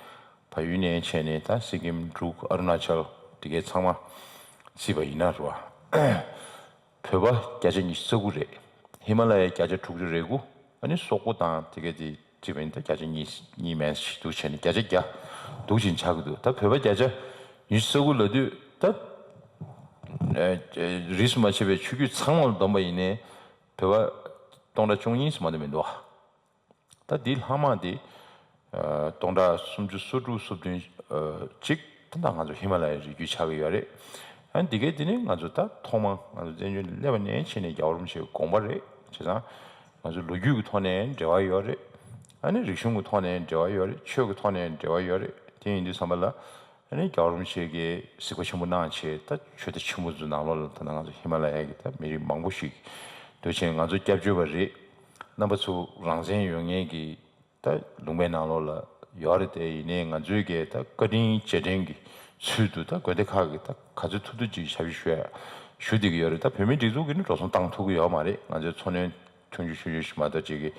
བལ་ཡུལ་ནས་བྱས་ནས་ད་སི་ཀིམ་འབྲུག་ཨ་རུ་ན་ཅལ་དེ་གའི་ཚང་མ་བརྩིས་པ་ཡིན་ན་རེད་བ། བོད་པ་བརྒྱ་ཆ་ཉི་ཤུ་རྩ་དགུ་རེད། ཧི་མ་ལ་ཡའི་བརྒྱ་ཆ་དྲུག་ཅུ་རེ་དགུ། ཨ་ནི་སོག་པོ་དང་དེ་གའི་དེ་གཅིག་མིན་ད་བརྒྱ་ཆ་གཉིས་གཉིས་མན་ཞིག་འདུག་བྱས་ནས་བརྒྱ་ཆ་བརྒྱ་འདུག་ཅིང་ཆགས་ཀྱི་འདུག་ད་བོད་པ་བརྒྱ་ཆ་ཉི་ཤུ་རྩ་དགུ་ལབ་དུས་ད་ཨ་རིས་སུ་མ་ཆད་པའི་ཆོས་བརྒྱུད་ཚང་མ་ལ་བསྡོམས་པ་ཡིན་ནའི་བོད་པ་སྟོང་ཕྲག་བཅུ་གཉིས་སུ་མ་གཏོགས་མི་འདུག་ད་འདིའི་ལྷག་མ་དེ་ཨ་སྟོང་ཕྲག་སུམ་ཅུ་སོ་དྲུག་སོ་བདུན་ཨ་གཅིག་ད་ལྟ་ང་ཚོ་ཧི་མ་ལ་ཡའི་རི་རྒྱུད་ཆགས་ཀྱི་ཡོད་རེད། ཨ་ནི་འདི་གའི་འདི་ནི་ང་ཚོ་ད་ཐོག་མ་ང་ཚོ་བཙན་བྱོལ་ནས་སླེབས་པ་ནས་བྱས་ནས་རྒྱལ་བ་རིན་པོ་ཆེའི་དགོངས་པ་རེད། བྱས་ཙང་ང་ཚོ་ལོ་རྒྱུས་ཀྱི་ཐོག་ནས་འབྲེལ་བ་ཡོད་རེད། ཨ་ནི་རིག་གཞུང་གི་ཐོག་ནས་འབྲེལ་བ་ཡོད་རེད། ཆོས་ཀྱི་ཐོག་ནས་འབྲེལ་བ་ཡོད་རེད། དེ་ཡིན་དུས་ཙམ་པ་ལ་ཨ་ནི་རྒྱལ་བ་རིན་པོ་ཆེ་གིས་གཟིགས་པ་ཆེན་པོ་གནང་བྱས་ད་ཆོས་བདག་ཆེན་པོ་ཚོའི་ནང་ལོགས་ལ་ད་ལྟ་ང་ཚོ་ཧི་མ་ལ་ཡ་གི་ད་མི་རིགས་མང་པོ་ཞིག་འདུག་བྱས་ང་ཚོ་སྐྱབས་བཅོལ་བ་རེད། རྣམ་པ་ཚོ་རང་བཙན་ཡོད་མཁན་གྱི་ད་ལུང་པའི་ནང་ལོགས་ལ་ཡོད་རེད་དེ། ཡིན་ནའི་ང་ཚོའི་གི་ད་བཀའ་དྲིན་རྗེས་དྲན་གྱི་ཚུལ་དུ་ད་དགོན་སྡེ་ཁག་གི་ད་ག་ཚོད་ཐུབ་ཐུབ་ཅིག་ཞབས་ཕྱི་ཞུ་ཡ་ཞུ་བསྡད་ཀྱི་ཡོད་རེད། ད་བོད་མིའི་སྒྲིག་འཛུགས་ཀྱིས་ནི་འགྲོ་སོང་བཏང་ཐུབ་ཀྱི་ཡོད་མ་རེད། ང་ཚོའི་འཚོ་སྣོན་ཆུང་ཆུང་ཆུང་ཆུང་ཞིག་མ་གཏོགས་ཅིག་གི་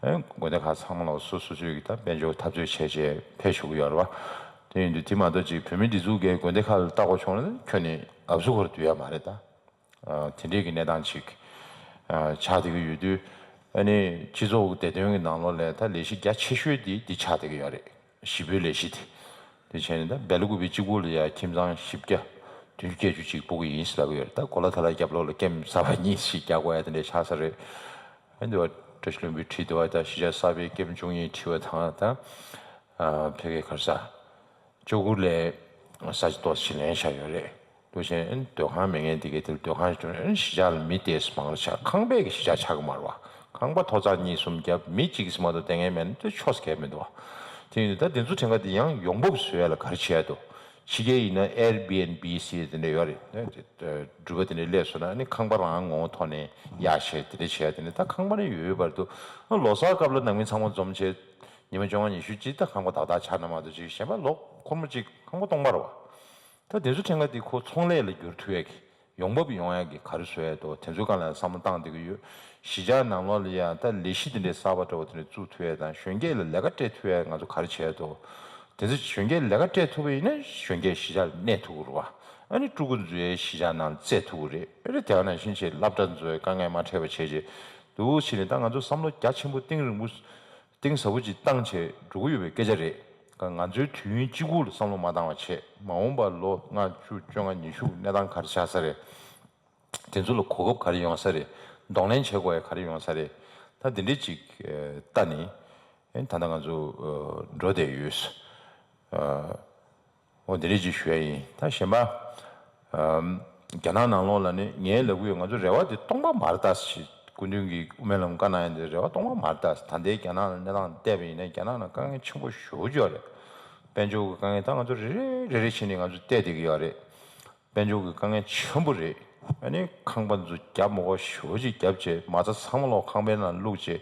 ཨེ་དགོན་སྡེ་ཁག་ཚང་མ་ལ་སོ་སོ་སོའི་གི་ད་དཔལ་འབྱོར་འཐབ་རྩོད་བྱས་བྱས་ཕེབས་ཞུ་གི་ཡོད་རེད་བ། དེ་ཡིན་དུས་དེ་མ་གཏོགས་ཅིག་བོད་མིའི་སྒྲིག་འཛུགས་ཀྱི་དགོན་སྡེ་ཁག་ལ་ལྟ་དགོས་བྱུང་ན་ཁྱོན་ནས་ཨབ་སུ་ཁོར་འདུས་ཡ་མ་རེད་ད། ཨ་དེ་འདྲའི་གི་གནས་སྟངས་ཅིག་ཨ་ཆགས་བསྡད་ཀྱི་ཡོད་དུས། ཨ་ནི་སྤྱི་ཚོགས་ཀྱི་བདེ་དོན་གྱི་ནང་ལོགས་ལ་ད་ལས་གཞི་རྒྱ་ཆེ་ཤོས་དེ་འདི་ཆགས་བསྡད་ཀྱི་ཡོད་རེད། གཞིས་སྤོའི་ལས་གཞི་དེ། དེ་བྱས་ནས་ད་སྦེལ་ཀོབ་གཅིག་པུ་ལ་ཡ་ཁྱིམ་ཚང་བཞི་བརྒྱ་བདུན་ཅུ་བརྒྱད་ཅུ་ཅིག་སྤོ་གི་ཡིན་ཟེར་ལབ་ཀྱི་ཡོད་རེད། ད་གོ་ལ་ཐ་ལ་རྒྱབ་ལོགས་ལ་ཀེམ་གསར་པ་གཉིས་ཤིག་རྒྱག་དགོས་ཡ་དེ་འདྲ་ཆགས་ས་རེད། ཨ་འདི་བ་བཀྲ་ཤིས་ལྷུན་པོའི་ཁྲིད་དེ་བ་ད་གཞིས་ཆགས་གསར་པའི་ཀེམ་བཅུ་གཉིས་ཁྲིད་པ་དང་ད་ཨ་ཕ་གིའི་ག་རེ་ཟ། ལྕོག་གུར་ལས་ས་ཆ་ཏོག་ཙམ་ལེན་བཞག་ཡོད་རེད། འདུག་བྱས་ཨ་ནི་སྡོད་ཁང་མེད་མཁན་དེ་གའི་དེར་སྡོད་ཁང་ཞིག་བསྐྲུན། ཨ་ནི་གཞིས་ཆགས་ལ་མི་ཏོག་ཙམ་མང་རུ་ཆགས། ཁང་པའི་གི་གཞིས་ཆགས་ཆགས་ཀྱི་མ་རེད་བ། ཁང་པ་ཐོག་བརྩེགས་གཉིས་གསུམ་བརྒྱབ་མི་གཅིག་ཙམ་མ་གཏོགས་བསྡད་མཁན་མེད་ན་དེ་ཆོ་ས་གང་ཡང་མི་འདུག་བ། དེ་ཡིན་དུས་ད་དེ་ཚོ་དྲན་ཁ་དེ་ཡང་ཡོང་འབབ་བཟོ་ཡ་ལ་ག་རེ་བྱེད་ཡ་འདུག་ཕྱི་རྒྱལ་ཡིན་ན་Airbnb་ཟེར་དེ་འདྲ་ཡོད་རེད། འགྲུལ་པ་དེ་འདྲ་སླེབས་སོང་ན་ཨ་ནི་ཁང་པ་རང་ངོ་བོ་ཐོག་ནས་གཡར་བྱས་དེ་འདྲ་བྱེད་ཡ་དེ་ནི་ད་ཁང་པ་ནི་ཡོད་ཡོད་བར་དུ་ལོ་གསར་སྐབས་ལ་ནང་མི་ཚང་མ་འཛོམས་བྱས་ཉི་མ་བཅོ་ལྔ་ཉི་ཤུ་ཅིག་ད་ཁང་པ་བདག་བདག་ཆགས་ན་མ་གཏོགས་ཅིག་གཞན་པ་ལོ་འཁོར་མོ་ཅིག་ཁང་པ་སྟོང་པ་རེད་བ། ད་དེ་ཚོ་དྲན་ཁ་དེ་ཁོ་ཚོང་ལས་ལ་བསྒྱུར་ཐུབ་ཡ་གི་ཡོང་འབབ་ཡོང་ཡ་གི་ག་རེ་བཟོ་ཡ་འདུག་དེ་ཚོའི་སྒང་ལ་བསམ་བློ་བཏང་བསྡད་ཀྱི་ཡོད། གཞིས་ཆགས་ནང་ལོགས་ལ་ཡ་ད་ལས་གཞི་དེ་འདྲའི་གསར་པ་འདྲ་བོ་དེ་འདྲ་བཙུགས་ཐུབ་ཡ་དང་གཞོན་སྐྱེས་ལ་ལས་ཀ་སྤྲད་ཐུབ་ཡ་ང་ཚོ་ག་རེ་བྱེད་ཡ་འདུག་དེ་ཚོ་གཞོན་སྐྱེས་ལས་ཀ་སྤྲད་ཐུབ་པ་ཡིན་ན་གཞོན་སྐྱེས་གཞིས་ཆགས་ལ་གནས་ཐུབ་ཀྱི་རེད་བ། ཨ་ནི་ཕྲུ་གུ་ཚོ་ཡ་གཞིས་ཆགས་ནང་ལ་བཙལ་ཐུབ་ཀྱི་རེད། ཨ་ནི་དེ་ག་ནང་བཞིན་བྱས་སློབ་གྲྭ་ཚོ་ཡ་དཀའ་ངལ་མ་འཕྲད་པ་བྱས་རྗེས་འདུག་བྱས་ནས་ད་ང་ཚོ་བསམ་བློ་རྒྱ་ཆེན་པོ་གཏིང་རིང་པོ། གཏིང་ཟབ་པོ་ཅིག་བཏང་བྱས་འགྲོ་གི་ཡོད་པའི་སྐད་ཆ་རེད། ང་ཚོའི་དུས་ཡུན་གཅིག་པུ་ལ་བསམ་བློ་མ་བཏང་བ་བྱས་མ་འོངས་པར་ལོ་ལྔ་བཅུ་བཅོ་ལྔ་ཉི་ཤུ་གནས་སྟངས་ག་རེ་ཆགས་ས་རེད། དེ་ཚོ་ལ་གོ་སྐབས་ག་རེ་ཡོང་ས་རེད། གདོང་ལེན་བྱེད་དགོས་ཡ་ག་རེ་ཡོང་ས་རེད། ད་འདི་འདྲས་ཅིག་ལྟ་ནི་ ཨེ་ད་ལྟ་ང་ཚོ་ཨ་འགྲོ་བསྡད་ཡོད། ཨ་འོ་འདི་རེད་ཅེས་ཞུ་ཡ་ཡིན། ད་གཞན་པ་ཨ་རྒྱ་ནག་ནང་ལོགས་ལ་ནི་ངས་ལབ་གི་ཡོད། ང་ཚོ་རེ་བ་དེ་སྟོང་པ་མ་རེད་ད་ཞེས་སྐུ་མདུན་གྱིས་དབུ་མའི་ལམ་བཀའ་གནང་ཡ་འདི་རེ་བ་སྟོང་པ་མ་རེད་ད། ད་ལྟའི་རྒྱ་ནག་ལ་གནས་སྟངས་བལྟས་པ་ཡིན་ན་རྒྱ་ནག་ནང་དཀའ་ངལ་ཆེན་པོ་ཞེ་པོ་ཅིག་ཡོད་རེད། དཔལ་འབྱོར་གྱི་དཀའ་ངལ་ད་ང་ཚོ་རེ་རེ་རེ་རེ་བྱས་ནས་ང་ཚོ་བལྟས་བསྡད་ཀྱི་ཡོད་རེད། དཔལ་འབྱོར་གྱི་དཀའ་ངལ་ཆེན་པོ་རེད། ཨ་ནི་ཁང་པ་ཚོ་རྒྱབ་མ་དགོས་ཞེ་པོ་ཅིག་བརྒྱབ་བྱས་མ་རྩ་ཚང་མ་ལོག་ཁང་པའི་ནང་བླུགས་བྱས་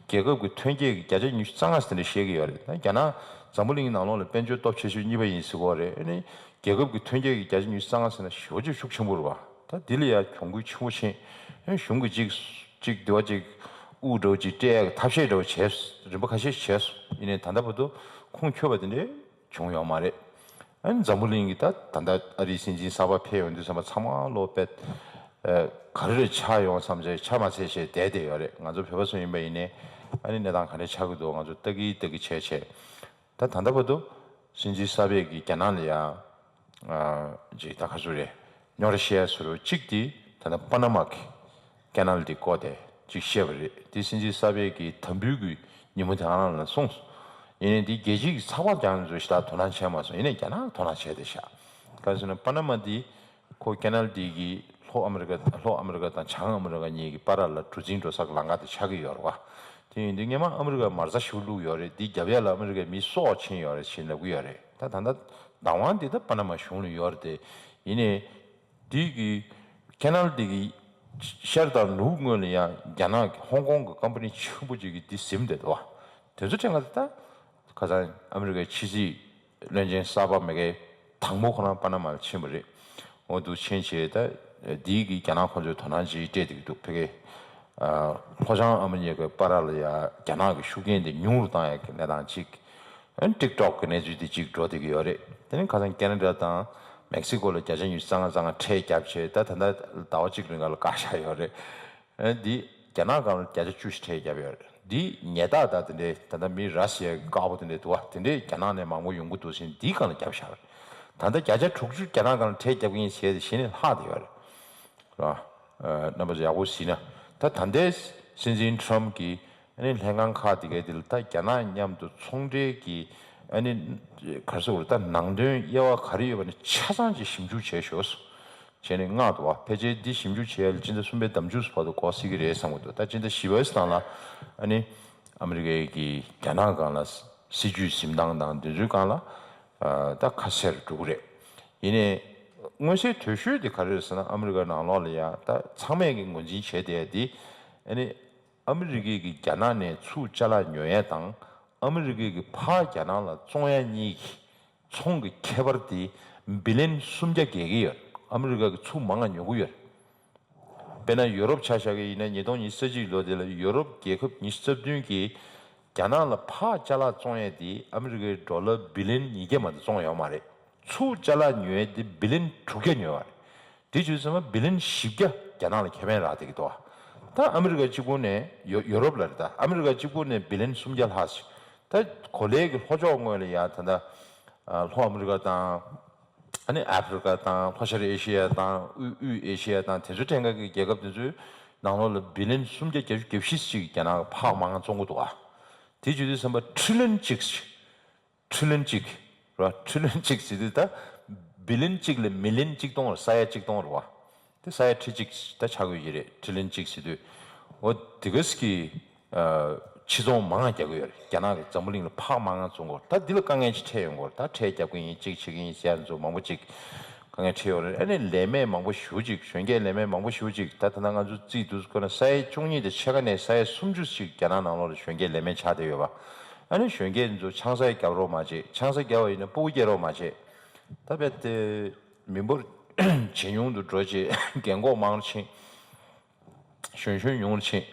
རྒྱལ་ཁབ་ཀྱི་ཐོན་སྐྱེད་ཀྱི་བརྒྱ་ཆ་ཉི་ཤུ་རྩ་ལྔ་ཟེར་ནས་བཤད་ཀྱི་ཡོད་རེད། ད་རྒྱ་ནག་འཛམ་བུ་གླིང་གི་ནང་ལོགས་ལ་དཔལ་འབྱོར་སྟོབས་ཆེ་ཤོས་གཉིས་པ་ཡིན་ཟེར་གྱི་ཡོད་རེད། ཨ་ནི་རྒྱལ་ཁབ་ཀྱི་ཐོན་སྐྱེད་ཀྱི་བརྒྱ་ཆ་ཉི་ཤུ་རྩ་ལྔ་ཟེར་ན་ཞེ་པོ་ཅིག་ཤུགས་ཆེན་པོ་རེད་བ། ད་འདི་ལ་ཡང་གྱོང་གུད་ཆེན་པོ་ཕྱིན། ཨ་ནི་གཞུང་གིས་ཅིག་ཅིག་འདི་བ་ཅིག་དབུགས་འདྲ་བོ་ཅིག་སྤྲད་ཡག་གི་ཐབས་ཤེས་འདྲ་བོ་བྱས། རིམ་པ་ཁ་ཤས་བྱས། ཡིན་ནའི་ད་ལྟ་བར་དུ་ཁུངས་འཁྱོལ་བ་དེ་འདྲས་བྱུང་ཡོད་མ་རེད། ཨ་ནི་འཛམ་བུ་གླིང་གི་ད་ད་ལྟ་ཨ་རིའི་སྲིད་འཛིན་གསར་པ་ཕེབས་ཡོང་དུས་ཙམ་པ་ཚང་མ་ལོ་པད་ཨ་ག་རེ་རེ་ཆགས་ཡོང་བསམ་བྱས་ཆ་མ་འཚལ་བྱས་བསྡད་བསྡད་ཡོད་རེད། ང་ཚོ་བོད་པ་ཚོ་ཡིན་པ་ཡིན་ནའི་ཨ་ནི་གནས་སྟངས་ག་འདྲ་ཆགས་ཀྱི་འདུག་ང་ཚོ་ལྟ་གི་ལྟ་གི་བྱས་བྱས། ད་ད་ལྟ་བར་དུ་སྲིད་འཛིན་གསར་པས་ཀྱིས་རྒྱ་ནག་ལ་ཡང་ཨ་ཅིག་ད་ག་ཚོད་རེད། རྙོག་དྲ་བཤད་ཡ་བཟོ་འདྲ་གཅིག་དེ་ད་ལྟ་པ་ན་མ་གི་ཀེ་ནལ་དེ་བསྐོར་ཏེ་ཅིག་བཤད་པ་རེད། དེ་སྲིད་འཛིན་གསར་པས་ཀྱིས་དམ་འབུལ་གྱི་ཉིན་མོ་དེ་ང་རང་ལ་གསུངས་སོང་། ཡིན་ནའི་འདི་རྒྱལ་སྤྱི་གི་ཚགས་པར་རྒྱག་ནས་ཚོ་ཞེ་དྲག་དོ་སྣང་བྱས་མ་སོང་། ཡིན་ནའི་རྒྱ་ནག་དོ་སྣང་བྱས་ཏེ་བཞག་ག་རེ་ཟེར་ན་པ་ན་མ་འདི་ཁོ་ཀེ་ནལ་འདི་གི་ལྷོ་ཨ་མི་རི་ཀ་ལྷོ་ཨ་མི་རི་ཀ་དང་བྱང་ཨ་མི་རི་ཀ་གཉིས་ཀྱི་བར་ལ་གྲུ་གཟིངས་འགྲོ་ས་གི་ལམ་ཁ་དེ་ཆགས་ཀྱི་ཡོད་རེད་བ། དེ་ཡིན་དུས་སྔོན་མ་ཨ་མི་རི་ཀ་མ་རྩ་ཞིག་བླུགས་ཡོད་རེད། འདི་རྒྱབ་ཡ་ལ་ཨ་མི་རི་ཀའི་མི་སྲོག་ཕྱིན་ཡོད་རེད་ཞེས་ལབ་ཀྱི་ཡོད་རེད། ད་ད་ལྟ་བདག་དབང་འདི་ད་པ་ན་མ་གཞུང་ལ་ཡོད་རེད་དེ། ཡིན་ནའི་འདི་གི་ཀེ་ནལ་འདི་གི་ཤར་དང་ནུབ་ངོས་ལ་ཡང་རྒྱ་ནག་གི་ཧོང་ཀོང་གི་ཀམ་པ་ནི་ཆེན་པོ་ཅིག་གིས་འདི་ཟིན་བསྡད་འདུག་བ། དེ་ཚོ་དྲན་ག་ད་ཁ་སང་ཨ་མི་རི་ཀའི་ཕྱི་སྲིད་བློན་ཆེན་གསར་པ་མ་གི་དང་པོ་ཁོ་རང་པ་ན་མ་ལ་ཕྱིན་པ་རེད། འོ་འདུག་ཕྱིན་བྱས་ད་འདི་གི་རྒྱ་ནག་ཁོ་ཚོས་དོ་སྣང་ཅིག་སྤྲད་བསྡད་ཀྱི་འདུག་ཕ་གི་ལྷོ་བྱང་ཨ་མི་རི་ཀའི་བར་ལ་ཡང་རྒྱ་ནག་གི་ཤུགས་རྐྱེན་དེ་ཉུང་རུ་བཏང་ཡག་གི་གནས་སྟངས་ཅིག་ཨ་ནི་ཊིག་ཊོག་གི་གནས་ཚུལ་དེ་གཅིག་འགྲོ་བསྡད་ཀྱི་ཡོད་རེད། དེ་ནི་ཁ་སང་ཁེ་ན་ཌ་དང་མེག་སི་ཀོ་ལ་བརྒྱ་ཆ་ཉི་ཤུ་རྩ་ལྔ་རྩ་ལྔ་ཁྲལ་བརྒྱབ་བྱས་ད་ད་ལྟ་ཟླ་བ་གཅིག་རིང་ག་ལ་བཀག་བཞག་ཡོད་རེད། ཨ་ནི་འདི་རྒྱ་ནག་སྒང་ལ་བརྒྱ་ཆ་བཅུ་ཞིག་ཁྲལ་བརྒྱབ་ཡོད་རེད། འདི་ཉལ་ཐ་ད་དེ་འདྲའི་ད་ལྟ་མི་ར་ཤི་ཡ་གི་དཀར་པོ་དེ་འདྲའི་འདུག་བ། དེ་འདྲའི་རྒྱ་ནག་ནས་མང་པོ་ཡོང་གི་འདུག་ཟེར་འདིའི་སྒང་ལ་བརྒྱབ་བཞག་རེད། ད་ལྟ་བརྒྱ་ཆ་དྲུག་ཅུ་རྒྱ་ནག་སྒང་ལ་ཁྲལ་བརྒྱབ་ཀྱི་ཡིན་ཟེར་དེ་གཞི་ནས་ལྷག་བསྡད་ཡོད་རེད། ར། ཨ་རྣམ་པ་ཚོ་ཡག་པོ་གཟིགས་ན། ད་ད་ལྟའི་སྲིད་འཛིན་ཊམ་གྱིས་ཨ་ནི་ལྷན་ཁང་ཁག་དེ་གའི་དེ་ལ་ད་རྒྱ་ནག་མཉམ་དུ་ཚོང་འབྲེལ་གྱི་ཨ་ནི་ག་རེ་ཟེར་དགོས་རེད། ད་ནང་དོན་དབྱེ་བ་ག་རེ་ཡོད་པ་ནི་ཆ་ཚང་ཅིག་ཞིབ་འཇུག་བྱས་ཤོག་ཟེར་བྱས་ནས་མངགས་འདུག་བ། ཕལ་ཆེར་འདི་ཞིབ་འཇུག་བྱས་ཡ་ལ་སྤྱི་ཟླ་གསུམ་པའི་ཟླ་མཇུག་བར་དུ་འགོར་སྲིད་ཀྱི་རེད་བསམ་གྱི་འདུག་ད་སྤྱི་ཟླ་བཞི་པའི་སྟེང་ལ་ཨ་ནི་ཨ་མི་རི་ཀའི་གི་རྒྱ་ནག་སྒང་ལ་སྲིད་ཇུས་འཛིན་སྟངས་དང་དེ་ཚོའི་སྒང་ལ་ཨ་ད་ཁ་གསལ་རུ་འགྲོ་གི་རེད། ཡིན་ནའི་མངོན་གསལ་དོད་ཤོས་དེ་ག་རེ་རེད་ཟེར་ན་ཨ་མི་རི་ཀ་ནང་ལོགས་ལ་ཡ་ད་ཚང་མས་ཀྱི་ངོས་འཛིན་བྱས་བསྡད་ཡ་དེ་ཨ་ནི་ཨ་མི་རི་ཀས་ཀྱི་རྒྱ་ནག་ནས་ཚུར་ཅ་ལག་ཉོ་ཡ་དང་ཨ་མི་རི་ཀས་ཀྱི་ཕར་རྒྱ་ནག་ལ་བཙོང་ཡ་གཉིས་ཀྱི་ཚོང་གི་ཁྱད་པར་དེ་བི་ལན་སུམ་བརྒྱ་བརྒལ་གྱི་ཡོད། ཨ་མི་རི་ཀ་གིས་ཚུར་མང་ང་ཉོ་གི་ཡོད། དཔེར་ན་ཡོ་རོབ་ཆ་བཞག་གི་ཡིན་ན་ཉིས་སྟོང་ཉི་ཤུ་རྩ་གཅིག་ལོ་དེ་ལ་ཡོ་རོབ་རྒྱལ་ཁབ་ཉི་ཤུ་རྩ་བདུན་གྱིས་རྒྱ་ནག་ལ་ཕར་ཅ་ལག་བཙོང་ཡས་དེ་ཨ་མི་རི་ཀའི་ཌོ་ལར་བི་ལན་ཉིས་བརྒྱ་མ་གཏོགས་བཙོང་ཡོད་མ་རེད། ཚུར་ཅ་ལག་ཉོ་ཡས་དེ་བི་ལན་དྲུག་བརྒྱ་ཉོས་པ་རེད། དེ་བྱས་ཙང་བི་ལན་བཞི་བརྒྱ་རྒྱ་ནག་ལ་ཁེ་ཕན་རག་བསྡད་ཀྱི་འདུག་ད་ཨ་མི་རི་ཀ་གཅིག་པུ་ནས་ཡོ་ཡོ་རོབ་ལ་རེད། ད་ཨ་མི་རི་ཀ་གཅིག་པུ་ནས་བི་ལན་སུམ་བརྒྱ་ལྷག་ཞིག་ད་གོ་ལའི་གི་ལྷོ་ཕྱོགས་ངོས་ལ་ཡ་ད་ལྟ་ལྷོ་ཨ་མི་རི་ཀ་དང་། ཨ་ནི་ཨ་ཧྥེ་རི་ཀ་དང་ལྷོ་ཤར་ཨེ་ཤི་ཡ་དང་དབུས་དབུས་ཨེ་ཤི་ཡ་དང་དེ་ཚོའི་ཕྲན་ཁ་གི་རྒྱལ་ཁབ་དེ་ཚོའི་ནང་ལོགས་ལ་བི་ལན་སུམ་བརྒྱ་བརྒྱད་ཅུ་གྱ་བཞི་ཅིག་རྒྱ་ནག་གིས་ཕར་མང་བཙོང་གི་འདུག་ཨ། དེ་བྱེད་དུས་ཙམ་པ་ཁྲི་ལན་གཅིག་ཁྲི་ལན་གཅིག་ར་ཁྲི་ལན་གཅིག་ཟེར་དུས་ད་བི་ལན་གཅིག་ལ་མི་ལན་གཅིག་སྟོང་ར་ས་ཡ་གཅིག་སྟོང་ར་བ། དེ་ས་ཡ་ཁྲི་གཅིག་ད་ཆགས་ཀྱི་ཡོད་རེད། ཁྲི་ལན་གཅིག་ཟེར་དུས་འོ་དེ་ག་ཟིག་གི་ཕྱི་ཚོང་མང་རྒྱག་གི་ཡོད་རེད། རྒྱ་ནག་གིས་འཛམ་བུ་གླིང་ལ་ཕར་མང་ང་བཙོང་གི་ཡོད་རེད། ད་འདི་ལ་དཀའ་ངལ་ཅིག་འཕྲད་ཡོང་གི་ཡོད་རེད། ད་ཁྲལ་རྒྱབ་ཀྱི་ཡིན་གཅིག་བྱེད་ཀྱི་ཡིན་ཟེར་ཡ་ཚོ་མང་པོ་ཅིག་དཀའ་ངལ་འཕྲད་ཡོང་རེད། ཨ་ནི་ལས་མེད་མང་པོ་ཞེ་པོ་ཅིག་གཞོན་སྐྱེས་ལས་མེད་མང་པོ་ཞེ་པོ་ཅིག་ད་ད་ལྟ་ང་ཚོ་རྩིས་འདུག་ཁོ་ན་ས་ཡ་བཅུ་གཉིས་དང་ཕྱེད་ཀ་ནས་ས་ཡ་སུམ་ཅུ་ཅིག་རྒྱ་ནག་ནང་ལོགས་ལ་གཞོན་སྐྱེས་ལས་མེད་ཆགས་བསྡད་ཡོད་པ། ཨ་ནི་གཞོན་སྐྱེས་ཚོ་ཆང་ས་རྒྱག་རོགས་མ་བྱེད། ཆང་ས་རྒྱག་པ་ཡིན་ན་སྤུ་གུ་སྐྱེ་རོགས་མ་བྱེད། ད་རྦད་དེ་མི་འབོར་ཇེ་ཉུང་དུ་འགྲོ་བྱས་རྒན་གོག་མང་རུ་ཕྱིན། གཞོན་གཞོན་ཉུང་རུ་ཕྱིན།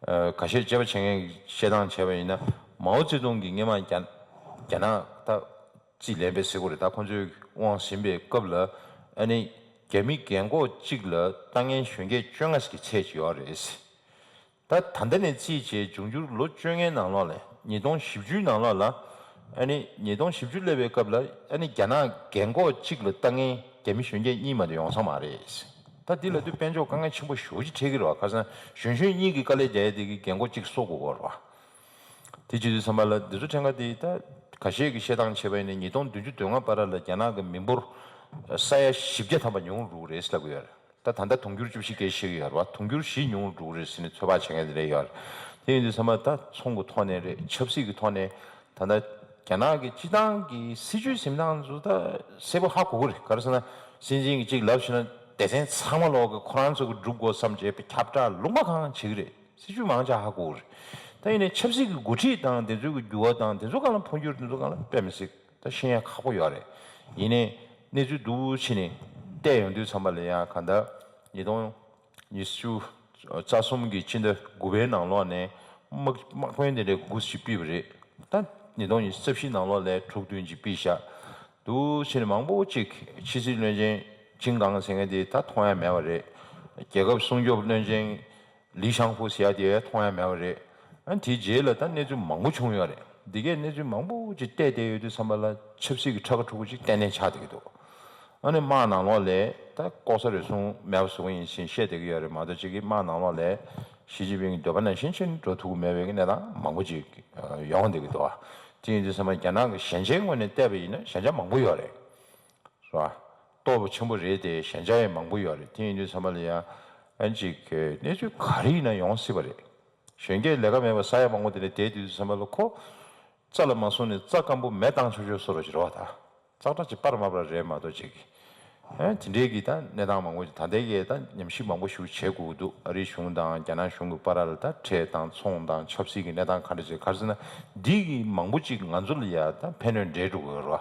ཨ་ཁ་ཤས་དཔྱད་པ་བྱེད་མཁན་གྱིས་བཤད་སྟངས་བྱས་པ་ཡིན་ན་མའོ་ཙེ་ཏུང་གིས་སྔོན་མ་རྒྱ་རྒྱ་ནག་ད་རྩིས་ལེན་པའི་ཟེར་དགོས་རེད། ད་ཁོང་ཚོས་དབང་ཟིན་པའི་སྐབས་ལ་ཨ་ནི་རྒྱ་མི་རྒན་གོག་གཅིག་ལ་ལྟ་མཁན་གཞོན་སྐྱེས་བཅོ་ལྔ་ཞིག་གི་ཚད་ཅིག་ཡོད་རེད། ད་ད་ལྟ་ནས་རྩིས་བྱས་འབྱུང་འགྱུར་ལོ་བཅོ་ལྔའི་ནང་ལོགས་ལ་ཉིས་སྟོང་བཞི་བཅུའི་ནང་ལོགས་ལ་ཨ་ནི་ཉིས་སྟོང་བཞི་བཅུ་སླེབས་པའི་སྐབས་ལ་ཨ་ནི་རྒྱ་ནག་རྒན་གོག་གཅིག་ལ་ལྟ་མཁན་རྒྱ་མི་གཞོན་སྐྱེས་གཉིས་མ་གཏོགས་ཡོང་ས་མ་རེད། ད་འདི་ལབ་དུས་དཔལ་འབྱོར་དཀའ་ངལ་ཆེན་པོ་ཞེ་པོ་ཅིག་འཕྲད་ཀྱི་རེད་བ། ཁ་སང་གཞོན་གཞོན་གཉིས་ཀྱི་དཀའ་ལས་རྒྱག་ཡ་དེ་གི་རྒན་གོག་གཅིག་གསོ་དགོས་ཀྱི་རེད་བ། དེ་བྱེད་དུས་ཙམ་པ་ལ་འདི་ཚོ་ཕྲན་ཁ་དེ་ད་ཁ་ཤས་ཀྱིས་བཤད་སྟངས་བྱས་པ་ཡིན་ན་ཉིས་སྟོང་བདུན་ཅུ་དོན་ལྔ་བར་ལ་རྒྱ་ནག་གི་མི་འབོར་ས་ཡ་བཞི་བརྒྱ་ཐམ་པ་ཉུང་རུ་རེད་ལབ་ཀྱི་ཡོད་རེད། ད་ད་ལྟ་དུང་ཕྱུར་བཅུ་བཞི་སྐད་བཤད་ཀྱི་ཡོད་རེད་བ། དུང་ཕྱུར་བཞི་ཉུང་རུ་འགྲོ་གི་རེད་ཟེར་ནས་ཚོད་དཔག་བྱེད་མཁན་དེ་འདྲ་ཡོད་རེད། དེ་ཡིན་དུས་ཙམ་པ་ད་ཚོང་གི་ཐོག་ནས་རེད། ཆབ་སྲིད་ཀྱི་ཐོག་ནས་ད་ལྟ་རྒྱ་ནག་གི་སྤྱི་བཏང་གི་སྲིད་ཇུས་འཛིན་སྟངས་ཚོ་ད་གསལ་པོ་ཧ་གོ་གི་རེད། ག་རེ་ཟེར་ན་སྲིད་འཛིན་གྱིས་གཅིག་ལབ་ཕྱིན་ན་སྡེ་ཚན་ཚང་མ་ལོག་གི་ཁོ་རང་ཚོ་གི་སྒྲུབ་དགོས་བསམ་བྱས་པའི་ཁྱབ་བསྒྲགས་ལུང་པ་གང་བྱེད་ཀྱི་རེད། སྲིད་ཇུས་མང་ཆེ་ཧ་གོ་གི་རེད། ད་ཡིན་ནའི་ཆབ་སྲིད་ཀྱི་འགོ་ཁྲིད་དང་དེ་ཚོའི་གི་འགྱུར་བ་དང་དེ་ཚོ་སྒང་ལ་འཕོ་འགྱུར་དེ་ཚོ་སྒང་ལ་དཔེ་མི་སྲིད་ད་ཤེས་ཡ་ཁག་པོ་ཡོད་རེད། ཡིན་ནའི་གནས་ཚུལ་འདུག་ཕྱིན་ནས་བལྟས་ཡོང་དུས་ཙམ་པ་ལ་ཡང་གང་ལྟར་ཉིས་སྟོང་ཉི་ཤུ་རྩ་གསུམ་གྱི་སྤྱི་ཟླ་དགུ་པའི་ནང་ལོགས་ནས་དམག་དམག་དཔོན་དེ་འདྲའི་དགུ་ཞིག་ཕུད་པ་རེད། ད་ཉིས་སྟོང་ཉི་ཤུ་རྩ་བཞི་ནང་ལོགས་ལ་དྲུག་བདུན་ཅིག་ཕུད་བཞག་འདུག་ཕྱིན་ནས་མང་པོ་ཅིག་ཕྱི་སྲིད་བློན་ཆེན་ཅིན་ཀང་ཟེར་མཁན་དེ་ད་མཐོང་ཡ་མེད་པ་རེད། རྒྱལ་ཁབ་སྲུང་སྐྱོབ་བློན་ཆེན་ལི་ཤང་ཧྥུ་ཟེར་ཡ་དེ་མཐོང་ཡ་མེད་པ་རེད། ཨ་དེའི་རྗེས་ལ་ད་གནས་ཚུལ་མང་པོ་བྱུང་ཡོད་རེད། འདི་གའི་གནས་ཚུལ་མང་པོ་ཅིག་བལྟས་བསྡད་ཡོད་དུས་ཙམ་པ་ལ་ཆབ་སྲིད་ཀྱི་ཁྲ་ཁ་ཁྲུ་ཁུ་ཅིག་ཏན་ཏན་ཆགས་བསྡད་ཀྱི་འདུག་ཨ་ནི་དམག་ནང་ལོགས་ལ་ད་ལྐོག་ཟ་རུལ་སུངས་མེད་པ་བཟོ་གི་ཡིན་ཞེས་བཤད་བསྡད་ཀྱི་ཡོད་རེད་མ་གཏོགས་ཅིག་གི་དམག་ནང་ལོགས་ལ་ཞི་ཅིན་ཕིང་གི་འདོད་པ་ནང་བཞིན་ཕྱིན་འགྲོ་ཐུབ་ཀྱི་མེད་པའི་གནས་སྟངས་མང་པོ་ཅིག་ཡོང་བསྡད་ཀྱི་འདུག་དེ་ཡིན་དུས་ཙམ་པ་རྒྱ་ནག་གི་ཞན་ཆའི་ངོས་ནས་བལྟས་པ་ཡིན་ན་ཞན་ཆ་མང་པོ་ཡོད་རེད། རེད་བ། སྟོབས་ཆེན་པོ་རེད་དེ་ཞན་ཆ་ཡང་མང་པོ་ཡོད་རེད། དེ་ཡིན་དུས་ཙམ་པ་ལ་ཡང་ཨ་ཅིག་གནས་ཚུལ་ག་རེ་ཡིན་ན་ཡོང་སྲིད་པ་རེད། གཞོན་སྐྱེས་ལས་ཀ་མེད་པ་ས་ཡ་མང་པོ་དེ་འདྲ་བསྡད་དུས་ཙམ་པ་ལ་ཁོ་རྩྭ་ལ་མ་སོང་ནས་རྩྭ་སྐམ་པོ་མེ་བཏང་ཆོག་ཆོག་བཟོ་འདྲ་ཅིག་རེད་བ། ད་ཙག་སྒྲ་ཅིག་སྤར་མ་སྤར་རེད་མ་གཏོགས་ཅིག་ཨ་དེ་འདྲའི་གི་ད་གནས་སྟངས་མང་པོ་ཅིག་ད་ལྟའི་གི་ད་ཉམས་ཞིབ་མང་པོ་ཞིག་བྱེད་དགོས་ཀྱི་འདུག་ཨ་རིའི་གཞུང་དང་རྒྱ་ནག་གཞུང་གི་བར་ལ་ད་ཁྲལ་དང་ཚོང་དང་ཆབ་སྲིད་ཀྱི་གནས་སྟངས་ག་འདྲ་ཅིག་ག་རེ་ཟེར་ན་འདི་གི་མང་པོ་ཅིག་ང་ཚོ་ལ་ཡ་ད་ཕན་གནོད་འབྲེལ་འགྲོ་གི་ཡོད་རེད་བ།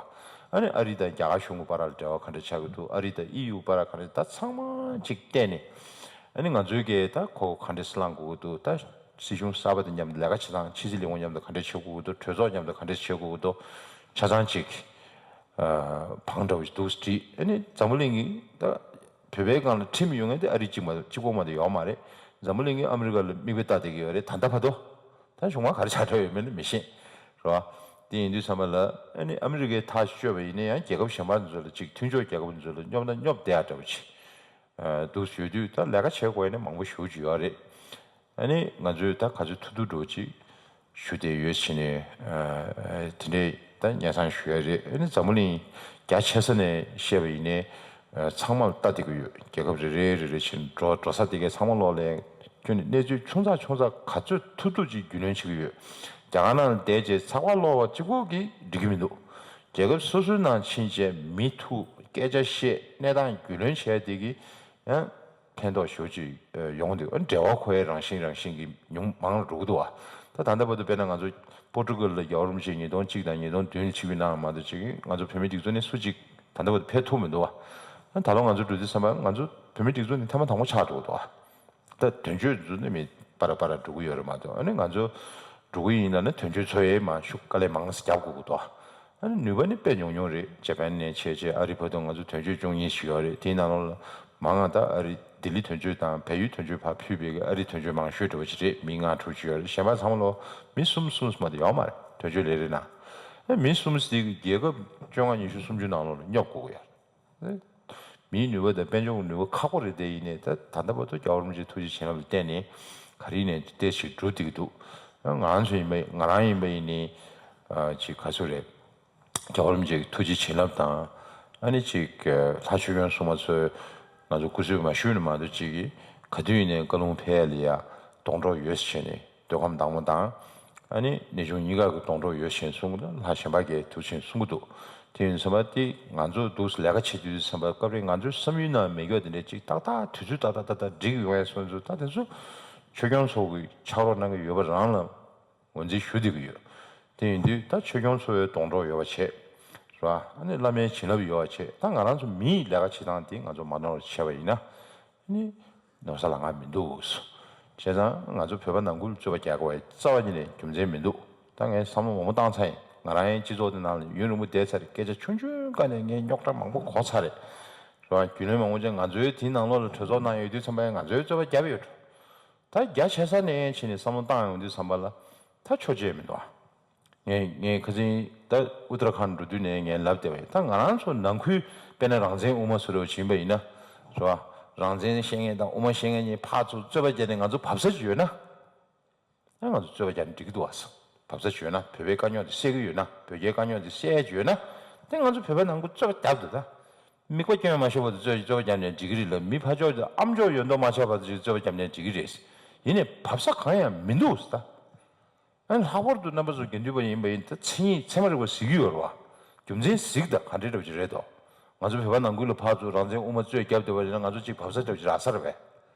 ཨ་ནི་ཨ་རི་དང་རྒྱ་གར་གཞུང་གི་བར་ལ་འབྲེལ་བ་ག་འདྲ་ཆགས་ཀྱི་འདུག་ཨ་རི་དང་ཨི་ཡུ་བར་ག་འདྲ་ད་ཚང་མ་ཅིག་བལྟས་ནས་ཨ་ནི་ང་ཚོའི་གི་ད་ཁོ་ག་འདྲ་སེ་བླང་དགོས་ཀྱི་འདུག་ད་སྲིད་གཞུང་གསར་པ་དང་མཉམ་དུ་ལས་ཀ་བྱེད་སྟངས་ཕྱི་སྲིད་ལས་ཁུངས་མཉམ་དུ་ག་འདྲ་བྱེད་དགོས་ཀྱི་འདུག་གྲོས་ཚོགས་མཉམ་དུ་ག་འདྲ་བྱེད་དགོས་ཀྱི་འདུག་ཆ་ཚང་ཅིག་ཨ་བང་འདྲ་བོ་ཞིག་འདུག་སེ་བྲིས། ཨ་ནི་འཛམ་བུ་གླིང་གི་ད་བོད་པའི་སྒང་ལ་ཁྲིམས་ཡོད་མཁན་དེ་ཨ་རི་གཅིག་མ་གཏོགས་གཅིག་པོ་མ་གཏོགས་ཡོད་མ་རེད། འཛམ་བུ་གླིང་གིས་ཨ་མི་རི་ཀ་ལ་མིག་དཔེ་ལྟ་བསྡད་ཀྱི་ཡོད་རེད། ད་ལྟ་བར་དུ་ད་གཞུག་མ་ག་རེ་ཆགས་འགྲོ་ཡོད་མེད་ནི་མི་ཤེས་རེད་བ། དེ་ཡིན་དུས་ཙམ་པ་ལ་ཨ་ནི་ཨ་མི་རི་ཀས་ཐག་གཅོད་པ་ཡིན་ན་ཡང་རྒྱལ་ཁབ་གཞན་པ་ཚོ་ལ་གཅིག་མཐུན་ཕྱོགས་རྒྱལ་ཁབ་ཚོ་ལ་སྙོབ་ན་སྙོབ་བསྡད་ཡ་འདྲ་བོ་ཅིག་འདུག་ཞུ་དུས་ད་ལས་ཀ་བྱེད་དགོས་ཡ་ནི་མང་པོ་ཞེ་པོ་ཅིག་ཡོད་རེད། ཨ་ནི་ང་ཚོས་ད་ག་ཚོད་ཐུབ་ཐུབ་འདྲ་བོ་ཅིག་ཞུ་བསྡད་ཡོད་ཕྱིན་ནས་དེ་འདྲས་ད་སྙན་སེང་ཞུ་ཡ་རེད། ཨ་ནི་འཛམ་བུ་གླིང་རྒྱ་ཆེ་ས་ནས་བཤད་པ་ཡིན་ནའི་ཚང་མར་ལྟ་བསྡད་ཀྱི་ཡོད། རྒྱལ་ཁབ་རེ་རེ་རེ་རེ་བཞིན་འགྲོ་འགྲོ་ས་དེ་གའི་ཚང་མ་ལོག་ལ་ཁྱོན་ནས་གནས་ཚུལ་ཆུང་ཙག་ཆུང་ཙག་ག་ཚོད་ཐུབ་ཐུབ་ཅིག་རྒྱུས་ལོན་བྱེད་ཀྱི་ཡོད། རྒྱ་གར་ནང་ལ་བསྡད་རྗེས་ཚགས་པར་ཀློག་པ་གཅིག་པོ་གིས་འགྲིག་གི་མི་འདུག་རྒྱལ་ཁབ་སོ་སོའི་ནང་ཕྱིན་རྗེས་མི་ཐུག་སྐད་ཆ་བཤད་གནས་སྟངས་རྒྱུས་ལོན་བྱས་དེ་གིས་ཡང་ཕན་ཐོགས་ཞེ་པོ་ཅིག་ཡོང་འདུག་འབྲེལ་བ་འཁོར་ཡའི་རང་བཞིན་རང་བཞིན་གྱི་ཉུང་མང་རུ་འགྲོ་གི་འདུག་བ། ད་ད་ལྟ་བར་དུ་དཔེར་ན་ང་ཚོ་པོར་ཊུ་གལ་ལ་རྒྱལ་བ་རིན་པོ་ཆེ་ཉིས་སྟོང་གཅིག་དང་ཉིས་སྟོང་བདུན་ལ་ཆིབས་བསྒྱུར་གནང་བ་མ་གཏོགས་ཅིག་ང་ཚོ་བོད་མིའི་སྒྲིག་འཛུགས་ནས་སུ་གཅིག་ད་ལྟ་བར་དུ་ཕེབས་ཐུབ་མི་འདུག་བ། ད་ད་ལོ་ང་ཚོ་འགྲོ་དུས་ཙམ་པ་ང་ཚོ་བོད་མིའི་སྒྲིག་འཛུགས་ནས་ཐེངས་མ་དང་པོ་ཆགས་འགྲོ་གི་འདུག་བ། ད་དོན་གཅོད་ཚོ་ནི་མི་པར་པར་འགྲོ་གི་ཡོད་རེད་མ་གཏོགས། ཨ་ནི་ང་ཚོ་འགྲོ་གི་ཡིན་ལབ་ན་དོན་གཅོད་ཚོ་ཡས་མ་ཤུགས་དཀའ་ལས་མང་ཙམ་རྒྱབ་དགོས་ཀྱི་འདུག་ཨ་ནི་ནུས་པ་ནི་དཔེ་ཉུང་ཉུང་རེད། ཇ་པན་ནས་བྱས་བྱས་ཨ་རི་བར་དུ་ང་ཚོ་དོན་གཅོད་བཅུ་གཉིས་ཤིག་ཡོད་རེད། དེའི་ནང་ལོགས་ལ་མང་ང་ད་ཨ་རི་ལྡི་ལི་དོན་གཅོད་དང་བལ་ཡུལ་དོན་གཅོད་ཕར་ཕུད་པའི་ཨ་རི་དོན་གཅོད་མང་ཤོས་འདྲ་བོ་ཅིག་རེད། མི་ལྔ་དྲུག་ཅིག་ཡོད་རེད། གཞན་པ་ཚང་མ་ལོ་མི་གསུམ་གསུམ་མ་གཏོགས་ཡོད་མ་རེད། དོན་གཅོད་ལས་རེད་ན། ཨ་མི་གསུམ་ཟེར་དེ་གི་རྒྱལ་ཁབ་བཅོ་ལྔ་ཉི་ཤུ་སུམ་ཅུ་ནང་ལོགས་ལ་སྙོབ་དགོས་ཀྱི་ཡོད་རེད། མིའི་ནུས་པ་དང་དཔལ་འབྱོར་གྱི་ནུས་པ་ཁག་པོ་རེད་དེ། ཡིན་ནའི་ད་ད་ལྟ་བར་དུ་རྒྱལ་བ་རིན་པོ་ཆེའི་ཐུགས་རྗེ་བྱིན་རླབས་ལ་བརྟེན་ནས་ག་རེ་ཡིན་ནའི་ཏོག་ཙམ་འགྲོ་བསྡད་ཀྱི་འདུག་ང་རང་ཚོ་ཡིན་པ་ང་རང་ཡིན་པ་ཡིན་ནའི་ཅིག་ག་ཚོད་རེད། རྒྱལ་བ་རིན་པོ་ཆེའི་ཐུགས་རྗེ་བྱིན་རླབས་དང་ཨ་ནི་ཅིག་ལྷ་ཆོས་སྐྱོང་སྲུང་མ་ཚོས་ང་ཚོ་སྐུ་གཟུགས་མ་ཞུས་ནས་མ་གཏོགས་ཅིག་གིས་ག་དུས་ཡིན་ནའི་བཀའ་ལུང་ཕེབས་ཡ་ལ་ཡ་སྡོང་གྲོགས་ཡོད་ཟེར་བྱས་ནས། འདོད་ཁམས་བདག་མོ་དང་། ཨ་ནི་གནས་ཆུང་གཉིས་ཀ་གི་སྡོང་གྲོགས་ཡོད་ཅེས་གསུང་གི་འདུག་ལྷ་གཞན་པ་གིས་འདུག་ཅེས་གསུང་གི་འདུག་དེ་ཡིན་ཙམ་པ་དེ་ང་ཚོ་འདུག་སེ་ལས་ཀ་བྱེད་དུས་ཙམ་པ་སྐབས་རེ་ང་ཚོའི་བསམ་ཡུལ་ནང་མེད་རྒྱུ་དེ་འདྲ་ཅིག་ཏག་ཏག་དུས་ཚོད་ཏག་ཏག་ཏག་ཏག་འགྲིག་ཡོང་ཡ་སོང་ཚུལ། ད་དེ་ཚོ་ཆོས་སྐྱོང་ཚོ་གིས་ཕྱག་རོགས་གནང་གི་ཡོད་པ་རང་ལ་ངོས་འཛིན་ཞུ་བསྡད་ཀྱི་ཡོད། དེ་ཡིན་དུས་ད་ཆོས་སྐྱོང་ཚོ་བའི་སྡོང་གྲོགས་ཡོད་པ་བྱས། རེད་བ། ཨ་ནི་བླ་མའི་བྱིན་རླབས་ཡོད་པ་བྱས། ད་ང་རང་ཚོ་མིའི་ལས་ཀ་བྱེད་སྟངས་དེ་ང་ཚོ་མ་ནོར་བ་བྱས་པ་ཡིན་ན། ནི་ནོར་ས་ལ་ང་མི་འདུག་བྱས་ཙང་ང་ཚོ་བོད་པ་ནང་ཁུལ་རྩོད་པ་རྒྱག་དགོས་པའི་རྩ་བ་ཉིད་ནས་རྒྱུ་མཚན་མི་འདུག་ད་ངས་བསམ་བློ་མང་པོ་བཏང་ཚར་ཡིན། ང་རང་ཡང་སྤྱི་ཚོགས་འདི་ནང་ལ་ཡུན་རིང་པོ་བསྡད་ཚར་རེད། སྐད་ཆ་ཆུང་ཆུང་སྒང་ནས་ངས་རྙོག་དྲ་མང་པོ་གོ་ཚར་རེད། རེད་བ། རྒྱུས་ལོན་མང་པོ་བྱས། ང་ཚོའི་དེའི་ནང་ལོགས་ལ་གྲོས་ཚོགས་ནང་ཡོད་དུས་ཙམ་པ་ཡང་ང་ཚོའི་རྩོད་པ་བརྒྱབ་ཡོད་འགྲོ། ད་རྒྱ་ཆེ་ས་ནས་ཕྱིན་ནས་བསམ་བློ་བཏང་ཡོང་དུས་ཙམ་པ་ལ་ད་ཆོག་ཆེ་མི་འདུག་ཨ། ངས་ངས་ཁ་སང་ད་ཨུ་ཏར་ཁཱན་འགྲོ་དུས་ནས་ངས་ལབ་བསྡད་པ་ཡིན། ད་ང་རང་ཚོ་ནང་ཁུལ་དཔེར་ན་རང་བཙན་དབུ་མ་སུ་རེད་བྱིན་པ་ཡིན་ན། རེད་བ། རང་བཙན་བཤད་མཁན་དང་དབུ་མ་བཤད་མཁན་གཉིས་ཕར་ཚུར་རྩོད་པ་བརྒྱབ་ནས་ང་ཚོ་བབས་ས་ཅིག་ཡོད་ན། ཨ་ང་ཚོ་རྩོད་པ་བརྒྱབ་ན་འགྲིག་གི་འདུག་བ། བབས་ས་ཡོད་ན། བོད་པའི་དཀའ་རྙོག་དེ་སེལ་གྱི་ཡོད་ན། བོད་རྒྱའི་དཀའ་རྙོག་དེ་སེལ་ཡ་ཡོད་ན། དེ་ང་ཚོ་བོད་པ་ནང་ཁུལ་རྩོད་པ་རྒྱབ་འདུག་ད། མིག་པ་སྐྱོན་མ་ཤོར་བར་དུ་རྩོད་རྩོད་པ་རྒྱབ་ནས་འགྲིག་གི་རེད་ལ། མི་ཕར་ཕྱོགས་དེ་ཨ་མཆོག་ཡོད་མདོག་མ་ཆགས་བར་དུ་རྩོད་པ་རྒྱབ་ནས་འགྲིག་གི་རེད། ཡིན་ནའི་བབས་ས་གང་ཡང་མི་འདུག་ད། ཨ་ནི་ལྷག་པར་དུ་རྣམ་པ་ཚོ་དགེ་འདུན་པ་ཡིན་པ་ཡིན་ད། མཚན་ཉིད་ཚད་མ་རིག་པ་གཟིགས་ཀྱི་ཡོད་རེད་བ། རྒྱུ་མཚན་གཟིགས་དང་ག་འདྲའི་འདྲ་ཅིག་རེད་དོ། ང་ཚོ་བོད་པ་ནང་ཁུལ་ལ་ཕར་ཚུར་རང་བཙན་དབུ་མ་རྩོད་རྒྱབ་བསྡད་པ་ཡིན་ན། ང་ཚོ་གཅིག་བབས་ས་འདྲ་ཅིག་རག་ས་རེད་པས།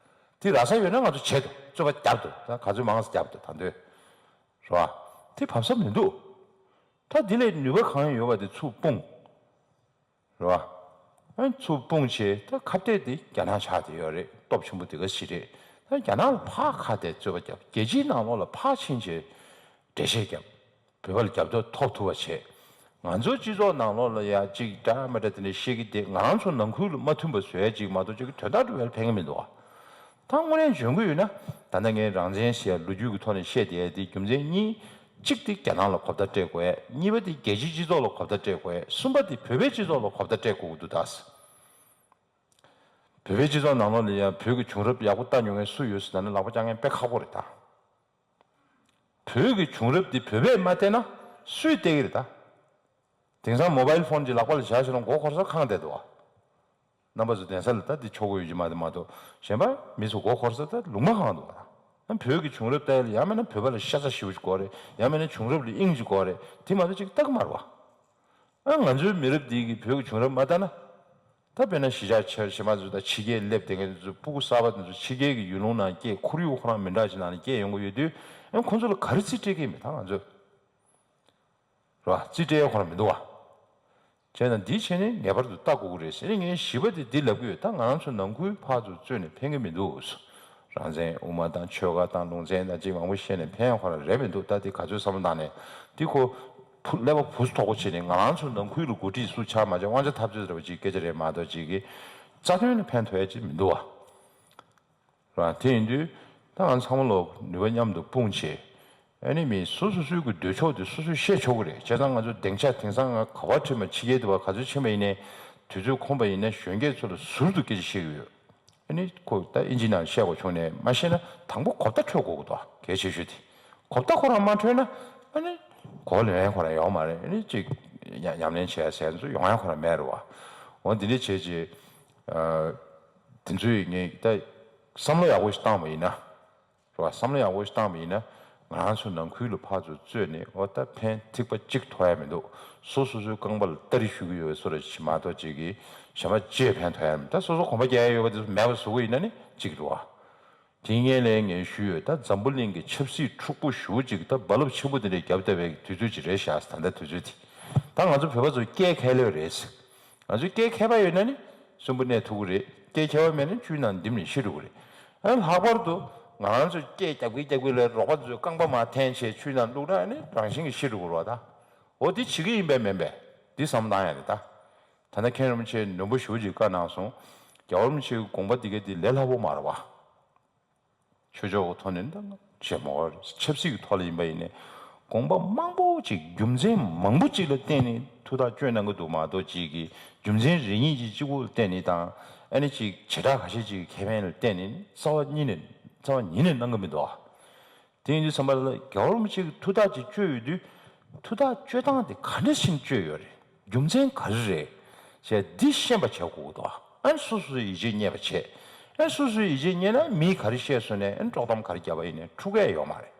དེ་རག་ས་ཡོད་ན་ང་ཚོ་བྱེད་དོ། རྩོད་པ་རྒྱབ་དོ། ད་ག་ཚོད་མང་ཙམ་རྒྱབ་དོ། ད་འདོད་རེད་བ། དེ་བབས་ས་མི་འདུག་ད་དེ་ལས་ནུས་པ་གང་ཡོད་པ་དེ་ཚུར་སྤུངས། རེད་བ། ཨ་ཚུར་སྤུངས་བྱས། ད་ཁ་གཏད་དེ་རྒྱ་ནག་ཆགས་བསྡད་ཡོད་རེད། སྟོབས་ཆེན་པོ་དེ་ག་ཞིག་རེད། ད་རྒྱ་ནག་ལ་ཕར་ཁ་གཏད་རྩོད་པ་རྒྱབ། རྒྱལ་སྤྱིའི་ནང་ལོགས་ལ་ཕར་ཕྱིན་བྱས་འགྲེལ་བཤད་རྒྱབ། བོད་པ་ལ་རྒྱབ་སྐྱོར་ཐོབ་ཐུབ་པ་བྱས། ང་ཚོའི་སྤྱི་ཚོགས་ནང་ལོགས་ལ་ཡ་གཅིག་འདྲ་མི་འདྲ་དེ་འདྲ་བཤད་ཀྱི་དེ། ང་རང་ཚོ་ནང་ཁུལ་ལ་མ་མཐུན་པ་བཟོ་ཡ་གཅིག་མ་གཏོགས་གཅིག་གི་དོན་དག་འགྲོ་བའི་ཕན་གྱི་མི་འདུག་བ། ད་དངོས་གནས་འཇོན་གྱི་ཡོད་ན། ད་ལྟ་ངས་རང་བཙན་ཟེར་ཡ་ལོ་རྒྱུས་ཀྱི་ཐོག་ནས་བཤད་བསྡད་ཡ་དེ་རྒྱུ་མཚན་གཉིས། གཅིག་དེ་རྒྱ་ནག་ལ་གོ་བརྡ་སྤྲད་དགོས་ཡ། གཉིས་པ་དེ་རྒྱལ་སྤྱིའི་སྤྱི་ཚོགས་ལ་གོ་བརྡ་སྤྲད་དགོས་ཡ། གསུམ་པ་དེ་བོད་པའི་སྤྱི་ཚོགས་ལ་གོ་བརྡ་སྤྲད་དགོས་ཀྱི་འདུག་ད། བོད་པའི་སྤྱི་ཚོགས་ནང་ལོགས་ལ་ཡང་བོད་ཀྱི་བྱུང་རབས་ཡག་པོ་ལྟ་མྱོང་མཁན་སུ་ཡོད་ཟེར་ན་ནི་ལག་པ་བརྐྱང་མཁན་དཔེ་ཁག་པོ་རེད་ད། བོད་ཀྱི་བྱུང་རབས་འདི་བོད་པས་མ་བལྟས་ན་སུས་བལྟས་ཀྱི་རེད་ད། དེང་སང་མོ་བཱའིལ་ཕོན་ཅིག་ལག་པ་ལ་བཞག་ཤེས་ན་མགོ་འཁོར་ས་ཁེངས་བསྡད་འདུག་བ། རྣམ་པ་ཚོ་གདན་ས་ལ་ད་འདི་ཆོག་གི་ཡོད་ཀྱི་མ་རེད་མ་གཏོགས། གཞན་པ་མི་ཚོ་མགོ་འཁོར་ས་ད་ལུང་མ་ཁེངས་འདུག་བ། ཨ་བོད་ཀྱི་བྱུང་རབས་ལྟ་ཡ་ལ་ཡང་མིན་ན་བོད་པ་ལ་ཤ་ཚ་ཞེ་པོ་ཅིག་དགོས་རེད། ཡང་མིན་ན་བྱུང་རབས་ལ་དབྱིངས་ཅིག་དགོས་རེད། དེ་མ་གཏོགས་ཅིག་ལྟ་གི་མ་རེད་བ། ཨ་ང་ཚོའི་མི་རབས་འདི་གིས་བོད་ཀྱི་བྱུང་རབས་མ་ལྟ་ན། ད་དཔེར་ན་གཞིས་ཆགས་ཆེ་ཆེ་མ་ཚོ་དང་ཕྱི་རྒྱལ་སླེབས་བསྡད་མཁན་ཚོ། སྤུ་གུ་གསར་པ་དེ་ཚོ་ཕྱི་རྒྱལ་གྱི་ཡུལ་ལུང་ནང་སྐྱེས། ཁོར་ཡུག་ཁོ་རང་མི་འདྲ་ཅིག་ནང་ནས་སྐྱེས་ཡོང་གི་ཡོད་དུས། ཨ་ཁོ་ཚོ་ལ་ག་རེ་རྩིས་སྤྲད་ཀྱི་མེད་ད་ང་ཚོས། རེད་བ། རྩིས་སྤྲད་ཡ་ཁོ་རང་མི་འདུག་བ། བྱས་ན་འདིའི་ཆ་ནས་ངེས་པར་དུ་ལྟ་དགོས་ཀྱི་རེད་ཟེར་ནས་ངས་བཞི་པ་དེ་འདི་ལབ་ཀྱི་ཡོད། ད་ང་རང་ཚོ་ནང་ཁུལ་ཕར་ཚུར་རྩོད་ནས་ཕན་གྱི་མི་འདུག་རང་བཙན་དབུ་མ་དང་ཆོལ་ཁ་དང་ལུང་ཚན་དང་ཅིག་མང་པོ་བཤད་ནས་ཕན་ཡ་ཁོ་རང་རེད་མི་འདུག་ད་དེ་ག་ཚོད་བསམ་བློ་བཏང་ནས། དེ་ཁོ་ཕུ་ཀླད་པ་བུ་སུ་དོག་པོ་བྱས་ནས་ང་རང་ཚོ་ནང་ཁུལ་ལ་འགོ་ཁྲིད་སུ་ཆགས་མ་ཆགས་དབང་ཆ་འཐབ་རྩོད་འདྲ་བོ་ཅིག་སྐད་ཆ་རེད་མ་གཏོགས་ཅིག་གི་རྩ་དོན་ལ་ཕན་ཐོགས་ཡ་ཅིག་མི་འདུག་བ། རེད་བ། དེ་ཡིན་དུས་ད་ང་ཚང་མ་ལོ་ནུས་པ་མཉམ་དུ་སྤུངས་བྱས། ཨ་ནི་མི་སོ་སོ་སོའི་གི་འདོད་ཕྱོགས་དེ་སོ་སོས་བཤད་ཆོག་གི་རེད། བྱས་ཙང་ང་ཚོ་སྡིངས་ཆ་དེང་སང་ང་ག་པར་ཁྲིད་མ་ཕྱི་རྒྱལ་དུ་བ་ག་ཚོད་ཕྱིན་པ་ཡིན་ནའི། དུས་ཚོད་ཁོམ་པ་ཡིན་ན་གཞོན་སྐྱེས་ཚོ་ལ་ཟུར་དུ་སྐད་ཆ་བཤད་གི་ཡོད། ཨ་ནི་ཁོ་ད་ཨིན་ཇི་ནང་བཤད་དགོས་བྱུང་ནས་མ་བཤད་ན་དང་པོ་གོ་བརྡ་འཕྲོད་དགོས་ཀྱི་འདུག་གལ་ཆེ་ཤོས་དེ། གོ་བརྡ་ཁོ་རང་མ་འཕྲོད་ན་ཨ་ནི་གོ་ལེན་ཁོ་རང་ཡོང་མ་རེད། ཨ་ནི་ཅིག་ཉམས་ལེན་བྱས་ཟེར་ཚོ་ཡོང་ཡ་ཁོ་རང་མེད་རེད་བ། འོ་འདི་འདྲ་བྱས་ཅིག་དེ་ཚོས་ངས་ད་བསམ་བློ་ཡག་པོ་ཞིག་བཏང་བ་ཡིན་ན། རེད་བ། བསམ་བློ་ཡག་པོ་ཞིག་བཏང་བ་ཡིན་ན། ང་རང་ཚོ་ནང་ཁུལ་ལ་ཕར་ཚུར་རྩོད་ནས་འོ་ད་ཕན་ཐིགས་པ་གཅིག་ཐོགས་ཡ་མི་འདུག་སོ་སོ་སོའི་རྐང་པ་ལ་སྟ་རེ་གཞུ་གི་ཡོད་པའི་བཟོ་འདྲ་ཞིག་མ་གཏོགས་ཅིག་གིས་གཞན་པ་ཅིག་ཕན་ཐོགས་ཡ་མི་འདུག་ད་སོ་སོ་གོམ་པ་རྒྱག་ཡ་ཡོད་པ་དེ་ཚོ་མེད་པ་བཟོ་གི་ཡིན་ན་ནི་གཅིག་རེད་བ། དེ་སྔོན་ལ་ངས་ཞུས་ཡོད། ད་འཛམ་བུ་གླིང་གི་ཆབ་སྲིད་འཁྲུག་པོ་ཞེ་པོ་ཅིག་ད་རྦ་རླབས་ཆེན་པོ་དེ་འདྲ་བརྒྱབ་བསྡད་པའི་དུས་ཚོད་ཅིག་རེད་ཤག་ད་ལྟ་དུས་ཚོད་དེ། ད་ང་ཚོ་བོད་པ་ཚོ་སྐད་མཁས་ལོས་རེད། ང་ཚོས་སྐད་མཁས་པ་ཡོད་ན་ནི་གསོན་པོ་གནས་ཐུབ་ཀྱི་རེད། སྐད་མཁས་པ་མེད་ན་ཆུའི་ནང་ལྡིང་ནས་ཤི་འགྲོ་གི་རེད། ཨ་ལྷག་པར་དུ་ང་རང་ཚོས་སྐད་རྒྱབ་ཀྱི་རྒྱབ་ཀྱི་ལས་རོགས་པ་ཚོས་རྐང་པ་མར་འཐེན་བྱས་ཆུའི་ནང་བླུགས་ན་ནི་རང་བཞིན་གྱིས་ཤི་འགྲོ་གི་རེད་བ་ད། འོ་འདི་བྱེད་ཀྱི་ཡིན་པས་མིན་པས་འདི་བསམ་བློ་བཏང་ཡ་རེད་ད། ད་ལྟ་མཁན་རིན་པོ་ཆེས་ནན་པོ་ཞེ་པོ་ཅིག་བཀའ་གནང་སོང་། རྒྱལ་བ་རིན་པོ་ཆེའི་དགོངས་པ་འདི་ག་འདི་ལས་སླ་པོ་མ་རེད་བ། ཆོས་ཕྱོགས་ཀྱི་ཐོག་ནས་འདང་ཆེ་མོ་ཆབ་སྲིད་ཀྱི་ཐོག་ལ་ཡིན་པ་ཡིན་ནའི་དགོངས་པ་མང་པོ་ཅིག་རྒྱུ་མཚན་མང་པོ་ཅིག་ལ་བརྟེན་ནས་ཐུགས་ཐག་གཅོད་གནང་གི་འདུག་མ་གཏོགས་ཅིག་གིས་རྒྱུ་མཚན་རེ་གཉིས་ཀྱི་གཅིག་པོ་ལ་བརྟེན་ནས་དང་། ཨ་ནི་ཅིག་བྱེ་བྲག་ཁ་ཤས་ཅིག་གི་ཁེ་ཕན་ལ་བརྟེན་ནས་རྩ་བ་ཉིད་ནས་རྩ་བ་ཉིད་ནས་གནང་གི་མི་འདུག་ཨ། དེ་ཡིན་དུས་ཙམ་པ་ལ་རྒྱལ་བ་རིན་པོ་ཆེ་གིས་ཐུགས་ཐག་ཅིག་གཅོད་ཡོད་དུས། ཐུགས་ཐག་གཅོད་སྟངས་དེ་ག་འདྲ་ཞིག་གཅོད་ཡོད་རེད། རྒྱུ་མཚན་ག་རེ་རེད། ཞེས་འདི་ཤེས་པ་བྱེད་དགོས་ཀྱི་འདུག་ཨ་ནི་སོ་སོའི་ཡིད་ཆེས་རྙེད་པ་བྱེད། ཨ་ནི་སོ་སོའི་ཡིད་ཆེས་རྙེད་ན་མིས་ག་རེ་བཤད་སོང་ནས་ཨ་ནི་དཀྲོག་གཏམ་ག་རེ་བརྒྱབ་པ་ཡིན་ནའི་འཁྲུག་ག་ཡོད་མ་རེད།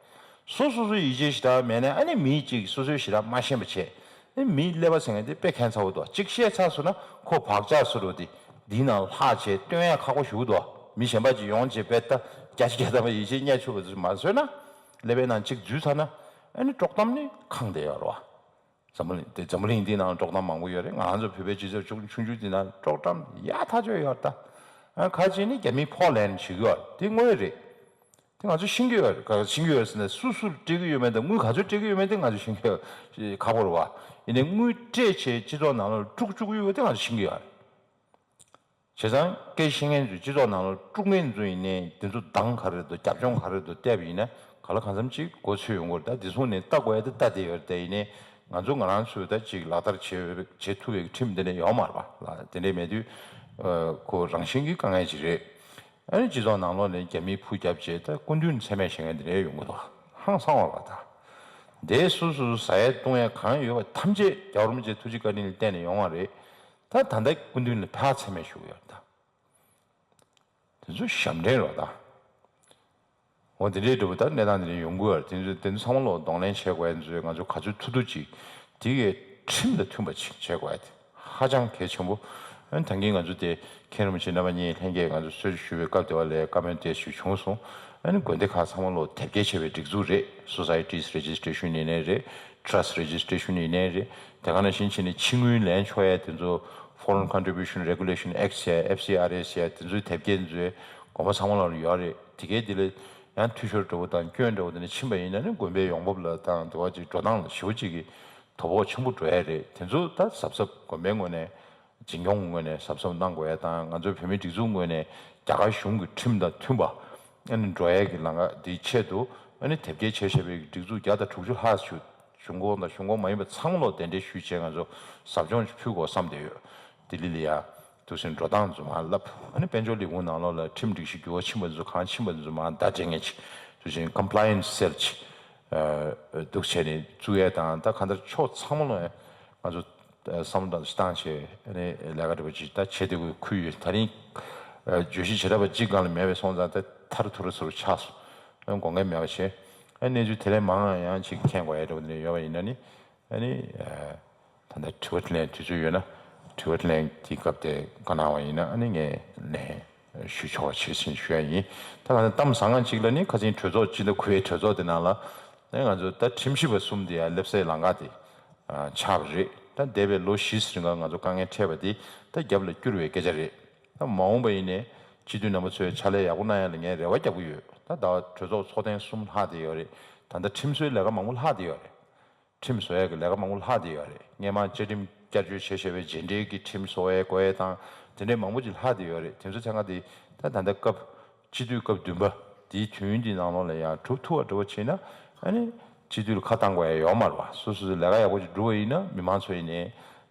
སོ་སོ་སོའི་ཡིད་ཆེས་ཞེ་དྲག་མེད་ན་ཨ་ནི་མིས་ཅིག་སོ་སོའི་ཞེ་དྲག་མ་ཤེས་པ་བྱེད། ཨ་ནི་མིའི་ཀླད་པ་ཟེར་མཁན་དེ་དཔེ་ཁྱད་མཚར་པོ་འདུག་གཅིག་བཤད་ཚར་སོང་ན་ཁོ་བག་ཆགས་བཟོ་འགྲོ་དེ། འདིའི་ནང་ལྷག་བྱས་སྟོན་ཡ་ཁག་པོ་ཞེ་པོ་འདུག་མི་གཞན་པ་ཅིག་ཡོང་བྱས་དཔེ་ལྟ་བརྒྱ་ཆ་བརྒྱ་ཐམ་པ་ཡིད་ཆེས་རྙེད་ཆོག་པ་ཞིག་མ་བཟོས་ན། ཀླད་པའི་ནང་གཅིག་འཛུལ་ཚར་ན་ཨ་ནི་དཀྲོག་གཏམ་ནི་ཁེངས་བསྡད་ཡོད་རེད་བ། འཛམ་བུ་གླིང་དེ་འཛམ་བུ་གླིང་འདིའི་ནང་དཀྲོག་གཏམ་མང་པོ་ཡོད་རེད། ང་རང་ཚོ་བོད་པའི་སྤྱི་ཚོགས་ཆུང་ཆུང་འདི་ནང་དཀྲོག་གཏམ་ཡག་ཐག་ཆོད་ཡོད་རེད་ད། ཨ་ཁ་ཅིག་ནི་རྒྱ་མིས་ཕོག་ལེན་བྱེད་ཀྱི་ཡོད་རེད། དེ་དངོས་རེད། དེ་ང་ཚོ་ཤེས་ཀྱི་ཡོད་རེད། ག་ཤེས་ཀྱི་ཡོད་ཟེར་ན་སུ་སུར་སྤྲད་ཀྱི་ཡོད་མེད་དང་དངུལ་ག་ཚོད་སྤྲད་ཀྱི་ཡོད་མེད་དེ་ང་ཚོ་ཤེས་ཀྱི་ཡོད། ཁག་པོ་རེད་བ། ཡིན་ནའི་དངུལ་སྤྲད་བྱས་སྤྱི་ཚོགས་ནང་ལ་དཀྲུག་བཅུག་གི་ཡོད་པ་དེ་ང་ཚོ་ཤེས་ཀྱི་ཡོད་རེད། བྱས་ཙང་སྐད་ཤེས་མཁན་ཚོས་སྤྱི་ཚོགས་ནང་ལ་དཀྲུག་མཁན་ཚོ་ཡིན་ནའི་དེ་ཚོ་འདང་ག་རེ་འདུག་རྒྱབ་ལྗོངས་ག་རེ་འདུག་བལྟས་པ་ཡིན་ན་གང་ལ་གང་འཚམ་ཅིག་མགོ་ཚོས་ཡོང་གི་རེད། ད་དེ་སོང་ནས་ལྟ་དགོས་ཡ་དེ་ལྟ་བསྡད་ཡོད་རེད། དེ་ཡིན་ནའི་ང་ཚོ་ང་རང་ཚོས་ད་ཅིག་ལག་བསྟར་བྱེད་བྱེད་ཐུབ་པའི་ཁྲིམས་དེ་འདྲ་ཡོད་མ་རེད་པ། དེ་འདྲ་མེད་དུས་ཁོ་རང་བཞིན་གྱི་དཀའ་ངལ་ཅིག་རེད། ཨ་ནི་སྤྱི་ཚོགས་ནང་ལོགས་ནས་རྒྱ་མིས་ཕུ་བརྒྱབ་བྱས་ད་སྐུ་མདུན་མཚན་སྨད་བྱེད་མཁན་དེ་འདྲ་ཡོང་གི་འདུག་ཧང་སང་བ་རེད་པ། ད་ འདས་སོ་སོ་ཟ་ཡས་བཏུང་ཡས་གང་ཡོད་པ་ཐམས་ཅད་རྒྱལ་བ་རིན་པོ་ཆེ་ཐུགས་རྗེ་བཀའ་དྲིན་ལ་བརྟེན་ནས་ཡོང་བ་རེད། ད་ད་ལྟ་སྐུ་མདུན་ལ་ཕར་མཚན་སྨད་ཞུ་གི་ཡོད་ད། དེ་ཚོ་ཞབས་འདྲེན་རོགས་ད། འོ་དེ་འདྲའི་འདྲ་པོ་ད་གནས་སྟངས་དེ་འདྲ་ཡོང་གི་ཡོད་རེད། དེ་ཚོ་དེ་ཚོ་ཚང་མ་ལོག་གདོང་ལེན་བྱེད་དགོས་ཡ་ཚོས་ང་ཚོ་ག་ཚོད་ཐུབ་ཐུབ་ཅིག་དེ་གའི་ཁྲིམས་དང་མཐུན་པ་ཅིག་བྱེད་དགོས་ཡ་དེ་ཧ་ཅང་གལ་ཆེན་པོ། ཨ་ནི་ད་གིན་ང་ཚོ་དེ་མཁན་རིན་པོ་ཆེ་རྣམ་པ་གཉིས་ལྷན་རྒྱས་ང་ཚོ་གསོལ་ཇ་ཞུ་བའི་སྐབས་དེ་བ་ལས་བཀའ་མོལ་དེ་ཞུ་བྱུང་སོང་། ཨ་ནི་དགོན་སྡེ་ཁག་ཚང་མ་ལོག་དེབ་སྐྱེལ་བྱས་པའི་སྒྲིག་འཛུགས་རེད། Societies Registration ཡིན་ནའི་རེད། Trust Registration ཡིན་ནའི་རེད། དེ་ག་ནང་བཞིན་བྱས་ནས་ཕྱི་དངུལ་ལེན་ཆོག་ཡ་དེ་ཚོ་Foreign Contribution Regulation Act ཟེར་ཡ་F C R A ཟེར་ཡ་དེ་ཚོའི་དེབ་སྐྱེལ་ཚོའི་དགོངས་པ་ཚང་མ་ལ་ཡོད་རེད། དེ་གའི་དེ་ལ་ཡང་འཐུས་ཤོར་འདྲ་པོ་དང་སྐྱོན་འདྲ་པོ་དེ་ནས་ཕྱིན་པ་ཡིན་ན་ནི་དགོན་པའི་ཡོང་འབབ་ལ་དང་དེ་བ་ཅིག་འགྲོ་སྟངས་ལ་ཞེ་པོ་ཅིག་གི་དོ་ཕོག་ཆེན་པོ་འགྲོ་ཡ་རེད། དེ་ཚོ་ད་གཟབ་གཟབ་དགོན་པའི་ངོས་ནས་འཛིན་སྐྱོང་ངོས་ནས་གཟབ་གཟབ་གནང་དགོས་ཡ་དང་ང་ཚོའི་བོད་མིའི་སྒྲིག་འཛུགས་ངོས་ནས་རྒྱ་གར་གཞུང་གི་ཁྲིམས་དང་མཐུན་པ་ཨ་ནི་འགྲོ་ཡ་གི་ལམ་ཁ་དེའི་ཆེད་དུ་ཨ་ནི་དེབ་སྐྱེལ་བྱས་བཞག་པའི་སྒྲིག་འཛུགས་བརྒྱ་དང་དྲུག་ཅུ་ལྷག་ཞུ། གཞུང་གོང་དང་གཞུང་གོང་མ་ཡིན་པ་ཚང་མ་ལོག་གདན་འདྲེན་ཞུས་བྱས་ང་ཚོ་ཟབ་སྦྱོང་ཞིག་ཕུལ་དགོས་བསམ་བསྡད་ཡོད། ལྡི་ལི་ལ་ཡ། འདུག་སེ་འགྲོ་སྟངས་རྫུན་མ་ལབ། ཨ་ནི་དཔལ་འབྱོར་ལས་ཁུངས་ནང་ལོགས་ལ་ཁྲིམས་སྒྲིག་གཞི་འགྱུར་བ་ཕྱིན་པ་ཚོ་གང་ཕྱིན་པ་ཚོ་མར་བརྡ་སྤྲད་མཁན་ཅིག་འདུག་སེ་compliance cell ཅིག་འདུག་བྱས་ནས་བཙུགས་ཡས་དང་ད་གང་ལྟར་ཕྱོགས་ཚང་མ་ལོག་ང་ཚོ་བསམ་བློ་བཏང་བྱས་ཨ་ནི་ལས་ཀ་འདྲ་པོ་ཅིག་ད་བྱེད་བསྡད་དགོས་ཁུལ་ཡོད། ད་རིང་བརྗོད་གཞི་བྱེ་བྲག་པ་གཅིག་སྒང་ལ་མེད་པའི་སོང་ཙང་ད་ཐར་ཐུར་ཟུར་ཆགས་སོང་། དགོངས་འགལ་མེད་པ་བྱས། ཨ་གནས་ཚུལ་དེ་ལས་མང་ང་ཡང་ཅིག་མཁྱེན་དགོས་ཡ་འདྲ་པོ་འདི་ཡོད་པ་ཡིན་ན་ནི། ཨ་ནི། ད་ལྟ་དྲི་བ་དྲིས་ལན་དུས་ཚོད་ཡོད་ན་དྲི་བ་དྲིས་ལན་གྱི་སྐབས་དེ་བཀའ་གནང་བ་ཡིན་ན་ཨ་ནི་ངས་ལན་ཞུ་ཆོག་པ་བྱེད་ཟིན་ཞུ་ཡ་ཡིན། ད་ང་ཚོ་གཏམ་བཟང་ང་གཅིག་ལ་ནི་ཁ་སང་གྲོས་ཚོགས་སྤྱི་ཟླ་དགུ་པའི་གྲོས་ཚོགས་དེ་ནང་ལ་ཨ་ནི་ང་ཚོ་ད་ཁྲིམས་ཞིབ་པ་གསུམ་དེ་ཡང་སླེབས་སའི་ལམ་ཁ་དེ་ཆགས་པ་རེད། ད་འདས་པའི་ལོ་བཞི་ཙམ་རིང་ང་ཚོ་དཀའ་ངལ་འཕྲད་པ་དེ་ད་རྒྱབ་ལ་བསྐྱུར་བའི་སྐད་ཆ་རེད། ད་མ་འོངས་པ་ཡིན་ནའི་སྤྱི་འཐུས་རྣམ་པ་ཚོས་ཕྱག་ལས་ཡག་པོ་གནང་ཡ་ལ་ངས་རེ་བ་རྒྱག་གི་ཡོད། ད་ད་གྲོས་ཚོགས་ཚོགས་ཐེངས་གསུམ་ལྷག་བསྡད་ཡོད་རེད། ད་ལྟ་ཁྲིམས་བཟོའི་ལས་ཀ་མང་པོ་ལྷག་བསྡད་ཡོད་རེད། ཁྲིམས་བཟོ་ཡས་ཀྱི་ལས་ཀ་མང་པོ་ལྷག་བསྡད་ཡོད་རེད། སྔས་མ་བཅའ་ཁྲིམས་བསྐྱར་བཅོས་བྱས་བྱས་པའི་རྗེས་འབྲེལ་གྱི་ཁྲིམས་བཟོ་ཡས་དགོས་ཡས་དང་དེ་འདྲའི་མང་པོ་ཅིག་ལྷག་བསྡད་ཡོད་རེད། དེ་ཚོ་ཚང་ཁ་དེ་ད་ད་ལྟ་སྐབས་སྤྱི་འཐུས་སྐབས་བདུན་པ་དེའི་དུས་ཡུན་དེའི་ནང་ལོགས་ལ་ཡང་གྲུབ་ཐུབ་པ་འདྲ་པོ་བྱས་ན་ཨ་ནི་སྤྱི་འཐུས་ལ་ཁ་བཏང་དགོས་ཡས་ཡོད་མ་རེད་བ། སོ་སོ་སོའི་ལས་ཀ་ཡག་པོ་ཅིག་སྒྲུབ་པ་ཡིན་ན་མི་མང་ཚོ་ཡིན་ནའི་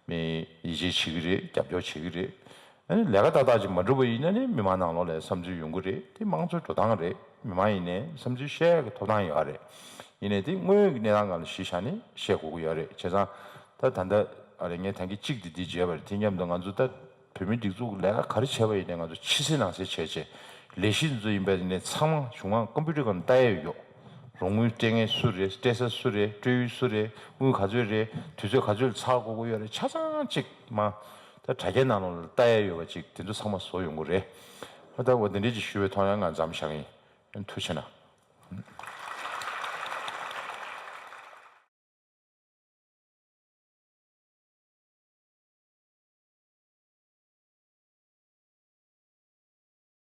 མི་ཡིད་ཆེས་བྱེད་ཀྱི་རེད། རྒྱབ་སྐྱོར་བྱེད་ཀྱི་རེད། ཨ་ནི་ལས་ཀ་ཏག་ཏག་ཅིག་མ་འགྲུབ་པ་ཡིན་ན་ནི་མི་མང་ནང་ལོགས་ལ་བསམ་ཚུལ་ཡོང་གི་རེད། དེ་མང་གཙོའི་འགྲོ་སྟངས་རེད། མི་མང་ཡིན་ནའི་བསམ་ཚུལ་བཤད་ཡག་གི་ཐོབ་ཐང་ཡོད་རེད། ཡིན་ནའི་དེ་དངོས་ཡོད་ཀྱི་གནས་སྟངས་སྒང་ལ་གཞི་བཞག་ནས་བཤད་དགོས་ཀྱི་ཡོད་རེད། བྱས་ཙང་ད་ད་ལྟ་ཨ་རེ་ངས་ད་གིན་གཅིག་དེ་འདི་བརྗོད་པ་རེད། དེ་མཉམ་དུ་ང་ཚོ་ད་བོད་མིའི་སྒྲིག་འཛུགས་ཀྱི་ལས་ཀ་ག་རེ་བྱས་པ་ཡིན་ནའི་ང་ཚོ་ཕྱི་གསལ་ནང་གསལ་བྱས་བྱས་ལས་གཞི་འདི་ཚོ་ཡིན་པ་ཡིན་ནའི་ཚང་མ་གཞུང་ཁང་ཀམ་པུ་ཊར་སྒང་ལ་ལྟ་ཡས་ཡོད། རོགས་དངུལ་སྤྲད་མཁན་སུ་རེད། སྤྲད་ས་སུ་རེད། སྤྲད་ཡུལ་སུ་རེད། དངུལ་ག་ཚོད་རེད། དུས་ཚོད་ག་ཚོད་ལ་ཚར་དགོས་ཀྱི་ཡོད་རེད། ཆ་ཚང་གཅིག་མ། ད་དྲ་རྒྱའི་ནང་ལོགས་ལ་ལྟ་ཡས་ཡོད་པ་ཅིག་དེ་ཚོ་ཚང་མ་བཟོ་ཡོང་གི་རེད། ཨ་ད་འོ་དེ་འདྲས་ཅིག་ཞུ་བའི་ཐོག་ནས་ང་མཚམས་བཞག་གི་ཡིན། ཐུགས་རྗེ་གནང་།